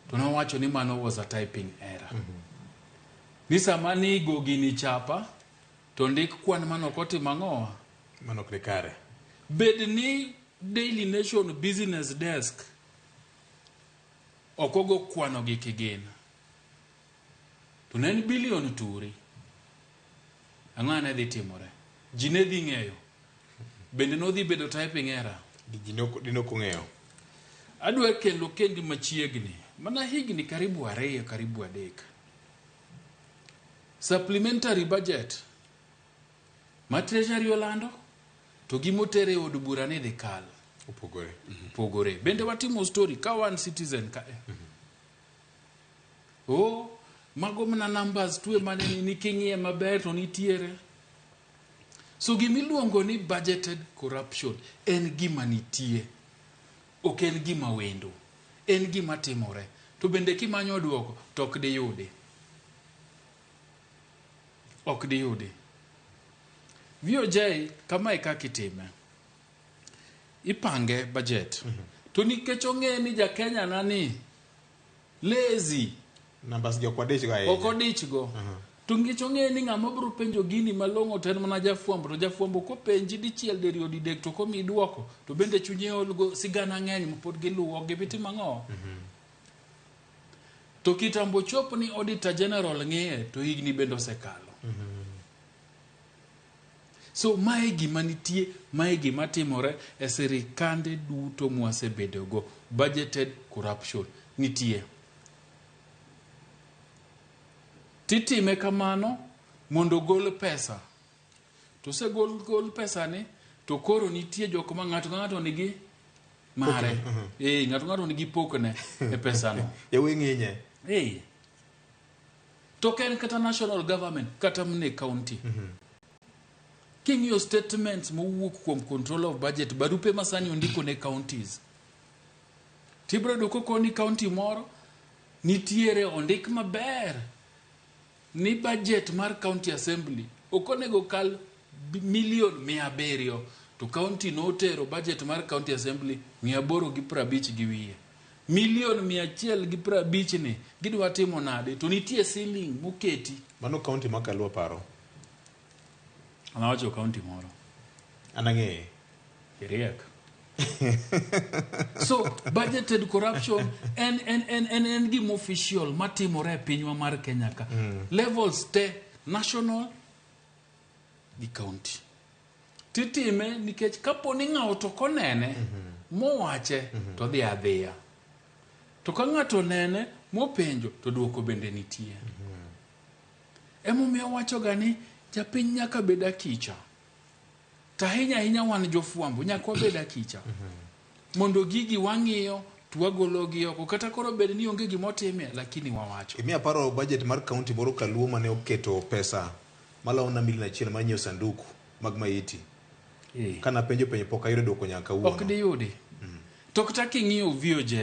To nowacho ni mano was a typing error. Ni sama nigo gini chapa to ndik kwan mano ok otimo ang'owa? Mano ok ni kare. Bed ni Daily Nation business desk ok ogo kwano gi kigin. To ne en bilion turi. Ang'o ne dhi timore? Ji ne dhi ng'eyo. Bende nodhi bedo typing error. Ji ne ok ong'eyo. Adwa kelo kendi machiegni. Mana higni karibu 2 karibu 3. Supplementary budget ma Treasury olando to gimotere e od bura ni dhi kal. Opogore. Pogore. Bende watimo story ka wan citizen ka. Oh, mago mana numbers tuwe mane ni king'iye maber to nitiere. So gimiluongo ni budgeted corruption en gima nitie. Ok en gima wendo. En gima timore. To bende kimanyo duoko to ok diyudi. Ok diyudi. VOJ kamae kaka itime. Ipange budget. To nikech ong'e ni ja Kenya na ni lazy. Numbers gi ok wadich go ahinya. Ok odich go. To nikech ong'e ni ng'ama biro penjo gini malong'o to en mana jafwambo. To jafwambo kopenji dichiel diriyo didek to komiyi duoko to bende chunye ol go sigana ng'eny ma pod giluwo gibitimo ang'o? To kitambo chop ni Auditor General ng'iye to higni bende osekalo. So mae gima nitie, mae gima timore e sirikande duto mwasebedogo. Budgeted corruption nitie. Titime kamano mondo gol pesa. To osegol gol pesa ni to koro nitie jok ma ng'ato ka ng'ato nigi mare. Ng'ato ng'ato nigi pokne e pesano. Yawuoyi ng'inye. To ok en kata national government kata mne county. King'iyo statements mowuok kuom control of budget, barupe ma sani ondiko ne counties. Tibiro yudo kokoni county moro nitiere ondik maber ni budget mar county assembly ok onego kal milion 700 to county notero budget mar county assembly 850 gi wiye. Milion 150 ni gidwa timo nade to nitie ceiling moketi. Mano county ma Kalua paro. Anawacho county moro. An ang'eye. Iriek. So budgeted corruption en gima official matimore e pinywa mar Kenya ka. Levels te national gi county. Titime nikech kapo ni ng'awo to konene mowache to dhi adhiya. To ka ng'ato nene mopenjo to duoko bende nitie. Emomiyo wachoga ni japiny nyaka bed akicha. To ahinya ahinya wan jofwambo nyaka wabed akicha. Mondo gigi wang'iyo to wagologi oko kata koro bed ni onge gima otimie lakini wawacho. Imiya paro budget mar county moro Kaluo mane oketo pesa malao na milion 1 mar nyiewo sanduku mag maiti. Kana penjo penjo pok ayudo duoko nyaka kawuono. Ok diyudi. To kata king'iyo VOJ,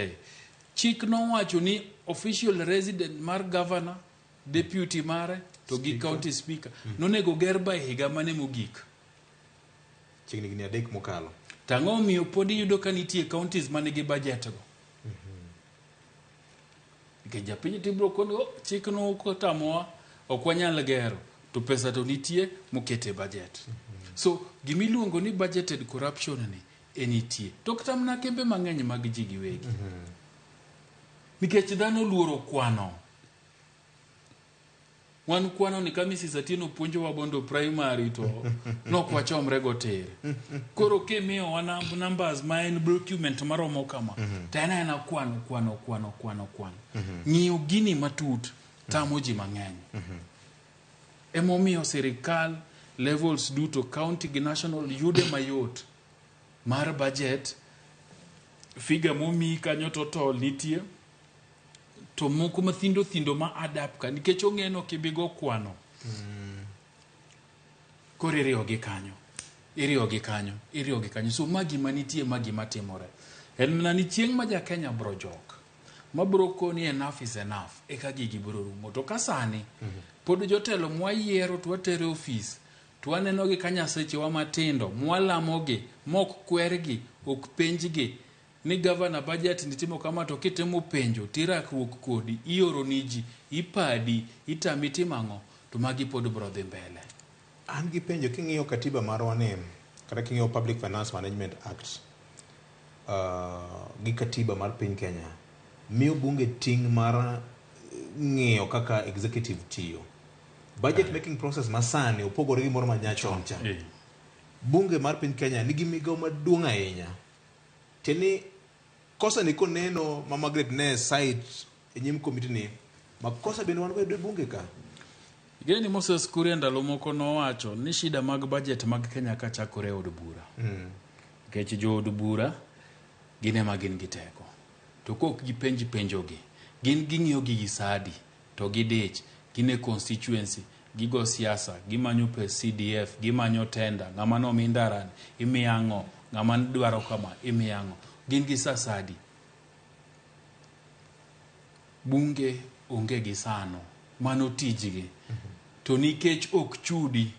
chik nowacho ni official resident mar governor, deputy mare to gi county speaker nonego ger by higa mane mogik. Chiegni higni 3 mokalo. To ang'o omiyo pod iyudo ka nitie counties manigi budget go? Nikech japiny tibiro koni, oh, chik no otamowa, ok wanyal gero, to pesa to nitie mokete budget. So gimiluongo ni budgeted corruption ni enitie. To kata mana kembe mang'eny mag ji giwegi. Nikech dhano luoro kwano. Wan kwano ni ka Mrs. Atieno puonjowa Bondo Primary to nok wachomre go tir. Koro kimiyowa numbers ma en document maromo kama, to en aena kwano, kwano, kwano, kwano, kwano. Ng'iyo gini matut tamo ji mang'eny. Emomiyo sirikal levels duto, county gi national yude mayot mar budget, figure momiyi kanyo total nitie, to moko mathindo thindo ma add up ka nikech ong'e ni ok ibi go kwano. Koro iriwo gi kanyo, iriwo gi kanyo, iriwo gi kanyo. So ma gima nitie, ma gima timore. En mana ni chieng' ma ja Kenya bro jok, ma bro koni enough is enough, eka gigi bro rumo. To ka sani, pod jotelo mwayiero to watero e ofis, to waneno gi ka nyasechewa matindo, mwalamogi, mok kwergi, ok penjgi, ni governor budget nitimo kama to kitimo penjo tirakruok kodi, ioro ni ji, ipadi, itami timo ang'o, to magi pod bro dhi mbele. An gi penjo king'iyo katiba marwa ni, kata king'iyo Public Finance Management Act, gi katiba mar piny Kenya, miyo bunge ting' mar ng'iyo kaka executive tiyo. Budget making process masani opogore gi moro ma nyachon cha. Bunge mar piny Kenya nigi migawo maduong' ahinya. Tiende kosa ni koneno ma Margaret ne cite e nyim komiti ni makosa bende wan go e bunge ka. Ing'e ni Moses Kuria ndalo moko nowacho ni shida mag budget mag Kenya ka chakore e od bura. Nikech jood bura gin ema gin gi teko. To kok gipenj penjogi, gin ging'iyo gigi sa adi, to gidich, gin e constituency, gigo siasa, gimanyo pes CDF, gimanyo tender, ng'ama nomi ndarani, imiyo ang'o, ng'ama dwaro kama, imiyo ang'o. Gin gi sa sa adi. Bunge onge gi sano, mano tijgi. To nikech ok chudi,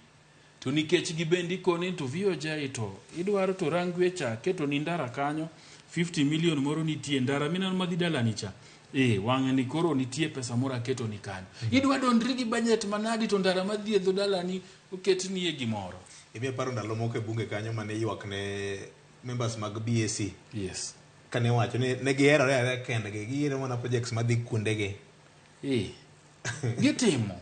to nikech gibendi koni to VOJ to idwaro to Rangwe cha ketoni ndara kanyo 50 million moro nitie ndara mineno madhi dalani cha wang'ni koro nitie pesa moro aketoni kanyo. Idwa dondri gi budget manadi to ndara madhi e dho dalani oketnie gimoro. Imiya paro ndalo moko e bunge kanyo mane ywak ne members mag BAC. Yes. Kane wacho ni ne giherore ahera kendgi, giyiero mana projects madhi kuondegi. Gitimo.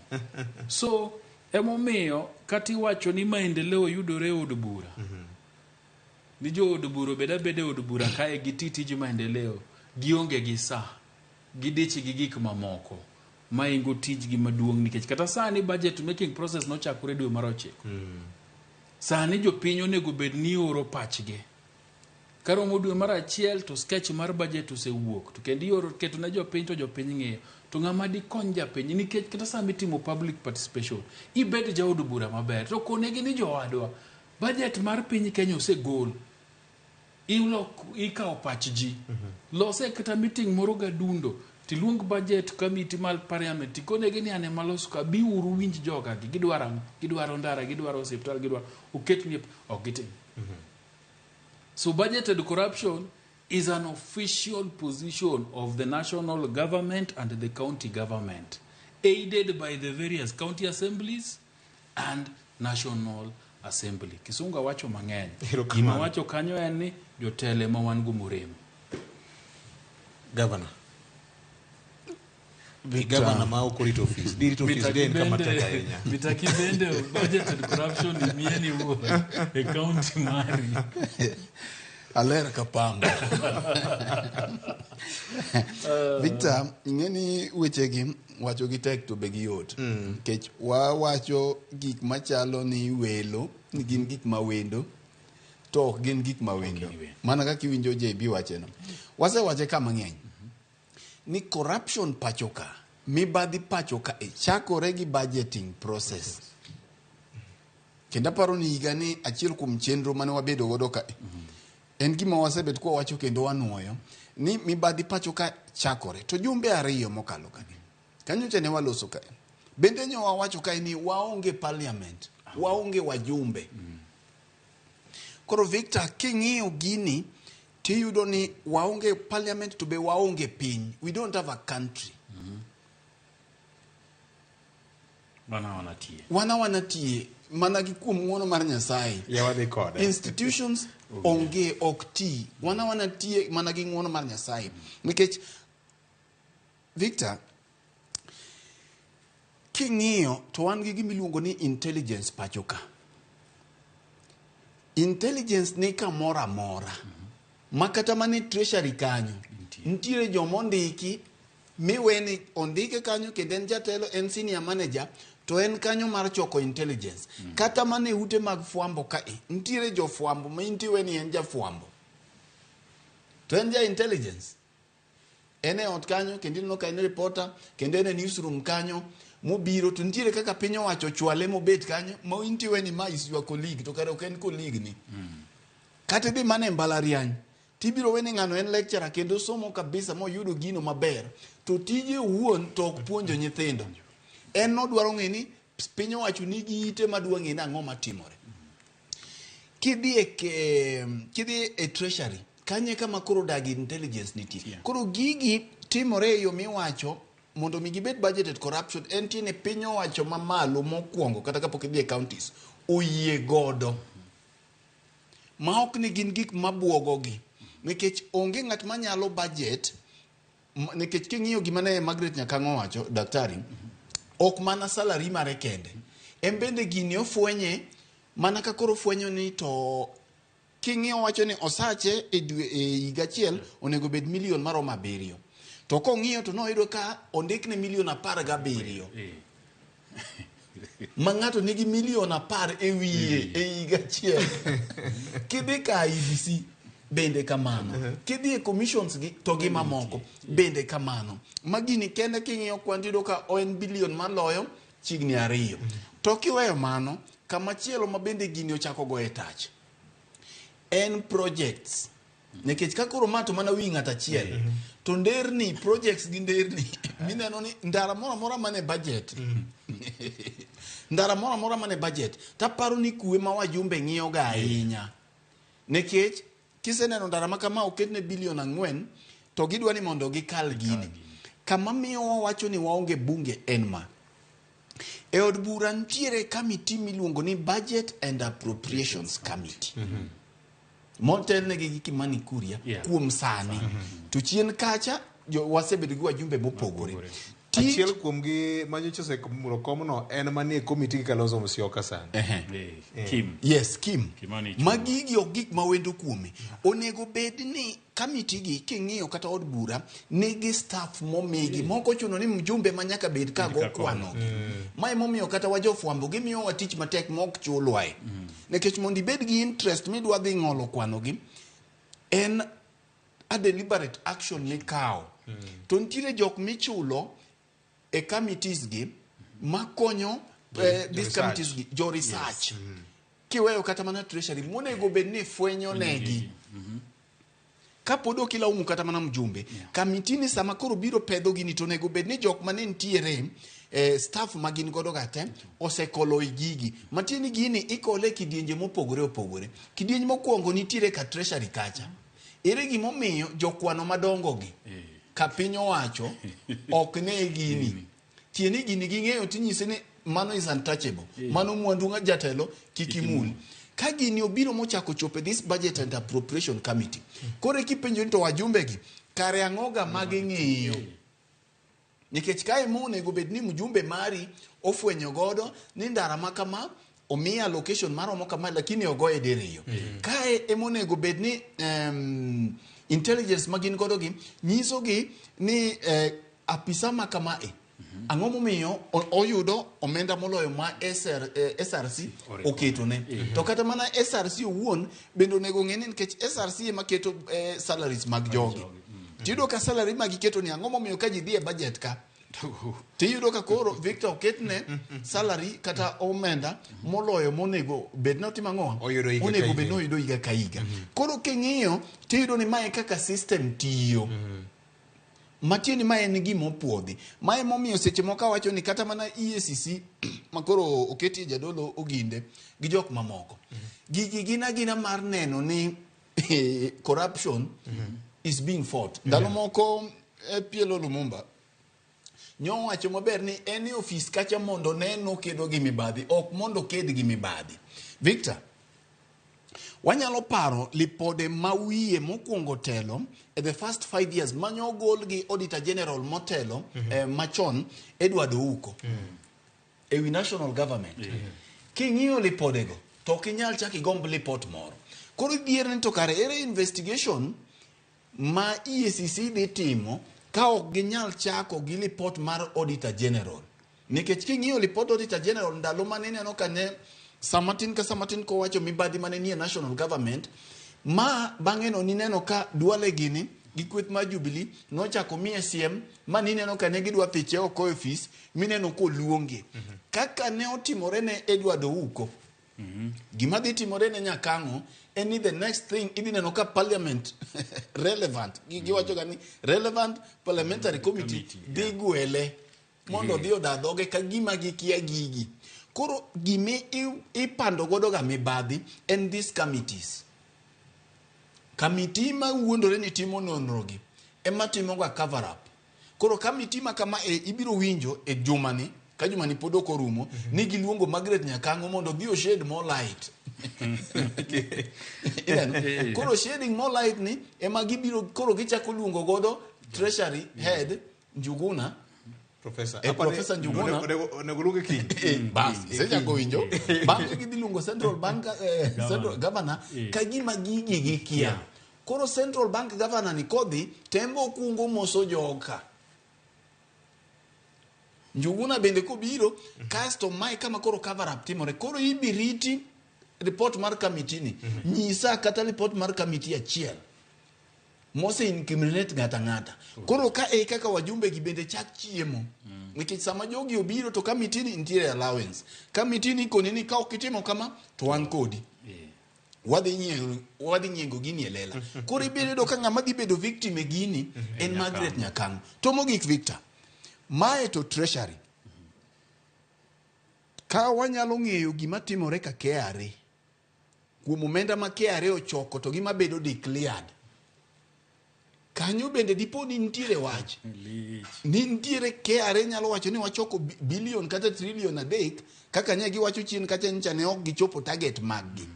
So emomiyo kata iwacho ni maendeleo yudore e od bura. Ni jood bura obed abeda e od bura kae giti tij maendeleo, gionge gi sa, gidich gi gik mamoko maingo tijgi maduong' nikech kata sani budget making process nochakore dwe mar 9. Sani jopiny onego bed ni oro pachgi. Karomo dwe mar 1 to sketch mar budget osewuok to kendo ioro keto ne jopiny to jopiny ng'iyo. To ng'ama dikony japiny nikech kata sama itimo public participation ibed jaod bura maber to konegi ni jowadwa budget mar piny Kenya osegol. Ikawo pach ji. Lose kata meeting moro gadundo tiluong budget committee mar parliament tikonegi ni an ema aloso ka biuru winj joga gi gidwaro ang'o gidwaro ndara gidwaro osiptal gidwaro oketni ok gitim. So budgeted corruption is an official position of the national government and the county government, aided by the various county assemblies and national assembly. Kisungu wacho mang'eny. Gima wacho kanyo en ni jotelo ema wan go morem. Governor. Governor ma ok orito ofis. Dirito ofis de en kama tek ahinya. Mitaki bende budgeted corruption imieni wuon e county mari. Aler ka pamba. Victor, ing'e ni wechegi wacho gi tek to be giyot. Nikech wawacho gik machalo ni welo, ni gin gik mawendo, to ok gin gik mawendo. Mana kaka iwinjo JB wacheno. Wasewache ka mang'eny. Ni corruption pacho ka, mibadhi pacho ka e chakore gi budgeting process. Kendo aparo ni higa ni achiel kuom chenro mane wabedo godo ka en gima wasebet kwa wacho kendo wanuoyo ni mibadhi pacho ka chakore. To jumbe 2 mokalo ka kanyocha ne waloso kae. Bende nyo wawacho kae ni waonge parliament, waonge wajumbe. Koro Victor, king'iyo gini tiyudo ni waonge parliament to be waonge piny. We don't have a country. Wana wanatie. Wana wanatie mana gi kuom ng'uono mar Nyasaye. Yawadhi kode. Institutions onge ok ti. Wana wanatie mana gi ng'uono mar Nyasaye. Nikech Victor, king'iyo to wan gi gima iluongo ni intelligence pacho ka. Intelligence ni kamoro amora. Ma kata mana treasury kanyo nitiere joma ondiki miweni ondike kanyo kendo en jatelo en senior manager to en kanyo mar choko intelligence. Kata mana e ute mag fwambo kae nitiere jofwambo ma intiwe ni en jafwambo to en ja intelligence. En e ot kanyo kendo ineno ka en reporter kendo en e newsroom kanyo mobiro to nitiere kaka piny owacho chwale mobet kanyo ma intiwe ni ma is your colleague to kare ok en colleague ni. Kata idhi mana e mbalariany tibiro wene ng'ano en lecturer kendo somo kabisa moyudo gino maber to tije owuon to ok puonjo nyithindo. En nodwaro ng'e ni piny owacho nigi ite madwa ng'e ni ang'o matimore. Kidhi e treasury kanye kama koro dagi intelligence nitie. Koro gigi timore e yo miwacho mondo mi gibed budgeted corruption en tie ni piny owacho mamalo mokwongo kata kapok idhi e counties oyie godo. Ma ok ni gin gik mabuogogi nikech onge ng'at manyalo budget Nikech king'iyo gima ne Margaret Nyakang'o wacho, daktari, ok mana salary mare kende. En bende gini ofwenye mana ka koro ofwenyo ni to king'iyo wacho ni osache e dwe e higa achiel onego bed milion maromo 7. To kong'iyo to noyudo ka ondikne milion 17. Ma ng'ato nigi milion 10 e wiye e higa achiel. Kidhi ka IEBC bende kamano. Kidhi e commissions gi to gi mamoko bende kamano. Ma gini kende king'iyo kwan tiyudo ka en bilion maloyo chiegni 2. To kiweyo mano, kamachielo ma bende gini ochako goye tach en projects. Nikech ka koro ma to mana wi ng'ato achiel, to nderni, projects gi nderni, mineno ni ndara moro amora mane budget, ndara moro amora mane budget, taparo ni kuwe ma wajumbe ng'iyo ga ahinya. Nikech kiseneno ndara ma kama oketne bilion 4 to gidwa ni mondo gikal gini. Kama miyo wawacho ni waonge bunge en ma. E od bura nitiere committee miluongo ni Budget and Appropriations Committee. Motelnegi gi Kimani Kuria kuom sani. To chien kacha wasebedo gi wajumbe mopogore. Achiel kuomgi manyocha osemulo komno en manie komiti gi Kalonzo Musyoka sani. Kim. Yes, Kim. Kimani Ma gigi ok gik ma wendo kuome. Onego bed ni kamiti gi king'iyo kata od bura nigi staff momigi. Moko ochuno ni mjumbe ma nyaka bed ka go kwano. Ma emomiyo kata wa jofwambo gimiyowa tich matek ma ok chulwae. Nikech mondo ibed gi interest midwa dhi ng'olo kwanogi en a deliberate action mikawo. To nitiere jok michulo e committees gi makonyo these committees gi jo research. Kiweyo kata mana treasury monego bed ni fwenyo negi. Kapod ok ilaumu kata mana mjumbe, kamiti ni sama koro biro pedho gini to onego bed ni jok mane nitiere staff ma gin godo ga te osekolo i gigi. Matiende ni gini ikole e kidienje mopogore opogore. Kidieny mokwongo nitiere ka treasury kacha. Ere gimomiyo jokwano madongo gi ka piny owacho ok ne gini. Tiende ni gini ging'eyo tinyise ni mano is untouchable. Mano mwandu ng'a jatelo kik imul. Ka gini obiro mochako chopo e this budget and appropriation committee. Koro kipenjo ni to wajumbe gi kare ang'o ga ma ging'iyo? Nikech kae mo onego bed ni mjumbe mari ofwenyo godo ni ndara ma kama omiya allocation maromo kama lakini ogoye diriyo. Kae emonego bed ni intelligence ma gin godo gi nyiso gi ni apisa ma kama e ang'o momiyo oyudo omenda moloyo ma SRC oketone. To kata mana SRC owuon bende onego ng'e ni nikech SRC ema keto salaries mag jogi. Tiyudo ka salary ma giketo ni ang'o momiyo ka ji dhi e budget ka tiyudo ka koro Victor oketne salary kata omenda moloyo monego bed ni otimo ang'o? Onego bed ni oyudo higa ka higa. Koro king'iyo tiyudo ni mae kaka system tiyo. Matiende ni mae en gima opuodhi. Mae momiyo seche moko awacho ni kata mana EACC makoro oketie jadolo Oginde gi jok mamoko. Gigi gin agina mar neno ni corruption is being fought. Ndalo moko PLO Lumumba nyowacho maber ni en e ofis kacha mondo neno kedo gi mibadhi, ok mondo ked gi mibadhi. Victor, wanyalo paro lipode ma wiye mokwongo telo e the first 5 years mane ogol gi Auditor General motelo machon Edward Ouko e wi national government. King'iyo lipodego to ok inyal chak igomb lipot moro. Koro idhier ni to kare ere investigation ma EACC dhi timo ka ok ginyal chako gi lipot mar Auditor General. Nikech king'iyo lipot Auditor General ndalo mane ineno ka ne samatin ka samatin kowacho mibadhi mane nie national government, ma bang'e no nineno ka Duale gini gi kweth mar Jubilee nochako miye siem ma nineno ka ne gidwa thiche oko e ofis mineno koluonge. Kaka ne otimore ne Edward Ouko, gima dhi timore ne Nyakang'o en ni the next thing idhi neno ka parliament relevant giwacho ga ni relevant parliamentary committee dhi gwele mondo odhi oda dhoge ka gima gikia gigi. Koro gimi ipando godo ga mibadhi en these committees. Committee ma wuondore ni timo nonro gi ema timo ga cover up. Koro committee ma kama e ibiro winjo e jumani ka jumani pod ok orumo ni giluongo Margaret Nyakang'o mondo odhi o shed more light. Ineno? Koro shading more light ni ema gibiro koro gichako luongo godo Treasury head Njuguna. Professor. Eh, Professor Njuguna. Onego luonge kiny. Bas, isechako winjo. Bang'e gidhi luongo Central Bank Central Governor ka gima gigi gikia. Koro Central Bank Governor ni kodhi tembo okuongo moso joka. Njuguna bende kobiro kasto mae kama koro cover up timore. Koro ibiriti report mar committee ni. Nyisa kata report mar committee achiel mose incriminate ng'ata ng'ata. Koro ka e kaka wajumbe gi bende chak chiemo. Nikech sama jogi obiro to committee ni nitiere allowance. Committee ni koni ni ka ok itimo kama to wan kodi. Wadhi nyiengo gini e lela. Koro ibiro yudo ka ng'ama dhi bedo victim e gini en Margaret Nyakang'o. To mogik Victor, mae to Treasury. Ka wanyalo ng'eyo gima timore ka KRA, kuom omenda ma KRA ochoko to gima bedo declared, kanyo bende dipo ni nitiere wach. Ni nitiere KRA nyalo wacho ni wachoko bilion kata trilion 3 kaka ne giwacho chien kacha ncha ne ok gichopo target maggi.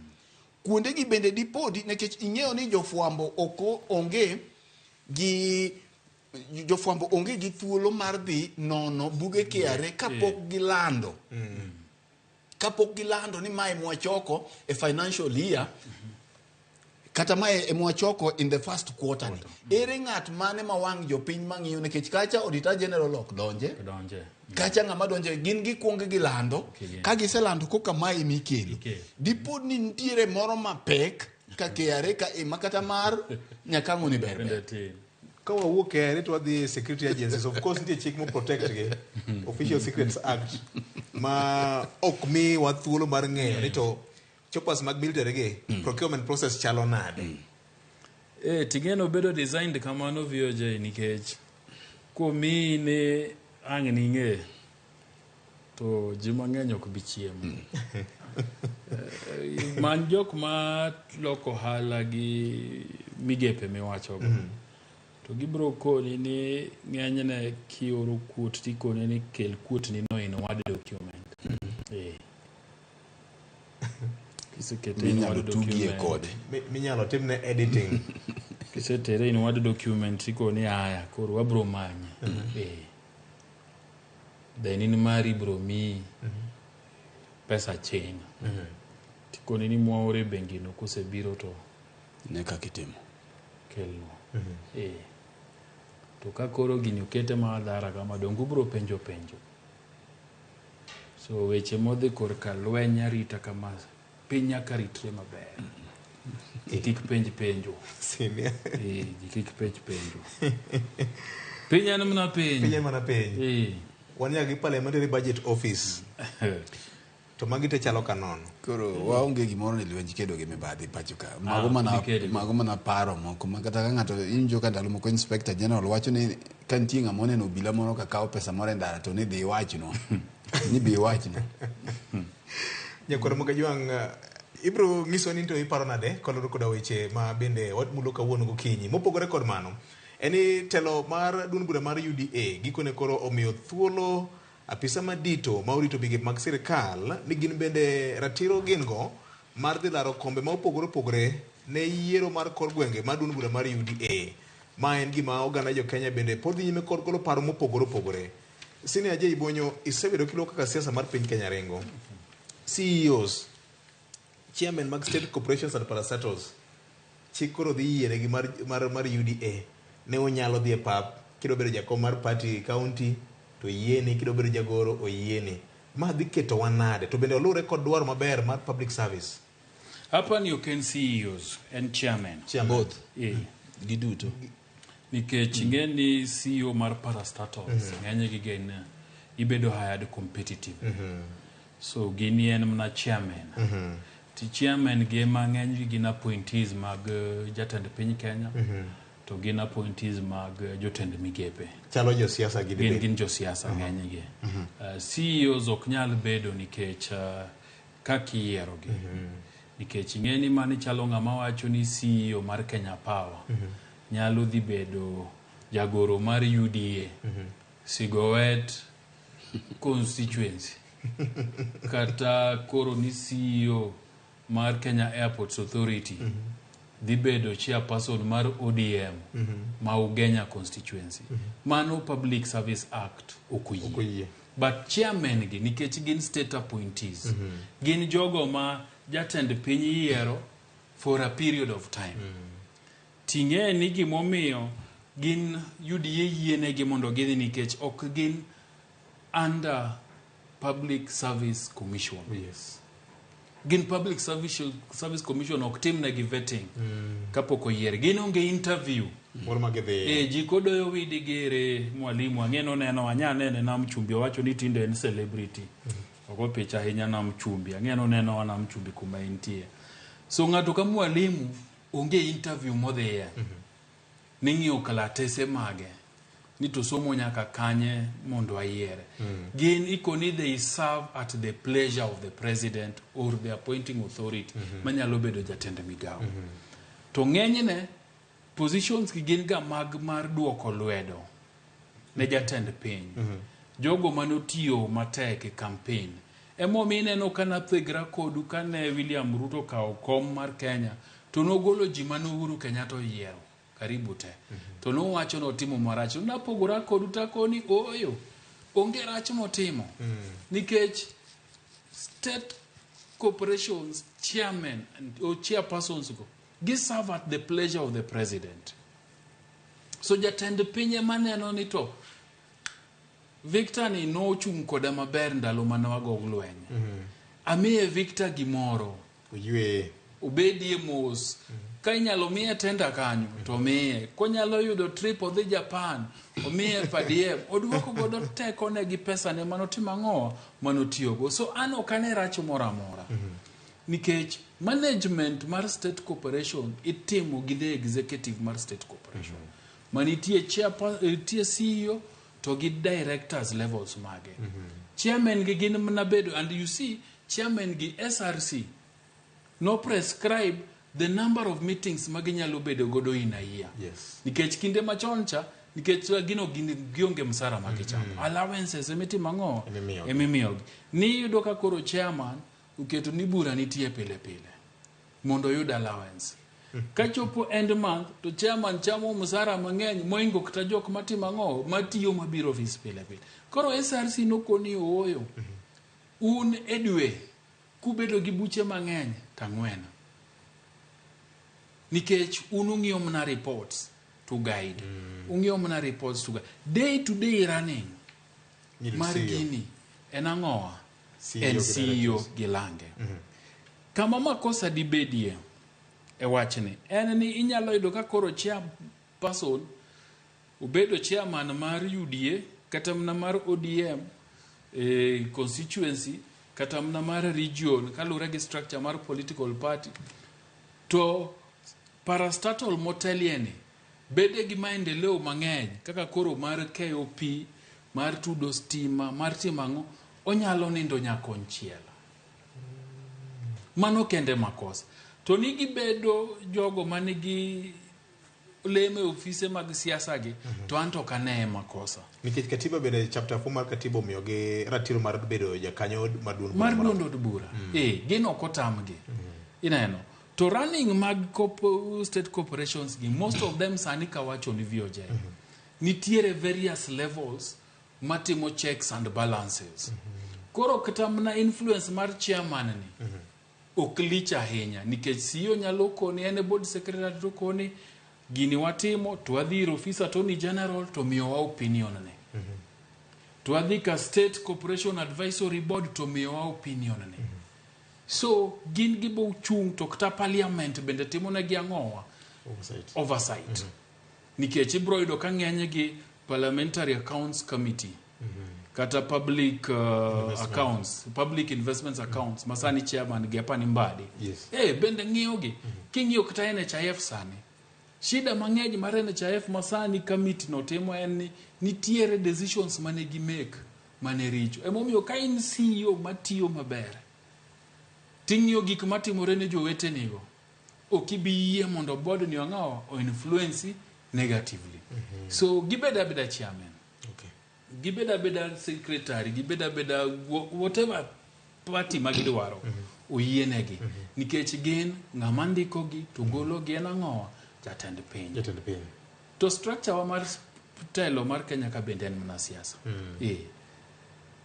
Kuonde gi bende dipodi nikech ing'eyo ni jofwambo ok onge gi jofwambo onge gi thuolo mar dhi nono buge KRA kapok gilando. Kapok gilando ni mae mwachoko e financial year kata mae mwachoko in the first quarter ni. Ere ng'at mane ma wang' jopiny mang'iyo nikech kacha Auditor General ok donje. Kacha ng'ama donje gin gikuongo gilando. Ka giselando koka mae mikelo. Dipod ni nitiere moro mapek ka KRA ka ema kata mar Nyakang'o ni ber. Ka wawuok KRA to wadhi security agencies, of course nitie chik mo protect gi, Official Secrets Act, ma ok mi wa thuolo mar ng'eyo ni to choppers mag military gi procurement process chalo nade. Ting'eno bedo designed kamano VOJ nikech komiyi ni ang' ning'e to ji mang'eny ok bi chiemo. Man jok ma loko ohala gi migepe miwachogo. To gibiro koni ni ng'enyne kioro kuot tikoni ni kel kuot ni no in Word document. Kisekete in Word document. Minyalo timne editing. Kisetere in Word document tikoni aya koro wabro manye. Then in mari bro miyi pesa chien. Tikoni ni mwaore bengi no kosebiro to ne kaka itimo. Kelno. To ka koro gini okete madhara kama dongo ubro penjo. So weche modhi korka lweny arita kama piny nyaka ritre maber. Kik penj penjo. Kik penj penjo. Piny en mana piny. Piny en mana piny. Wan nyaka gi Parliamentary Budget Office. To magi te chalo ka nono. Koro waonge gimoro ni lwenj kedo gi mibadhi pacho ka. Mago mana paro moko ma kata ka ng'ato injo ka ndalo moko Inspector General wacho ni ka nitie ng'ama oneno obila moro ka kawo pesa moro e ndara to ni dhi iwachno. Ni bi iwachno. Nyakwar Mogajwang', ibro nyiso ni to iparo nade kaluwore koda weche ma bende wamulo kawuono gokinyi. Mopogore kod mano, en ni telo mar duond bura mar UDA gikone koro omiyo thuolo apisa madito ma orito migepe mag sirikal ni gin bende ratiro gin go mar dhi laro kombe ma opogore opogore ne yiero mar kor gwenge mar duond bura mar UDA. Ma en gima oganda jo Kenya bende pod dhi nyime kod golo paro mopogore opogore. Senior Ajay Bonyo, isebedo kiluwo kaka siasa mar piny Kenya ringo. CEOs, chairman mag state corporations and parastatals, chik koro dhi yienegi mar UDA ne onyalo dhi e pap kidwa bedo jakom mar party county to oyieni, kidwa bedo jagoro oyieni. Ma dhi ketowa nade? To bende oluwore kod dwaro maber mar public service. Hapa ni ok en CEOs, en chairman. Both. Giduto. Nikech ing'e ni CEO mar parastatals ng'enygi gin ibedo hired competitive. So gini en mana chairman. Ti chairman gi ema ng'enygi gin appointees mag jatend piny Kenya. To gin appointees mag jotend migepe. Chalo josiasa gi Gin gin josiasa ng'enygi. CEOs ok nyal bedo nikech kaka iyierogi. Nikech ing'e ni mani chalo ng'ama wacho ni CEO mar Kenya Power nyalo dhi bedo jagoro mar UDA, Sigowet constituency, kata koro ni CEO mar Kenya Airports Authority dhi bedo chairperson mar ODM ma Ugenya constituency. Mano Public Service Act ok oyie. But chairman gi nikech gin state appointees, gin jogo ma jatend piny yiero for a period of time. Ting'e ni gimomiyo gin UDA yienegi mondo gidhi nikech ok gin under Public Service Commission. Yes. Gin Public Service Commission ok timnegi vetting kapok oyier. Gin onge interview. Moro ma gidhi. Eh, ji kodoyo widi gere mwalimu ang'e noneno anya nene nam chumbi owacho ni tinde en celebrity. Ogo picha ahinya nam chumbi ang'e noneno nam chumbi kuma entie. So ng'ato ka mwalimu onge interview modhiye. Ning'iyo kalatese mage ni to somo nyaka kanye mondo ayiere. Gin ikoni they serve at the pleasure of the president or the appointing authority manyalo bedo jatend migawo. To ng'enyne positions gi gin ga mag mar duoko lwedo ne jatend piny. Jogo manotiyo matek e campaign. Emomiyo ineno ka nathegra kodu kane William Ruto okawo kom mar Kenya to nogolo ji mane Uhuru Kenyatta oyiero karibu te. To nowacho notimo marach. Napogora kodu takoni ooyo onge rach motimo. Nikech state corporations chairmen or chairpersons go gi serve at the pleasure of the president. So jatend piny ema neno ni to Victor ni nochung' koda maber ndalo mane wago lweny. Amiye Victor gimoro. Oyueye. Obedie mos. Ka inyalo miye tenda kanyo to miye. Konyalo yudo trip odhi Japan, omiye per diem. Oduoko godo tekone gi pesane manotimo ang'o? Manotiyogo. So an ok ane rach moro amora. Nikech management mar state corporation itimo gi the executive mar state corporation. Manitie nitie CEO to gi directors levels mage. Chairman gi gin mana bedo and you see chairman gi SRC no prescribe the number of meetings ma ginyalo bedo godo in a year. Yes. Nikech kinde machon cha nikech gino gin gionge msara ma gichamo. Allowances emitimo ang'o? Emimiyogi. Emimiyogi. Niyudo ka koro chairman oketo ni bura nitie pile pile mondo oyud allowance. Kachopo end month to chairman chamo msara mang'eny moingo kata jok matimo ang'o matiyo mabiro ofis pile pile. Koro SRC nokoni ooyo. Un e dwe kubedo gi buche mang'eny to ang'wen. Nikech un ung'iyo mana reports to guide. Ung'iyo mana reports to guide. Day to day running Nyiri mar CEO. gini en ang'owa? CEO En gi CEO directors. gi lange. Kama makosa dibedie e wachni en ni inyalo yudo ka koro chairperson obedo chairman mar UDA kata mana mar ODM e constituency kata mana mar region kaluwore gi structure mar political party to parastatal motelie ni bede gi maendeleo mang'eny kaka koro mar KOP mar tudo stima mar timo ang'o onyalo nindo nyakonchiel. Mano kende makosa. To ni gibedo jogo manigi lemo e ofise mag siasa gi to an to ok aneye makosa. Nikech katiba bende chapter 4 mar katiba omiyogi ratiro mar bedo jakanyo mar duond Mar bura duond od bura. Eh, gin ok otamgi. Ineno. To running mag state corporations gi most of them sani kawacho ni VOJ. Nitiere various levels matimo checks and balances. Koro kata mana influence mar chairman ni ok lich ahinya nikech CEO nyalo koni en e board secretary to koni gini watimo to wadhi ir office attorney general to miyowa opinion ne. To wadhi ka state corporation advisory board to miyowa opinion ne. So gin gibo chung' to kata parliament bende timo negi ang'owa? Oversight. Oversight. Nikech ibro yudo ka ng'enygi parliamentary accounts committee kata public accounts, public investments accounts masani chairman gi apani Mbadi. Yes. Eh, bende ng'iyo gi. King'iyo kata NHIF sani. Shida mang'eny mar NHIF masani committee no timo en ni nitiere decisions mane gi make mane richo. Emomiyo ka in CEO matiyo maber, ting'iyo gik matimore ne jowetenigo, ok ibi yie mondo board ni ang'o o influence negatively. So gibed abeda chairman. Okay. Gibed abeda secretary, gibed abeda whatever party ma gidwaro. Oyienegi. Nikech gin ng'ama ndikogi to gologi en ang'owa? Jatend piny. Jatend piny. To structure wa mar telo mar Kenya ka bende en mana siasa. Eh.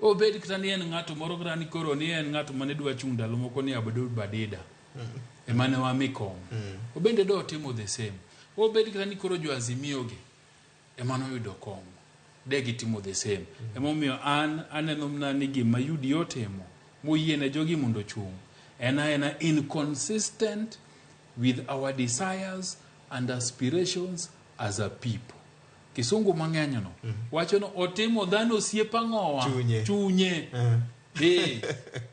Obed kata ni en ng'ato moro kata ni koro ni en ng'ato mane dwa chung' ndalo moko ni Abdul Badida. Ema ne wami kom. Obende do timo the same. Obed kata ni koro jo Azimio gi ema noyudo kom. De gitimo the same. Emomiyo an aneno mana ni gima UDA otimo moyiene jogi mondo ochung' en aena inconsistent with our desires and aspirations as a people. Kisungu mang'eny no wacho no otimo dhano osiep ang'owa Chunye. chunye. Eh,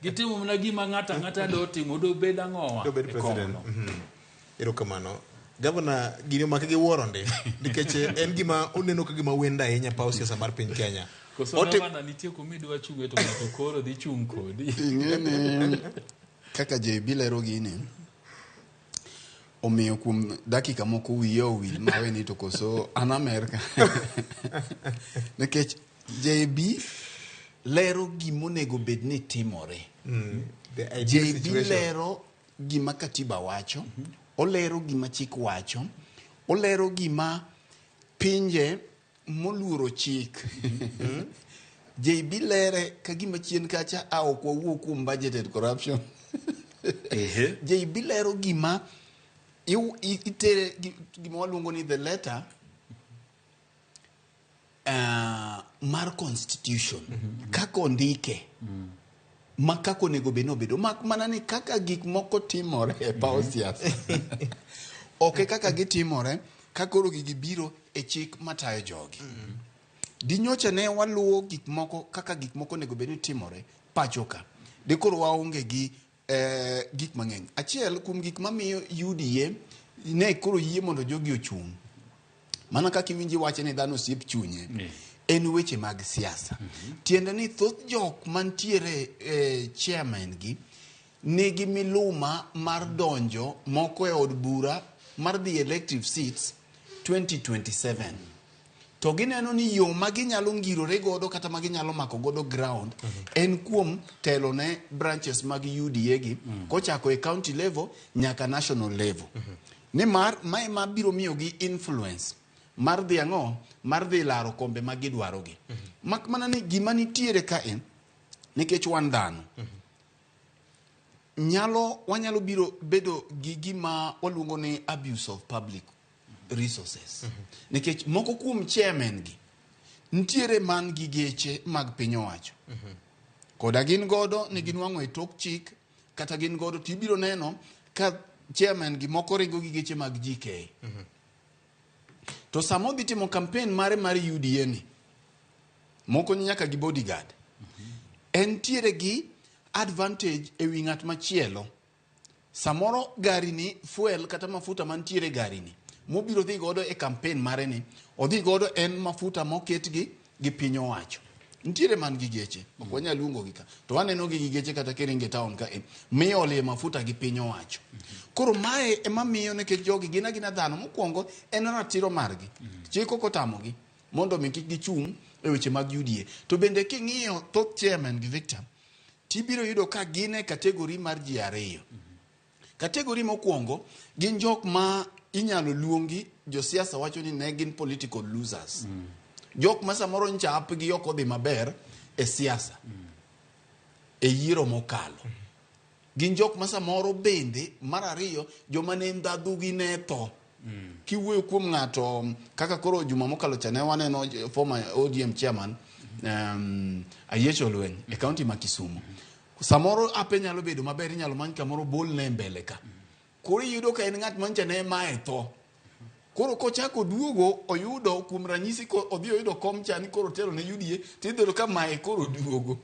gitimo mana gima ng'ato ang'ata do timo dobed ang'owa Dobed e president. komno. Erokamano. Gavana, gini omake gi wuoro ndi nikech en gima oneno ka gima wendo ahinya paw siasa mar piny Kenya. Koso gavana nitie kuma idwa chung'e to ng'ato koro dhi chung' kodi. Ing'e ni kaka JB lero gini omiyo kuom dakika moko wiya owil mawe ni to koso an Amerka nikech JB lero gimonego bed ni timore. The ideal JB situation. lero gima katiba wacho, olero gima chik wacho, olero gima pinje moluoro chik. JB lere ka gima chien kacha a ok wawuo kuom budgeted corruption. JB lero gima itere gima waluongo ni the letter mar constitution kaka ondike ma kaka onego bed ni obedo mak mana ni kaka gik moko timore e paw siasa ok e kaka gitimore ka koro gigi biro e chik matayo jogi. Dinyocha ne waluwo gik moko kaka gik moko onego bed ni timore pacho ka de koro waonge gi gik mang'eny. Achiel kuom gik mamiyo UDA ne koro yie mondo jogi ochung' mana kaka iwinji wache ni dhano osiep chunye en weche mag siasa. Tiende ni thoth jok mantiere chairman gi nigi miluma mar donjo moko e od bura mar dhi elective seats 2027 to gineno ni yo ma ginyalo ngirore godo kata ma ginyalo mako godo ground en kuom telo ne branches mag UDA gi kochako e county level nyaka national level. Nimar mae ma biro miyogi influence mar dhi ang'o mar dhi laro kombe ma gidwarogi. Mak mana ni gima nitiere kae nikech wan dhano nyalo wanyalo biro bedo gi gima waluongo ni abuse of public resources. Nikech moko kuom chairman gi nitiere man gi geche mag piny owacho koda gin godo ni ginwang'o e tok chik kata gin godo tibiro neno ka chairman gi moko ringo gi geche mag GK. To sama odhi timo campaign mare mar UDA ni moko nyaka gi bodyguard entiere gi advantage ewi ng'at machielo. Samoro gari ni fuel kata mafuta mantiere gari ni mobiro dhi godo e campaign mare ni odhi godo en mafuta moket gi piny owacho. Nitiere man gi geche ok wanyal luongo gi ka to waneno gi gi geche kata kiringo e town ka e miolie mafuta gi piny owacho. Koro mae ema miyo nikech jogi gin agina dhano mokwongo en ratiro margi. Chik ok otamogi mondo mi kik gichung' e weche mag UDA. To bende king'iyo thoth chairman gi Victor tibiro yudo ka gin e category mar ji ariyo. Category mokwongo gin jok ma inyalo luongi josiasa wacho ni ne gin political losers. Jok ma samoro ncha apgi ok odhi maber e siasa e yiero mokalo. Gin jok ma samoro bende mar ariyo joma ne ndhadhu gi ne tho. Kiwuoyo kuom ng'ato kaka koro juma mokalo cha ne waneno former ODM chairman Ayiech Olweny e county ma Kisumu. Samoro ape nyalo bedo maber inyalo many kamoro bolne e mbele ka. Koro iyudo ka en ng'at mancha ne mae tho. Koro kochako duogo oyudo kuom ranyisi ko odhi oyudo kom cha ni koro telo ne UDA tidhi yudo ka mae koro duogo.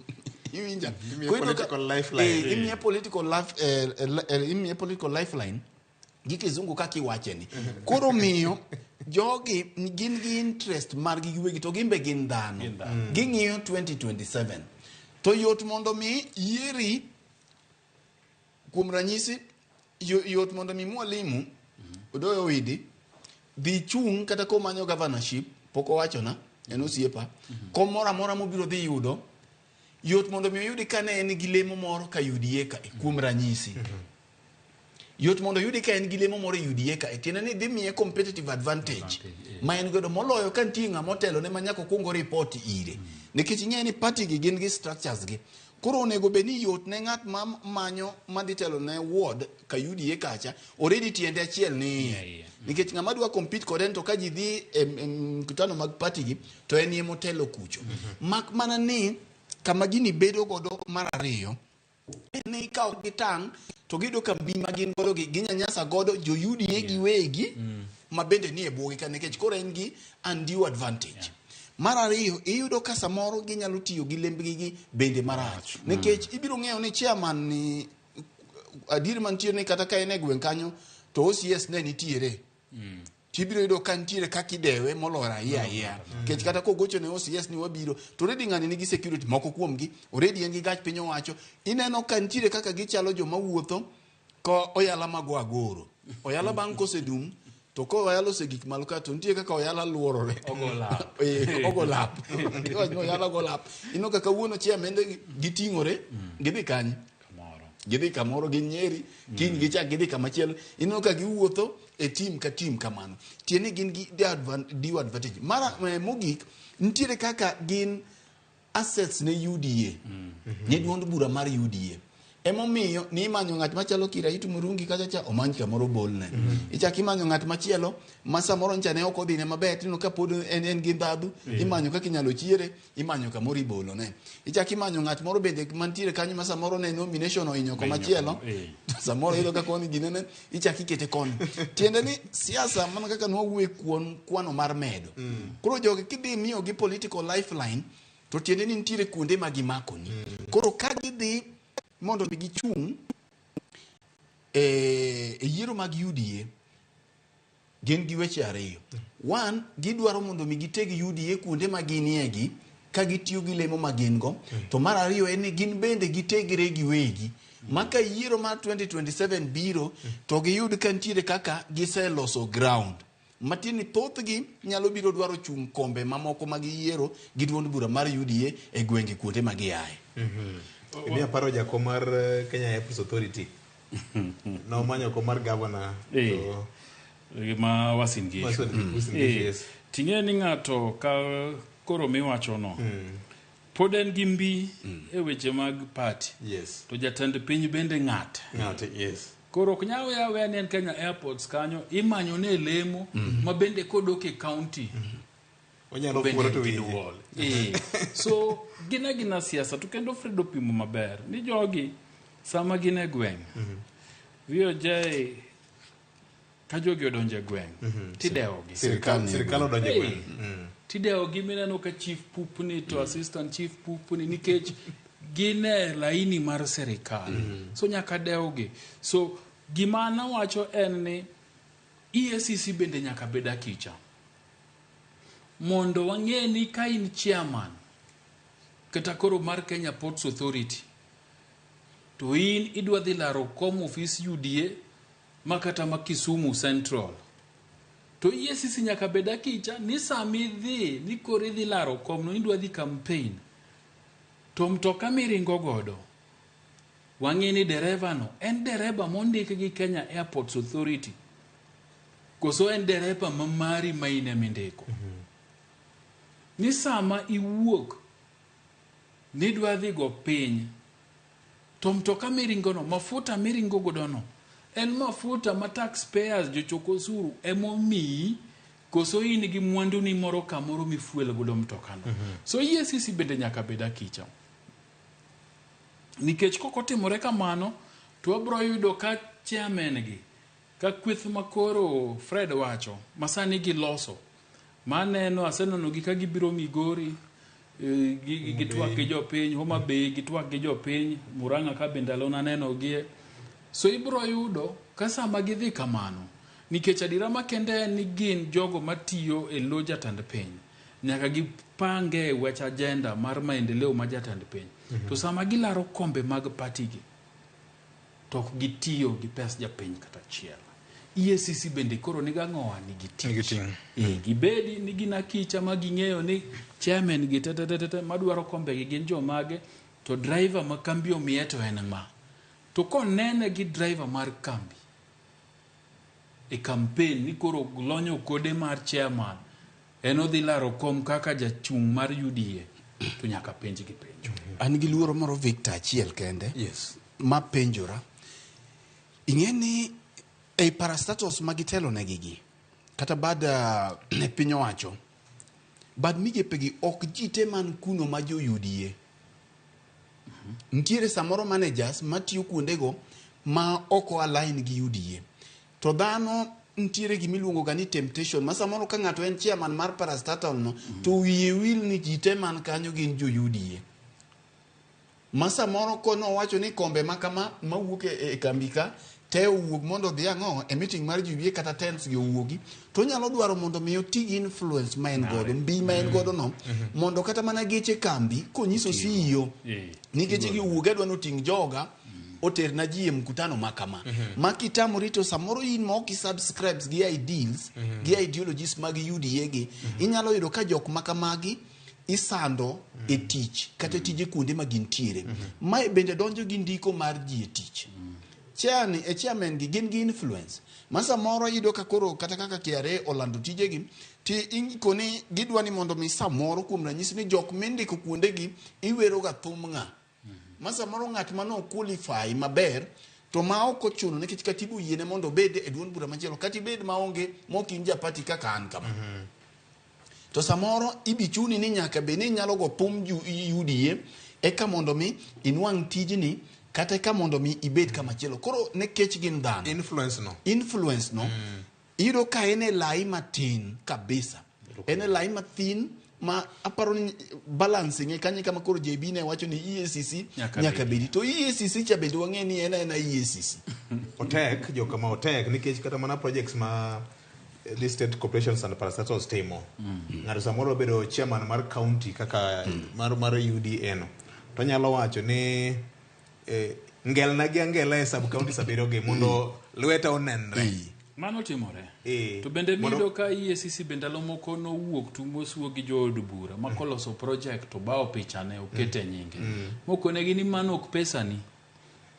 Iwinja? Imiye Koro iyudo ka- political lifeline. Imiye political life, imiye political lifeline gi kizungu kaka iwache ni. Koro miyo jogi gin gi interest margi giwegi to gin be gin dhano. Ging'iyo 2027. To yot mondo mi yieri kuom ranyisi yot mondo mi mwalimu Odoyo Owidi dhi chung' kata komanyo governorship pok owachona en osiepa kom moro amora mobiro dhi yudo Yot mondo mi oyudi ka ne en gi lemo moro ka UDA ka kuom ranyisi. Yot mondo oyudi ka en gi lemo moro e UDA ka tiende ni dhi miye competitive advantage ma en godo moloyo ka nitie ng'ama otelone ma nyaka okuong report ire. Nikech ing'eyo ni party gi gin gi structures gi. Koro onego bed ni yot ne ng'at ma manyo madhi telo ne ward ka UDA kacha already tiende achiel ni iye. Nikech ng'ama dwa compete kode en to ka ji dhi e mkutano mag party gi to en ema otelo kucho. Mak mana ni kama gini bedo godo mar ariyo en ni ka ok gitang' to giyudo ka mbi ma gin godo gi ginyanyasa godo jo UDA giwegi ma bende nie bwogi ka nikech koro en gi undue advantage. Mar ariyo iyudo ka samoro ginyalo tiyo gi lembgi gi bende marach nikech ibiro ng'eyo ni chairman ni adier mantie ni kata ka en e gweng' kanyo to OCS ne nitiere tibiro yudo ka nitiere kaka idewe moloyo raia ahiya nikech kata kogocho ne OCS ni wabiro to already ng'ani nigi security moko kuomgi already en gi gach piny owacho ineno ka nitiere kaka gichalo joma wuotho ko oyala mago agoro oyala bang' kosedum to ko oyala osegik malo ka to nitie kaka oyala luorore ogo lap iwacho ni oyala go lap ineno ka kawuono chairman giting'ore gidhi kanye gidhi kamoro gin Nyeri kiny gichak gidhi kamachielo ineno ka giwuotho e team ka team kamano tiende ni gin gi due advantage mar mogik nitiere kaka gin assets ne UDA ne duond bura mar UDA emomiyo ni imanyo ng'at machalo Kiraitu Murungi kacha cha omany kamoro bolne ichak imanyo ng'at machielo ma samoro ncha ne ok odhine maber tineno ka pod en gi ndhadhu imanyo kaka inyalo chiere imanyo kamoro ibolone ichak imanyo ng'at moro bende mantiere kanyo ma samoro ne nomination ohinyo komachielo to samoro iyudo ka koni ginene ichak ikete koni tiende ni siasa mana kaka nwawuoye kuon kwano mar medo koro jogi kidhi miyogi political lifeline to tiende ni nitiere kuonde ma gimakoni koro ka gidhi mondo mi gichung' e yiero mag UDA gin gi weche ariyo. One, gidwaro mondo mi giteg UDA kuonde ma ginie gi ka gitiyo gi lemo ma gin go. To mar ariyo en ni gin bende gitegre giwegi. Ma ka yiero mar 2027 biro to giyud ka nitiere kaka giseloso ground. Matiende ni thothgi nyalo biro dwaro chung' kombe mamoko ma giyiero gi duond bura mar UDA e gwenge kuonde ma giaye. Imiya paro jakom mar Kenya Airports Authority nomanyo kom mar governor to ma Uasin Gishu. Uasin Gishu, yes. Ting'e ni ng'ato ka koro miwachono pod en gi mbi e weche mag party. Yes. To jatend piny bende ng'ate. Ng'ate, yes. Koro ok nyal weya aweya ni en Kenya Airports kanyo imanyo ne lemo ma bende kodok e county Onyalo bende fuoro to en gi winje. duol. So gin agina siasa to kendo Fred opimo maber ni jogi sama gin e gweng' VOJ ka jogi odonjo e gweng' tidewogi. Sirikal odonjo e gweng'. Tidewogi mineno ka chief pupni to assistant chief pupni nikech gin e laini mar sirikal. So nyaka dewgi. So gima nawacho en ni EACC bende nyaka bed akicha. Mondo wang'e ni ka in chairman kata koro mar Kenya Ports Authority to in idwa dhi laro kom ofis UDA ma kata ma Kisumu Central to EACC nyaka bed akicha ni sama idhi ni koro idhi laro komno idwa dhi campaign to mtoka miringo godo wang'e ni dereva no en dereba mondik gi Kenya Airports Authority koso en dereba ma mari ma in ema indiko. Ni sama iwuok nidwa dhi go piny to mtoka miringo no mafuta miringo godo no en mafuta ma taxpayers jochok osuru emomiyi koso in gi mwandu ni moro kamoro mifuel godo mtokano. So EACC bende nyaka bed akicha. Nikech kok otimore kamano to wabro yudo ka chairman gi ka kweth makoro Fred wacho masani giloso maneno aseneno gi ka gibiro Migori gitwak gi jopiny Homa Bay gitwak gi jopiny Murang'a ka bende ndalo naneno gie so ibro yudo ka sama gidhi kamano nikech adiera makende en ni gin jogo matiyo e lo jatend piny nyaka gipange wach agenda mar maendeleo ma jatend piny to sama gilaro kombe mag party gi to ok gitiyo gi pes japiny kata achiel. EACC bende koro nigang'owa nigi tich. Gibedi ni gin akicha ma ging'eyo ni chairman gi tetetete madwaro kombe gi gin jomage To driver ma kambi omiye to en ng'a? To konene gi driver mar kambi e campaign ni koro lonyo kode mar chairman, en odhi laro kom kaka jachung' mar UDA, to nyaka penj gi penjo. An gi luoro moro Victor achiel kende. Yes. Ma penjora. Ing'e ni ei parastatos ma gitelo negi gi, kata bad e piny owacho, bad migepe gi ok ji te man kuno ma jo UDA. Nitiere samoro managers matiyo kuondego ma ok o align gi UDA. To dhano nitiere gimiluongo ga ni temptation ma samoro ka ng'ato en chairman mar parastatal no to wiye wil ni ji te man kanyo gin jo UDA. Ma samoro kono wacho ni kombe ma kama mawuok e kambi ka te owuog mondo odhi ang'o e meeting mar UDA kata tents gi owuogi to onyalo dwaro mondo mi oti gi influence ma en godo mbi ma en godo no mondo kata mana geche kambi konyiso CEO ni geche gi owuog adwa ni oting' joga oterna ji e mkutano ma kama ma kitamori to samoro in ma ok i-subscribes gi ideals gi ideologies mag UDA gi inyalo yudo ka jok ma kamagi isando e tich kata tije kuonde ma gintiere. Mae bende donjo gi ndiko mar ji e tich. Chair e chairman gi gin gi influence ma samoro iyudo ka koro kata kaka KRA olando tijegi ti ikoni gidwa ni mondo mi samoro kuom ranyisi ni jok mindiko kuondegi iwero ga thum ng'a ma samoro ng'at mano qualify maber to ma ok ochuno nikech katiba oyiene mondo obed e duond bura machielo kata ibed maonge mok in japati kaka an kama to samoro ibi chuni ni nyaka bed ni inyalo go thum UDA eka mondo mi inwang' tijni kata eka mondo mi ibed kama chielo. Koro nikech gin dhano, influence no influence no iyudo ka en e lai matin kabisa, en e lai mathin ma aparo ni balancing e kanyo kama koro JB ne wacho ni EACC Nyaka bedi to EACC cha bende wang'e ni en aena EACC. Otek jokama otek nikech kata mana projects ma the state corporations and parastatals timo, ng'ato samoro bedo chairman mar county kaka mar UDA no to nyalo wacho ni ngelna gi angela e sub counties abiriyo gi mondo lweta onenre. Mano timore. To bende miyudo ka EACC be ndalo moko nowuok tumosuo gi jood bura ma koloso project to bao pichane okete nyinge. Mokonegi ni mano ok pesani,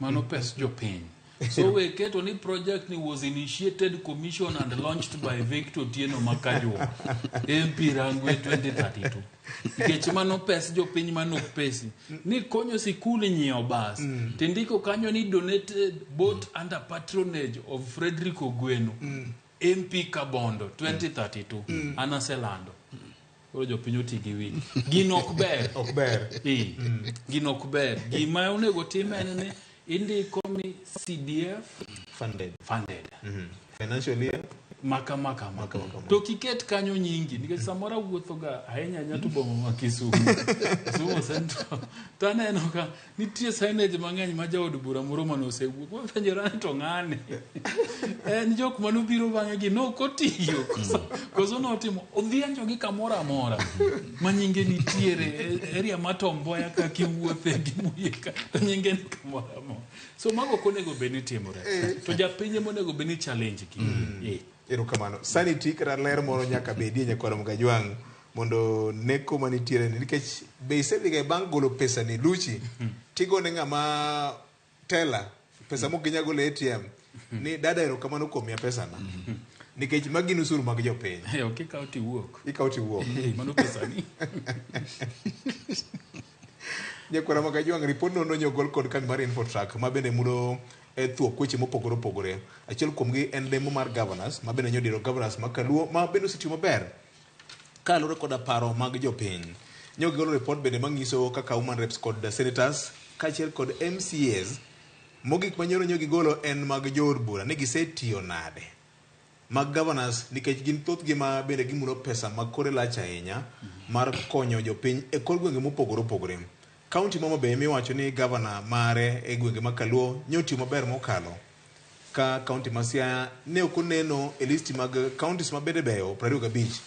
mano pes jopiny. So we keto ni project ni was initiated, commissioned and launched by Victor Otieno Makajwa, MP Rangwe 2032. Nikech mano pes jopiny, mano ok pesi. Ni konyo sikul nyiewo bas. Tindiko kanyo ni donated bought under patronage of Frederick Ogweno. MP Kabondo 2032. An aselando. Koro jopiny oti gi wigi. Gino ok ber. Ok ber. Gino ok ber. Gima onego tim en ni indiko ni CDF funded. Funded. Financial year maka maka maka. To kiket kanyo nyingi nikech samoro awuotho ga ahinya ahinya to boma ma Kisumu. Kisumu Central. To aneno ka nitie signage mang'eny ma jaod bura moro mane osewuok. Wapenjora ni to ng'ane. En jok manobiro bang'e gi nok otiyo. Koso notimo odhianjo gi kamoro amora ma nyinge nitiere area ma Tom Mboya ka kiwuothe gi Muye ka to nyinge ni kamoro amora. So mago ok onego bed ni timore. To japiny ema onego bed ni challenge gi. Erokamano. Sanity kata ler moro nyaka bedie nyakwar Mgajwang' mondo neko manitiere ni nikech be isedhiga e bank golo pesa ni luchi tigone ng'ama teller pesa mok ginya golo e ATM ni dada erokamano kuom miya pesana nikech magi gin osuru mag jopiny. Ok ikaw tiwuok. Ikaw tiwuok. Mano pesani. Nyakwara Magajwang' ripod no nonyo gol kod kambi mar Infotrack ma bende mulo e thuok weche mopogore opogore. Achiel kuomgi en lemo mar governors ma bende nyodiro governors ma Kaluo ma bende osetiyo maber kaluwore koda paro mag jopiny. Nyo gigolo report bende manyiso kaka women reps kod senators kaachiel kod MCAs. Mogik manyoro nyo gigolo en mag jood bura ni gisetiyo nade mag governors nikech gin thothgi ma bende gimulo pesa ma kore lach ahinya mar konyo jopiny e kor gwenge mopogore opogore. Kaunti ma Homa Bay miwacho ni gavana mare e gwenge ma Kaluo nyo otiyo maber mokalo ka kaunti ma Siaya ne ok oneno e listi mag counties ma bende beyo 25,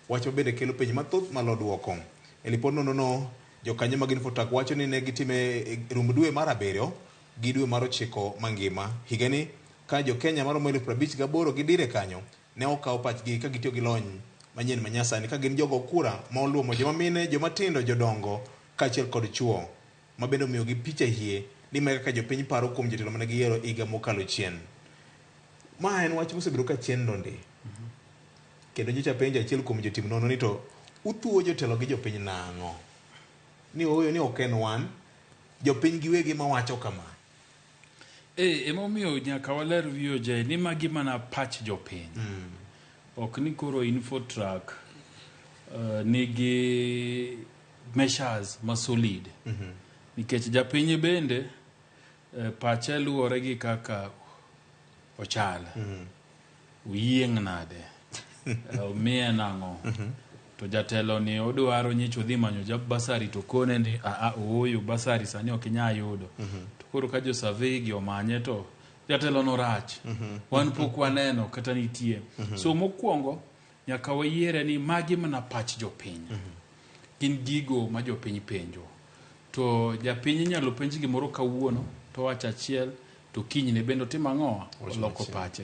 wach ma bende kelo penjo mathoth malo duoko. E lipod nonro no, jokanyo mag Infotrack wacho ni ne gitime e rumb dwe mar abiriyo gi dwe mar ochiko mangima higani ka jo-Kenya maromo 58,000 gi dire kanyo ne okawo pachgi ka gitiyo gi lony manyien manyasani ka gin jogo kura ma oluomo joma mine, joma tindo, jodongo kaachiel kod chuo. ma bende omiyogi picha hie ni mae kaka jopiny paro kuom jotelo mane giyiero higa mokalo chien. Ma en wach mosebedo ka chendo ndi. Kendo nyocha penjo achiel kuom jotim nonro ni to uthuwo jotelo gi jopiny nang'o? Ni ooyo ni ok en wan, jopiny giwegi mawacho kama. Eh, emomiyo nyaka waler VOJ ni magi mana pach jopiny. Ok ni koro Infotrack nigi measures ma solid. Nikech japiny bende pache luwore gi kaka ochal. Oyieng' nade? Omiye nang'o? To jatelo ni odwaro nyicho odhi manyo ja basari to kone ni aa ooyo basari sani ok inyal yudo. To koro ka jo survey gi omanye to jatelo no rach. Wan pok waneno kata nitie. So mokwongo nyaka wayiere ni magi mana pach jopiny. Gin gigo ma jopiny penjo. To japiny inyalo penj gimoro kawuono to owacho achiel to kinyne bende otimo ang'o? Oloko pache.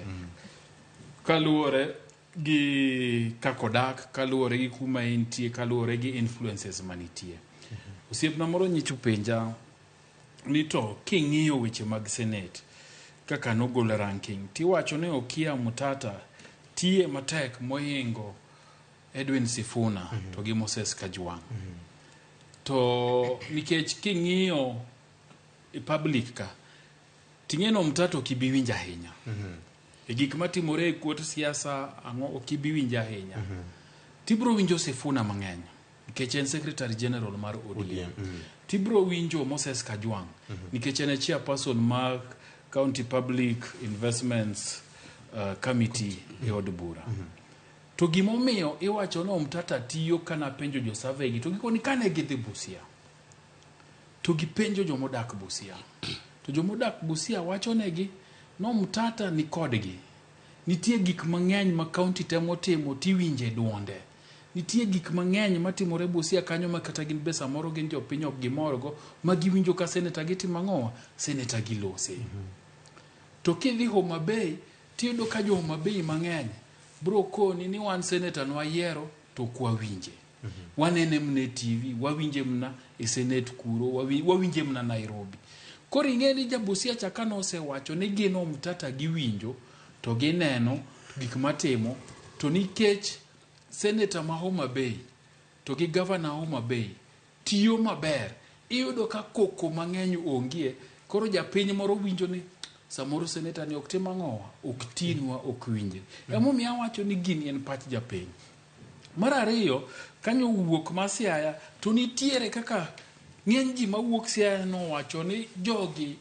Kaluwore gi kaka odak, kaluwore gi kuma entie, kaluwore gi influences manitie. Osiepna moro nyicha openja ni to king'iyo weche mag senate kaka nogol ranking tiwacho ni Okiya Mutata tiye matek mohingo Edwin Sifuna to gi Moses Kajwang'. To nikech king'iyo e public ka ting'e no Mutata ok ibi winjo ahinya. E gik matimore e kuot siasa ang'o ok ibi winjo ahinya. Tibro winjo Sifuna mang'eny nikech en secretary general mar ODM. Tibro winjo Moses Kajwang' nikech en e chairperson mar County Public Investments Committee e od bura. To gimomiyo iwacho ni Omtata tiyo kana penjo jo survey gi to gikoni kane gidhi Busia to gipenjo jomodak Busia to jomodak Busia wachonegi ni Omtata ni kodgi. Nitie gik mang'eny ma county temo timo tiwinje duonde. Nitie gik mang'eny matimore Busia kanyo ma kata gin be samoro gin jopiny ok gimorgo ma giwinjo ka seneta gitimo ang'owa? Seneta gilose. To kidhi Homa Bay tiyudo ka jo Homa Bay mang'eny bro koni ni wan seneta nwayiero to ok wawinje. Wanene mna e TV, wawinje mna e senate kuro, wawinje mna Nairobi. Koro ing'e ni ja Busia cha kane osewacho ni gin Omtata giwinjo to gineno gik matimo to nikech seneta ma Homa Bay to gi gavana Homa Bay tiyo maber, iyudo ka koko mang'eny ongie. Koro japiny moro winjo ni samoro seneta ni ok tim ang'owa, ok tinwa, ok winje. Emomiyo awacho ni gini en pach japiny. Mar ariyo, kanyo wuok ma Siaya to nitiere kaka ng'eny ji mawuok Siaya nowacho ni jogi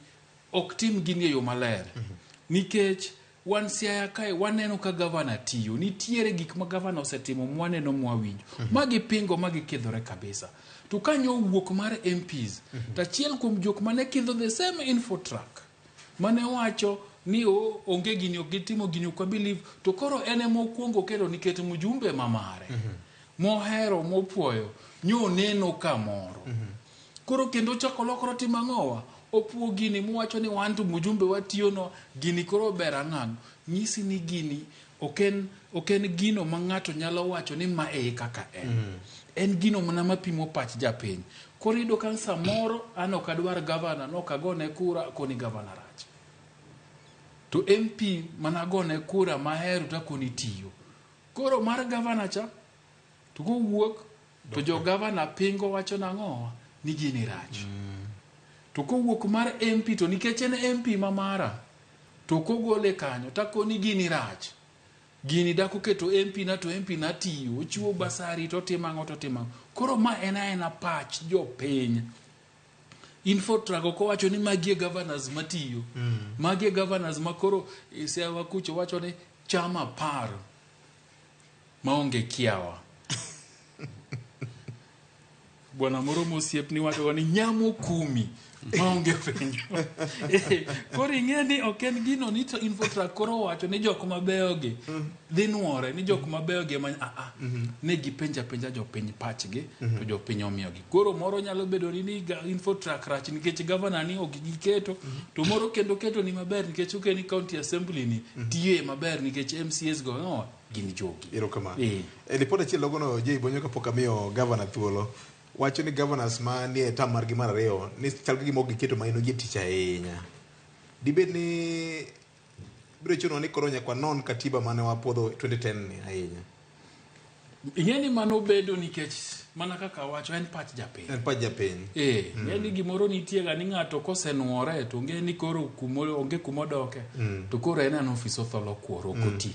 ok tim gini e yo maler. Nikech wan Siaya kae waneno ka gavana tiyo. Nitiere gik ma gavana osetimo mwaneno mwawinjo. Ma gipingo ma gikidhore kabisa. To kanyo wuok mar MPs, to achiel kuom jok mane kidho the same Infotrack mane wacho ni onge gini ok gitimo gini ok believe to koro en ema okwongo kelo nikech mjumbe ma mare mohero mopuoyo nyo neno kamoro. Koro kendo ochako lokro timo ang'owa? Opuo gini mowacho ni wan to mjumbe watiyo no gini koro ber ang'ang'. Nyisi ni gini ok en gino ma ng'ato nyalo wacho ni ma e kaka en. En gino mana mapimo pach japiny. Koro iyudo ka samoro an ok adwar gavana nok agone kura akoni gavana rach. To MP mana agone kura mahero to akoni tiyo. Koro mar gavana cha to kowuok to jo gavana pingo wacho nang'owa ni gini rach. To kowuok mar MP to nikech en MP ma mara to kogole kanyo takoni gini rach. Gini dak oketo MP na to MP na tiyo, ochiwo basari to otimo ang'o to otimo ang'o. Koro ma en aena pach jopiny. Infotrack ok owacho ni magi e governors matiyo. Magi e governors ma koro Siaya kucho wacho ni chama 10 maonge kiawa. Bwana moro mosiepni wacho ni nyamo 10 maonge penjo. Koro ing'e ni ok en gino ni to Infotrack koro owacho ni jok mabeyo gi dhi nuore ni jok mabeyo gi ema ne gipenjo apenja jopiny pachgi to jopiny omiyogi. Koro moro nyalo bedo ni Infotrack rach nikech gavana ni ok giketo to moro kendo keto ni maber nikech oke ni county assembly ni tiye maber nikech MCAs go no gin jogi. Erokamano. E ripot achiel logono Jay Bonyo kapok amiyo gavana thuolo. Wacho ni governors ma nie term margi mar ariyo ni chal ka gima ok giketo maino gi e tich ahinya. Dibed ni biro chuno ni koro nyaka wanon katiba mane wapuodho 2010 ni ahinya. Ing'e ni mano bedo nikech mana kaka wacho en pach japiny. En pach japiny. Eh, ng'e ni gimoro nitie ga ni ng'ato kosenuore to ng'e ni koro kumo, onge kumodoke to koro en an ofis otholo kuoro ok oti.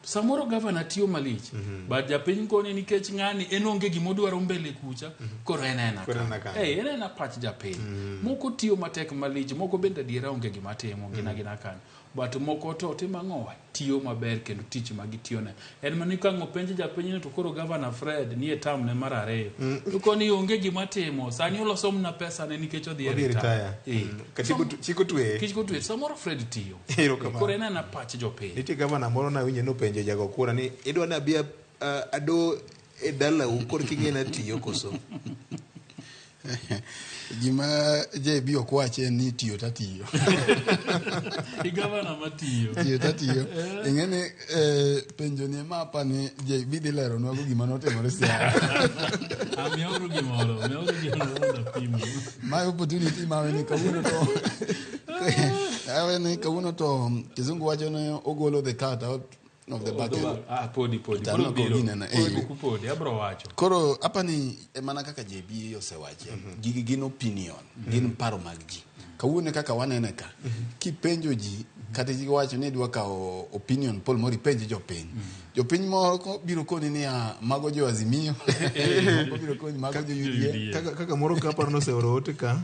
Samoro gavana tiyo malich but japiny koni nikech ng'ani en onge gimodwaro mbele kucha koro en ena Koro en ena ka. kanyo. Eh, en ena pach japiny. Moko tiyo matek malich, moko bende adiera onge gima timo gin agina kanyo. But moko to timo ang'owa tiyo maber kendo tich ma gitiyone. En mana ni ka ang' openj japiny ni to koro gavana Fred nie term ne mar ariyo. To koni onge gima timo, sani oloso mana pesa ne nikech odhi e Odhi e retire. retire. Eh. Katibu chik otweye. Kich otweye. Samoro Fred tiyo. Erokamano. Koro en ena pach jopiny. Nitie gavana moro nawinjo nopenjo jago kura ni idwa ni abi ado e dalau koro king'e ni atiyo koso? Gima JB ok wachi en ni tiyo tatiyo. Gavana matiyo. Tiyo tatiyo. Ing'e ni penjo ni ema apa ni JB dhi leronwa go gima notimore Siaya. Ah, miyauru gimoro, miyauru gimoro mondo apimnu. My opportunity ma ni kawuono to awe ni kawuono to kizungu wacho ni ogolo the cat out of the bucket. Ah, podi podi. To Koro aneno biro. kogineno, eh. Koro buku podi, abro wacho. Koro apani mana kaka JB osewache, gigi gin opinion, gin paro mag ji. Kawuono kaka wanene ka, kipenjo ji kata giwacho ni idwa kawo opinion poll moro ipenj jopiny. Jopiny moko biro koni niya mago jo Azimio, moko biro koni mago jo UDA. Kaka moro ka aparo noseoro ote ka.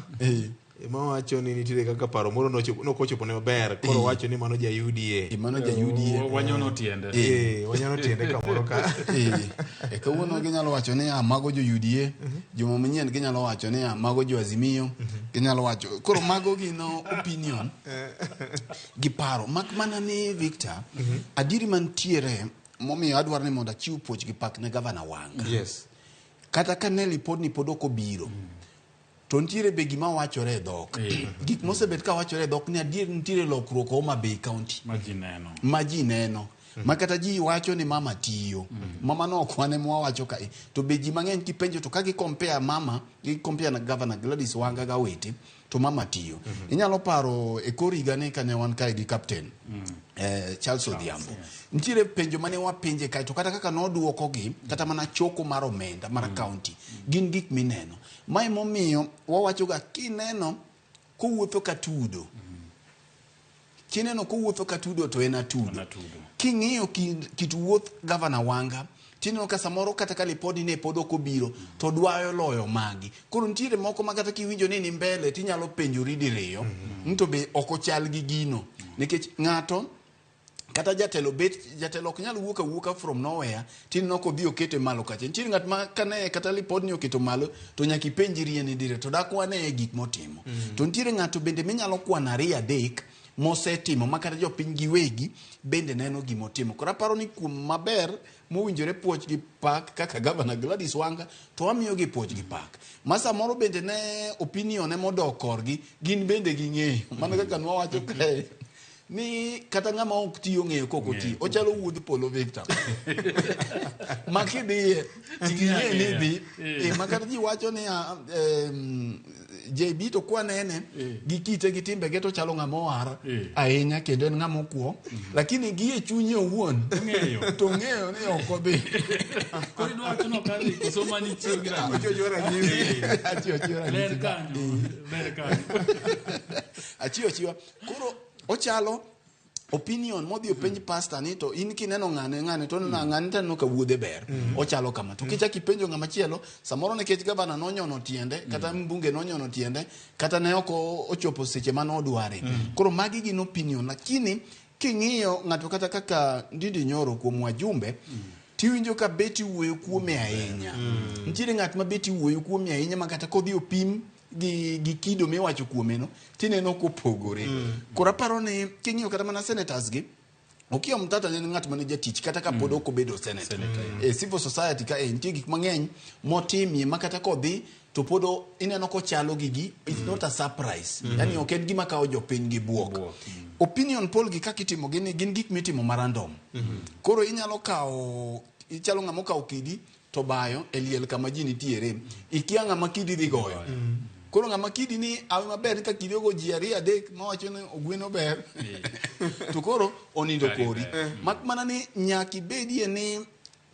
Ema wacho ni nitiere kaka paro moro nokochopo ne maber koro wacho ni mano ja UDA. Mano ja UDA. Wanyono tiende. Eh, wanyono tiende kamoro ka. E kawuono ginyalo wacho ni ah, mago jo UDA, juma manyien ginyalo wacho ni ah, mago jo Azimio, ginyalo wacho. Koro mago gin opinion gi paro. Mak mana ni Victor, adieri mantiere momiyo adwaro ni mondo achiw puoch gi pak ne gavana Wanga. Yes. Kata ka ne lipod ni pod ok obiro, to nitiere be gima wachore e dhok. Gik mosebet ka wachore e dhok ni adier nitiere lokruok Homa Bay County. Ma ji neno. Ma ji neno. Ma kata ji wacho ni mama tiyo. Mama no ok wan ema wawacho kae. To be ji mang'eny kipenjo to ka gi compare mama, gi compare na Governor Gladys Wanga gawete, to mama tiyo. Inyalo paro e kor higa ni kane wan kae gi captain Charles Odhiambo. Nitiere penjo mane wapenje kae to kata kaka noduokogi, kata mana choko mar omenda mar county, gin gik mineno. Mae momiyo wawacho ga kineno kowuotho ka tudo. Kineno kowuotho ka tudo to en atudo. King'iyo kit wuoth Gavana Wanga, tineno ka samoro kata ka lipodi ne pod ok obiro, to dwayo loyo magi. Koro nitiere moko ma kata kiwinjo ni ni mbele tinyalo penjori diriyo, ni to be ok ochal gi gino. Nikech ng'ato kata jatelo bet jatelo ok nyal wuok awuoka from nowhere tineno kodhi okete malo kacha. Nitiere ng'at ma kane kata lipodni oketo malo to nyaka ipenjri en dire to dak wane gik motimo. To nitiere ng'ato bende minyalo kwano ariyo adek mosetimo ma kata jopiny giwegi bende neno gimotimo. Koro aparo ni kuom maber mowinjore puoch gi pak kaka Governor Gladys Wanga to wamiyogi puoch gi pak. Ma samoro bende ne opinion ne modok korgi gin bende ging'eyo. Mana kaka nwawacho kae ni kata ng'ama ok ti ong'eyo kok oti. Ochalo wuodh polo Victor. Ma kidhiye ting'e ni dhi. Ma kata ji wacho ni JB to kwanene gi kite gi timbege to chalo ng'ama owar ahinya kendo en ng'ama okuo. Lakini gi e chunye owuon to ong'eyo ni ok odhi. Koro idwa wacho ni ok adhi koso mani tiyo gi ranyisi. Achiwo ranyisi. Achiwo ranyisi. Ler kanyo. Ler kanyo. Achiwo achiwa. Koro ochalo opinion modhi openj pastor ni to in kineno ng'ane ng'ane to neno ng'ane to aneno ka wuodhe ber. Ochalo kama. To kichak ipenjo ng'ama chielo, samoro nikech gavana nonyono tiende, kata mbunge nonyono tiende, kata ne ok ochopo seche mane odware. Koro magi gin opinion, lakini king'iyo ng'ato kata kaka Ndindi Nyoro kuom wajumbe, tiwinjo ka beti wuoyo kuome ahinya. Nitiere ng'at ma beti wuoyo kuome ahinya ma kata kodhi opim gi kido miwacho kuome no, tineno kopogore. Koro aparo ni king'iyo kata mana senators gi, Okiya Omtatah ne en ng'at mane jatich kata ka pod ok obedo senator. E civil society ka nitie gik mang'eny motimie ma kata kodhi to pod ineno kochalo gi gi, it's not a surprise. Yani ok en gima kawo jopiny gi buok. Opinion poll gi kaka itimo gin gik mitimo ma random. Koro inyalo kawo, ichalo ng'ama okawo kidi to bayo e liel kama ji nitiere ikia ng'ama kidi dhi goyo koro ng'ama kidi ni awe maber ni ka kidi ogo ji ariyo adek mawacho ni ogweno ber to koro onindo Kari kodi ber. mak mana ni nyaka ibedie ni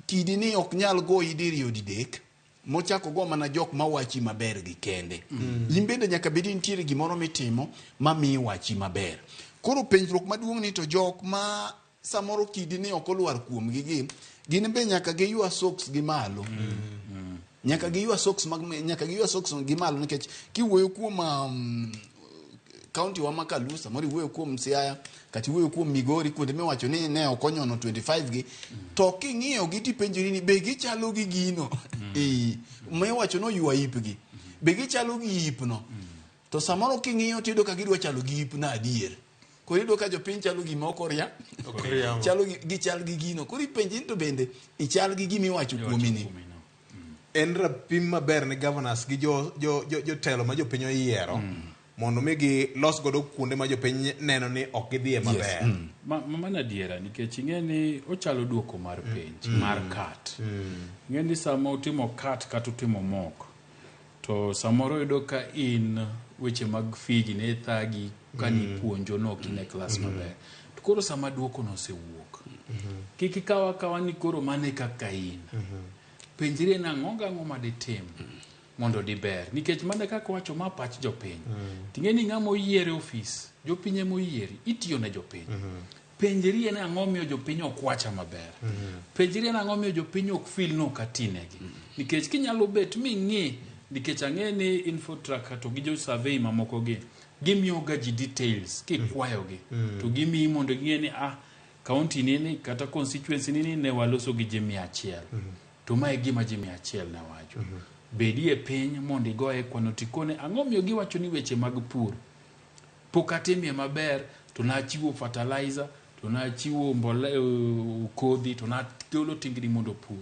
kidi ni ok nyal goyi diriyo didek mochako go mana jok mawachi maber gi kende Mm. in bende nyaka bed ni nitiere gimoro mitimo mamiyi wachi maber koro penjruok maduong' ni to jok ma samoro kidi ni ok olwar kuomgi gi gin be nyaka giywa socks gi malo nyaka giywa socks mag nyaka giywa socks gi malo nikech kiwuoyo kuom kaunti wa ma Kaluo samoro iwuoyo kuom Siaya kata iwuoyo kuom Migori kuonde miwacho ni ne ok onyono 25 gi to king'iyo gi tipenjori ni be gichalo gi gino mm. miwacho ni oywa ipgi be gichalo gi ipno to samoro king'iyo tiyudo ka gidwa chalo gi ipno adier koro iyudo ka jopiny chalo gima ok oria Ok oriamo. chalo gi gichal gi gino koro ipenji ni to bende ichal gi gima iwacho kuomi ni En rapim maber ne governors gi jotelo jo, jo, jotelo ma jopiny oyiero mondo mi gilos godo kuonde ma jopiny neno ni ok gidhiye maber. Mano adiera nikech ing'e ni ochalo duoko mar penj Mm. mar kat ing'e ni sama utimo kat kata utimo mok to samoro yudo ka in weche mag figi ne thagi ka nipuonjo nok in e klas maber to koro sama duoko no osewuok kik ikaw akawa ni koro mano e kaka in penjri ni ang'o gang'o ma ditim mondo diber nikech mana kaka wacho ma pach jopiny ting'e ni ng'ama oyier e ofis jopiny ema oyieri itiyo ne jopiny penjri ni ang'o miyo jopiny ok wacha maber penjri ni ang'o miyo jopiny ok feel ni ok atinegi nikech kinyalo bet ming'i nikech ang'e ni infotrack to gi jo survey mamoko gi gimiyoga ji details kikwayogi to gimiyi mondo ging'e ni ah kaunti ni ni kata constituency ni ni ne waloso gi ji 100 to mae e gima ji 100 ne wacho bedie piny mondo igoye kwano tikone ang'o miyo giwacho ni weche mag pur pok atimie maber to nachiwo fertilizer to nachiwo mbole kodhi to nagolo tingni mondo opur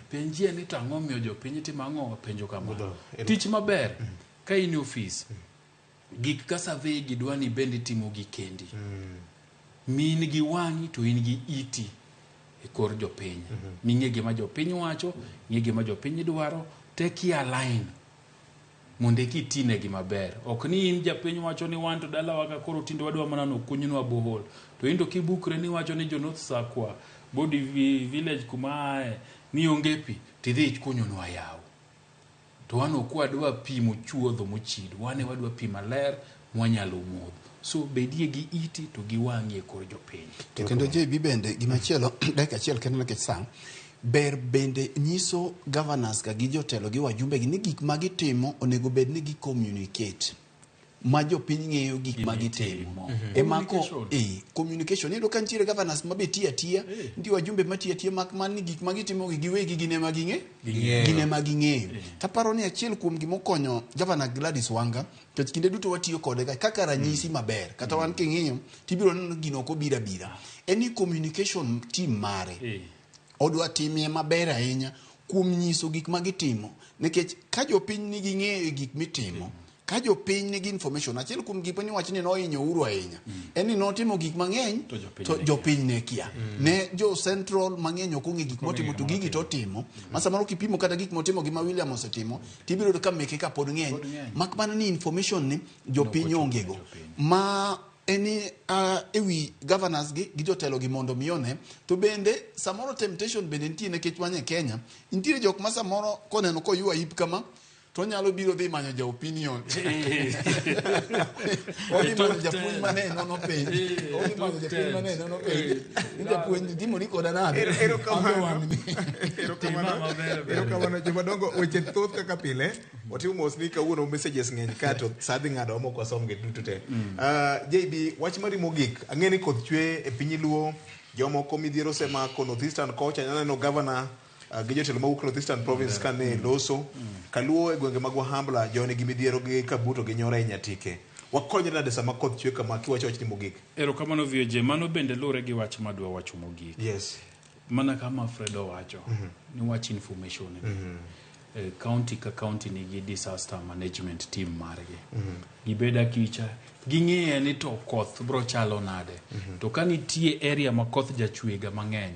penjie ni to ang'o miyo jopiny timo ang'o penjo kamano tich maber ka in e ofis gik ka survey gi dwa ni bende itimo gi kendi min gi wang'i to in gi iti e kor jopiny ming'e gima jopiny wacho ng'e gima jopiny dwaro teki align mondo eka itinegi maber ok ni in japiny wacho ni wan to dalawa ka koro tinde wadwa mana nokunynwa bohol to in to kibukre ni wacho ni jo North Sakwa Bodi village kuma ae ni onge pi tidhi ikunyonwa yawo to wan ok wadwa pi mochuodho mochido wan e wadwa pi maler mwanyalo modho so bedie gi iti to gi wang'i e kor jopiny To kendo JB bende gimachielo dakika achiel kende nikech sa ber bende nyiso governors ka gi jotelo gi wajumbe gi ni gik ma gitimo onego bed ni gi communicate ma jopiny ng'eyo gik ma gitimo ema ko Communication. communication iyudo ka nitiere governors ma be tiyo atiya nitie wajumbe ma tiyo atiya mak mana ni gik ma gitimo gi giwegi gin ema ging'e Ging'eyo. gin ema ging'eyo taparo ni achiel kuom gimokonyo Governor Gladys Wanga nikech kinde duto watiyo kode ga kaka ranyisi maber kata wan king'iyo tibiro neno gino ok obiro abira en ni communication team mare odwa timie maber ahinya kuom nyiso gik ma gitimo nikech ka jopiny nigi ng'eyo e gik mitimo ka jopiny nigi information achiel kuom gik mane iwacho ni nohinyo Uhuru ahinya en ni notimo gik mang'eny To jopiny to ne jopiny ne kia ne jo central mang'eny ok ong'e gik motimo to gigi to otimo ma samoro kipimo kata gik motimo gi ma William osetimo tibiro yudo ka meke ka pod ng'eny mak mana ni information ni jopiny onge go ma en ni ewi governors gi gi jotelo gi mondo mi one to bende samoro temptation bende nitie nikech wan e Kenya nitiere jok ma samoro koneno koywa ip kama to onyalo biro dhi manyo ja opinion odhi manyo japuonj mane nono penj odhi manyo japuonj mane nono penj ni japuonj timori koda nade Erokamano. Ambe wang'ni. Erokamano. Erokamano jomadongo weche thoth kaka pile watimo mos ni kawuono messages ng'eny ka to sa dhi ng'ado mok wasomgi duto te. JB wach mari mogik ang'e ni koth chwe e piny Luo jomoko midhiero osemako North Eastern kocha aneno governor gi jotelo mawuok North Eastern Province kane loso kaluo e gwenge mag Wahambla joni gi midhiero gi Kabuto gi Nyora e Nyatike wakonyre nade sama koth chwe kama kiwacho wachni mogik erokamano VOJ mano bende luwore gi wach madwa wacho mogik yes mana kama Fred owacho ni wach information ni. County ka county nigi disaster management team margi gibed akicha ging'iye ni to koth bro chalo nade to ka nitie area ma koth jachwega mang'eny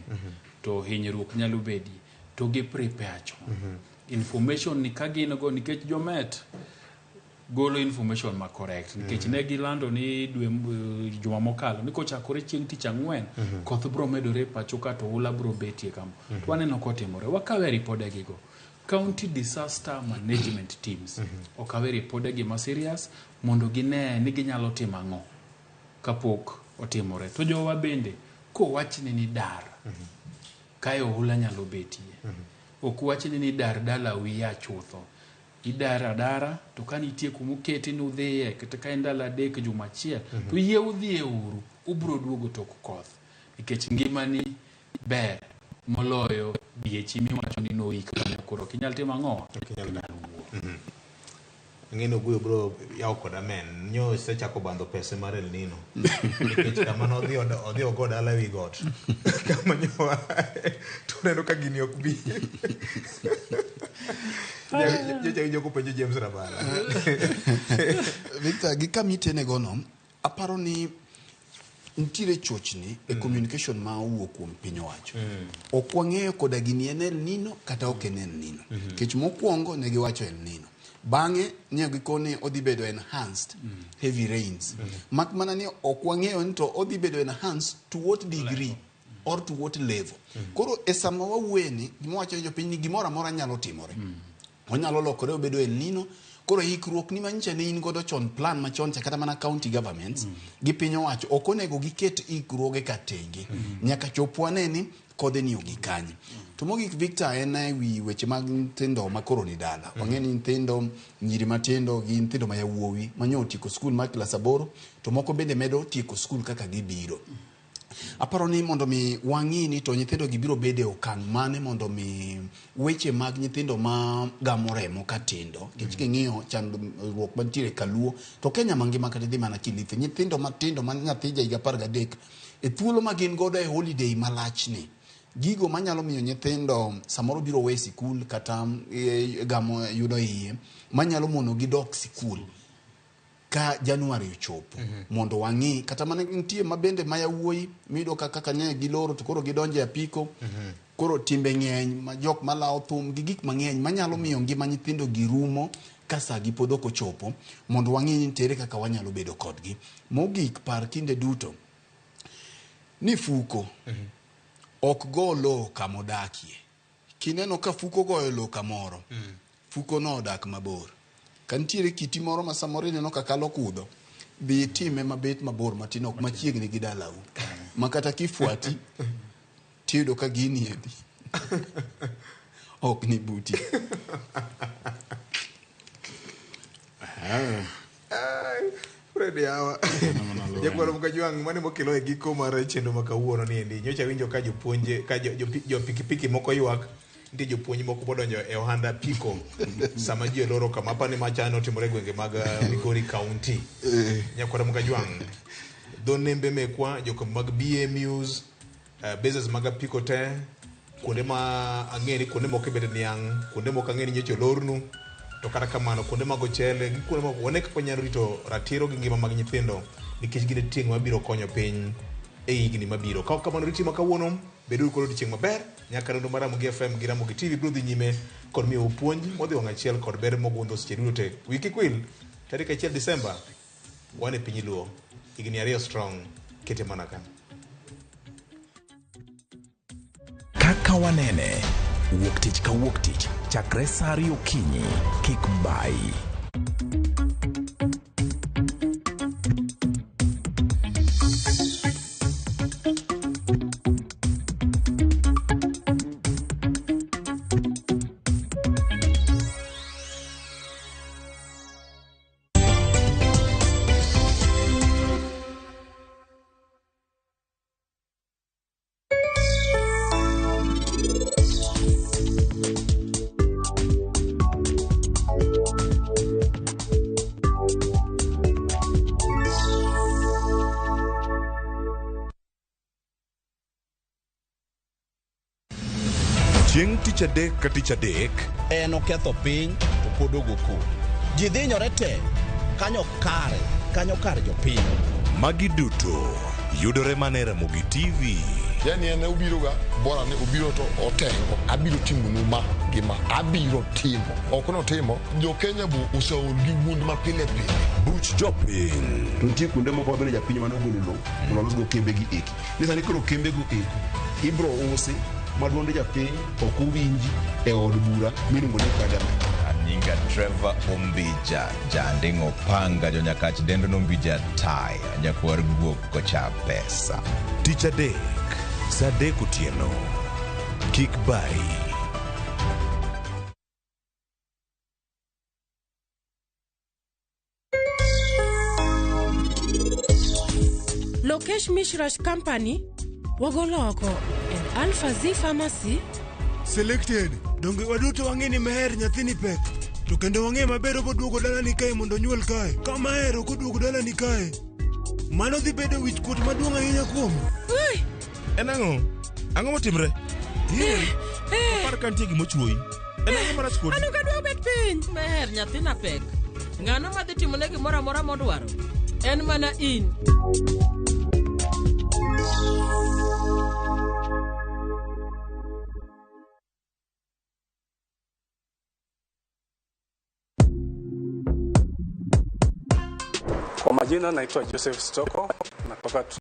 to hinyruok nyalo bedi To gi prepare chon. Information ni ka gin go nikech jomet golo information ma correct nikech ne gilando ni dwe juma mokalo ni kochakore chieng' tich ang'wen koth bro medore e pacho ka to oula bro betie kama. To waneno kotimore. Wakawe ripodegi go. County disaster management teams okawe ripodegi ma serious mondo gine ni ginyalo timo ang'o kapok otimore. To jowa bende kowachni ni dar kae oula nyalo betie. Ok wachni ni dar dalau ia chutho. Idar adara to ka nitie kumoketi ni udhiye kata ka en ndalo 3 juma achiel to yie udhiye uru ubro duogo tok koth nikech ngimani ber moloyo diechi miwacho ni noik kanyo koro ok inyal timo ang'o? Ok inyal wuok. Ang'e ni Oguyo bro yawo kod amen. Nyo osechako bandho pese mar El Nino. Nikech kama nodhi odhi ogo dala ewi got. Kama nyo to oneno ka gini ok bi. Nyocha winjo kopenjo James Rabala. Victor, gi kama itene gono, aparo ni nitiere chochni e communication ma owuok kuom piny owacho. Ok wang'eyo koda gini en El Nino kata ok en El Nino. Nikech mokwongo ne giwacho El Nino. Bang'e ne gikone odhi bedo enhanced heavy rains. Mak mana ni ok wang'eyo ni to odhi bedo enhanced to what degree or to what level. Koro e sama wawuoye ni, gima wacho ne jopiny ni gimoro amora nyalo timore. Onyalo lokore obedo El Nino. Koro ikruok ni manyicha ne in godo chon plan machon cha kata mana county governments gi piny owacho ok onego giket ikruoge ka tenge. Nyaka chop wane ni kodhe ni ogik kanye. To mogik Victor en e wi weche mag nyithindo ma koro ni dala. Wang'e ni nyithindo nyiri matindo gi nyithindo ma yawuowi manyo otieko skul mar klas 8 to moko bende medo tieko skul kaka gibiro. Aparo ni mondo mi wang'i ni to nyithindo gi biro bedo e okang' mane mondo mi weche mag nyithindo ma gamo remo ka tindo nikech king'iyo chandruok mantiere kaluo to Kenya mangima kata idhi mana Kilifi nyithindo matindo ma nyathi ja higa 13 e thuolo ma gin godo e holiday malachni gigo manyalo miyo nyithindo samoro biro we sikul kata gamo yudo iye manyalo mono gi dok sikul ka January ochopo mondo wang'i kata mana nitie mabende ma yawuoyi miyudo ka kaka ne giloro to koro gidonjo e apiko koro timbe ng'eny ma jok malawo thum gi gik mang'eny manyalo miyo ngima nyithindo gi rumo ka saa gi pod ok ochopo mondo wang'i ni tere kaka wanyalo bedo kodgi. Mogik par kinde duto ni fuko ok go lowo kamodakie. Kineno ka fuko goyo lowo kamoro, fuko no odak mabor. Ka nitiere kiti moro ma samoro ineno ka kalo kudho, dhi itime mabet mabor matin ok machiegni gi dalau. Ma kata kifuati, tiyudo ka gini edi ok ni buti. Fred yawa. Jakwaro Mkajwang' mane mokelo e giko mar chenro ma kawuono ni endi. Nyocha winjo ka jopuonje ka jo pikipiki moko ywak nitie jopuonj moko modonjo e ohand apiko sama ji oloro kama apani macha notimore e gwenge mag Migori County. Nyakwaro Mkajwang' dho nembe mekwa jokambi mag BMUs bases mag apiko te kuonde ma ang'e ni kuonde moko ibete niang' kuonde moko ang'e ni nyocha olornu to kata kamano kuonde mag ochele gi kuonde moko wane kaka wanyalo rito ratiro gi ngima mag nyithindo nikech gin e tieng' mabiro konyo piny e higni mabiro. Ka ok kamano riti ma kawuono beduru kod odiochieng' maber nyaka rondo mar Ramogi FM gi Ramogi TV biro dhi nyime kod miyou puonj modhi wang' achiel kod ber mogundho seche duto te. Wiyi kik wil tarik 1 Disemba wan e piny Luo higni 2 strong kete mana ka. Kaka wanene wuok tich ka wuok tich chakre saa 2 okinyi kik bayi. Chieng' tich adek ka tich adek En oketho piny to pod ogo koko. Ji dhinyore te kanyo kare kanyo kar jopiny. Magi duto yudore mana e Ramogi TV. Yani en obiro ga bora ni obiro to otengo. Abiro timo nu ma gi ma. Abiro timo. Ok notimo. Jo Kenya bu oseol gi wuond ma pile pile. Buch jopiny. To nitie kuonde moko ma bende japiny mane ogolo lowo mondo olosgo kembe gi eki. Ni sani koro kembe go eko ibro usi ma duond japiny ok owinji e od bura miluongo ni parliament. Nyinga Trevor Ombija, janding'o panga jonyakach dendo nombija taya, nyakwar guok kocha pesa. Tich adek, saa adek otieno. Kik bari. Lokesh Mishrash Company, wagolo oko and Alpha Z Pharmacy. Selected. Donge waduto wang'e ni Meher nyathini pek. To kendo wang'e maber oboduogo dalani kae mondo onyuol kae. Ka Maher ok oduogo dalani kae, mano dhi bedo wich kuot maduong' ahinya kuome. En ang'o? Ang'o motimre? Apar ka nitie gimochuoyi. En ang'o marach kodi? An ok adwa bet piny. Meher nyathina pek. Ng'ano madhi timone gimoro amora modwaro? En mana in. Kwa majina naitwa Joseph Stoko, natoka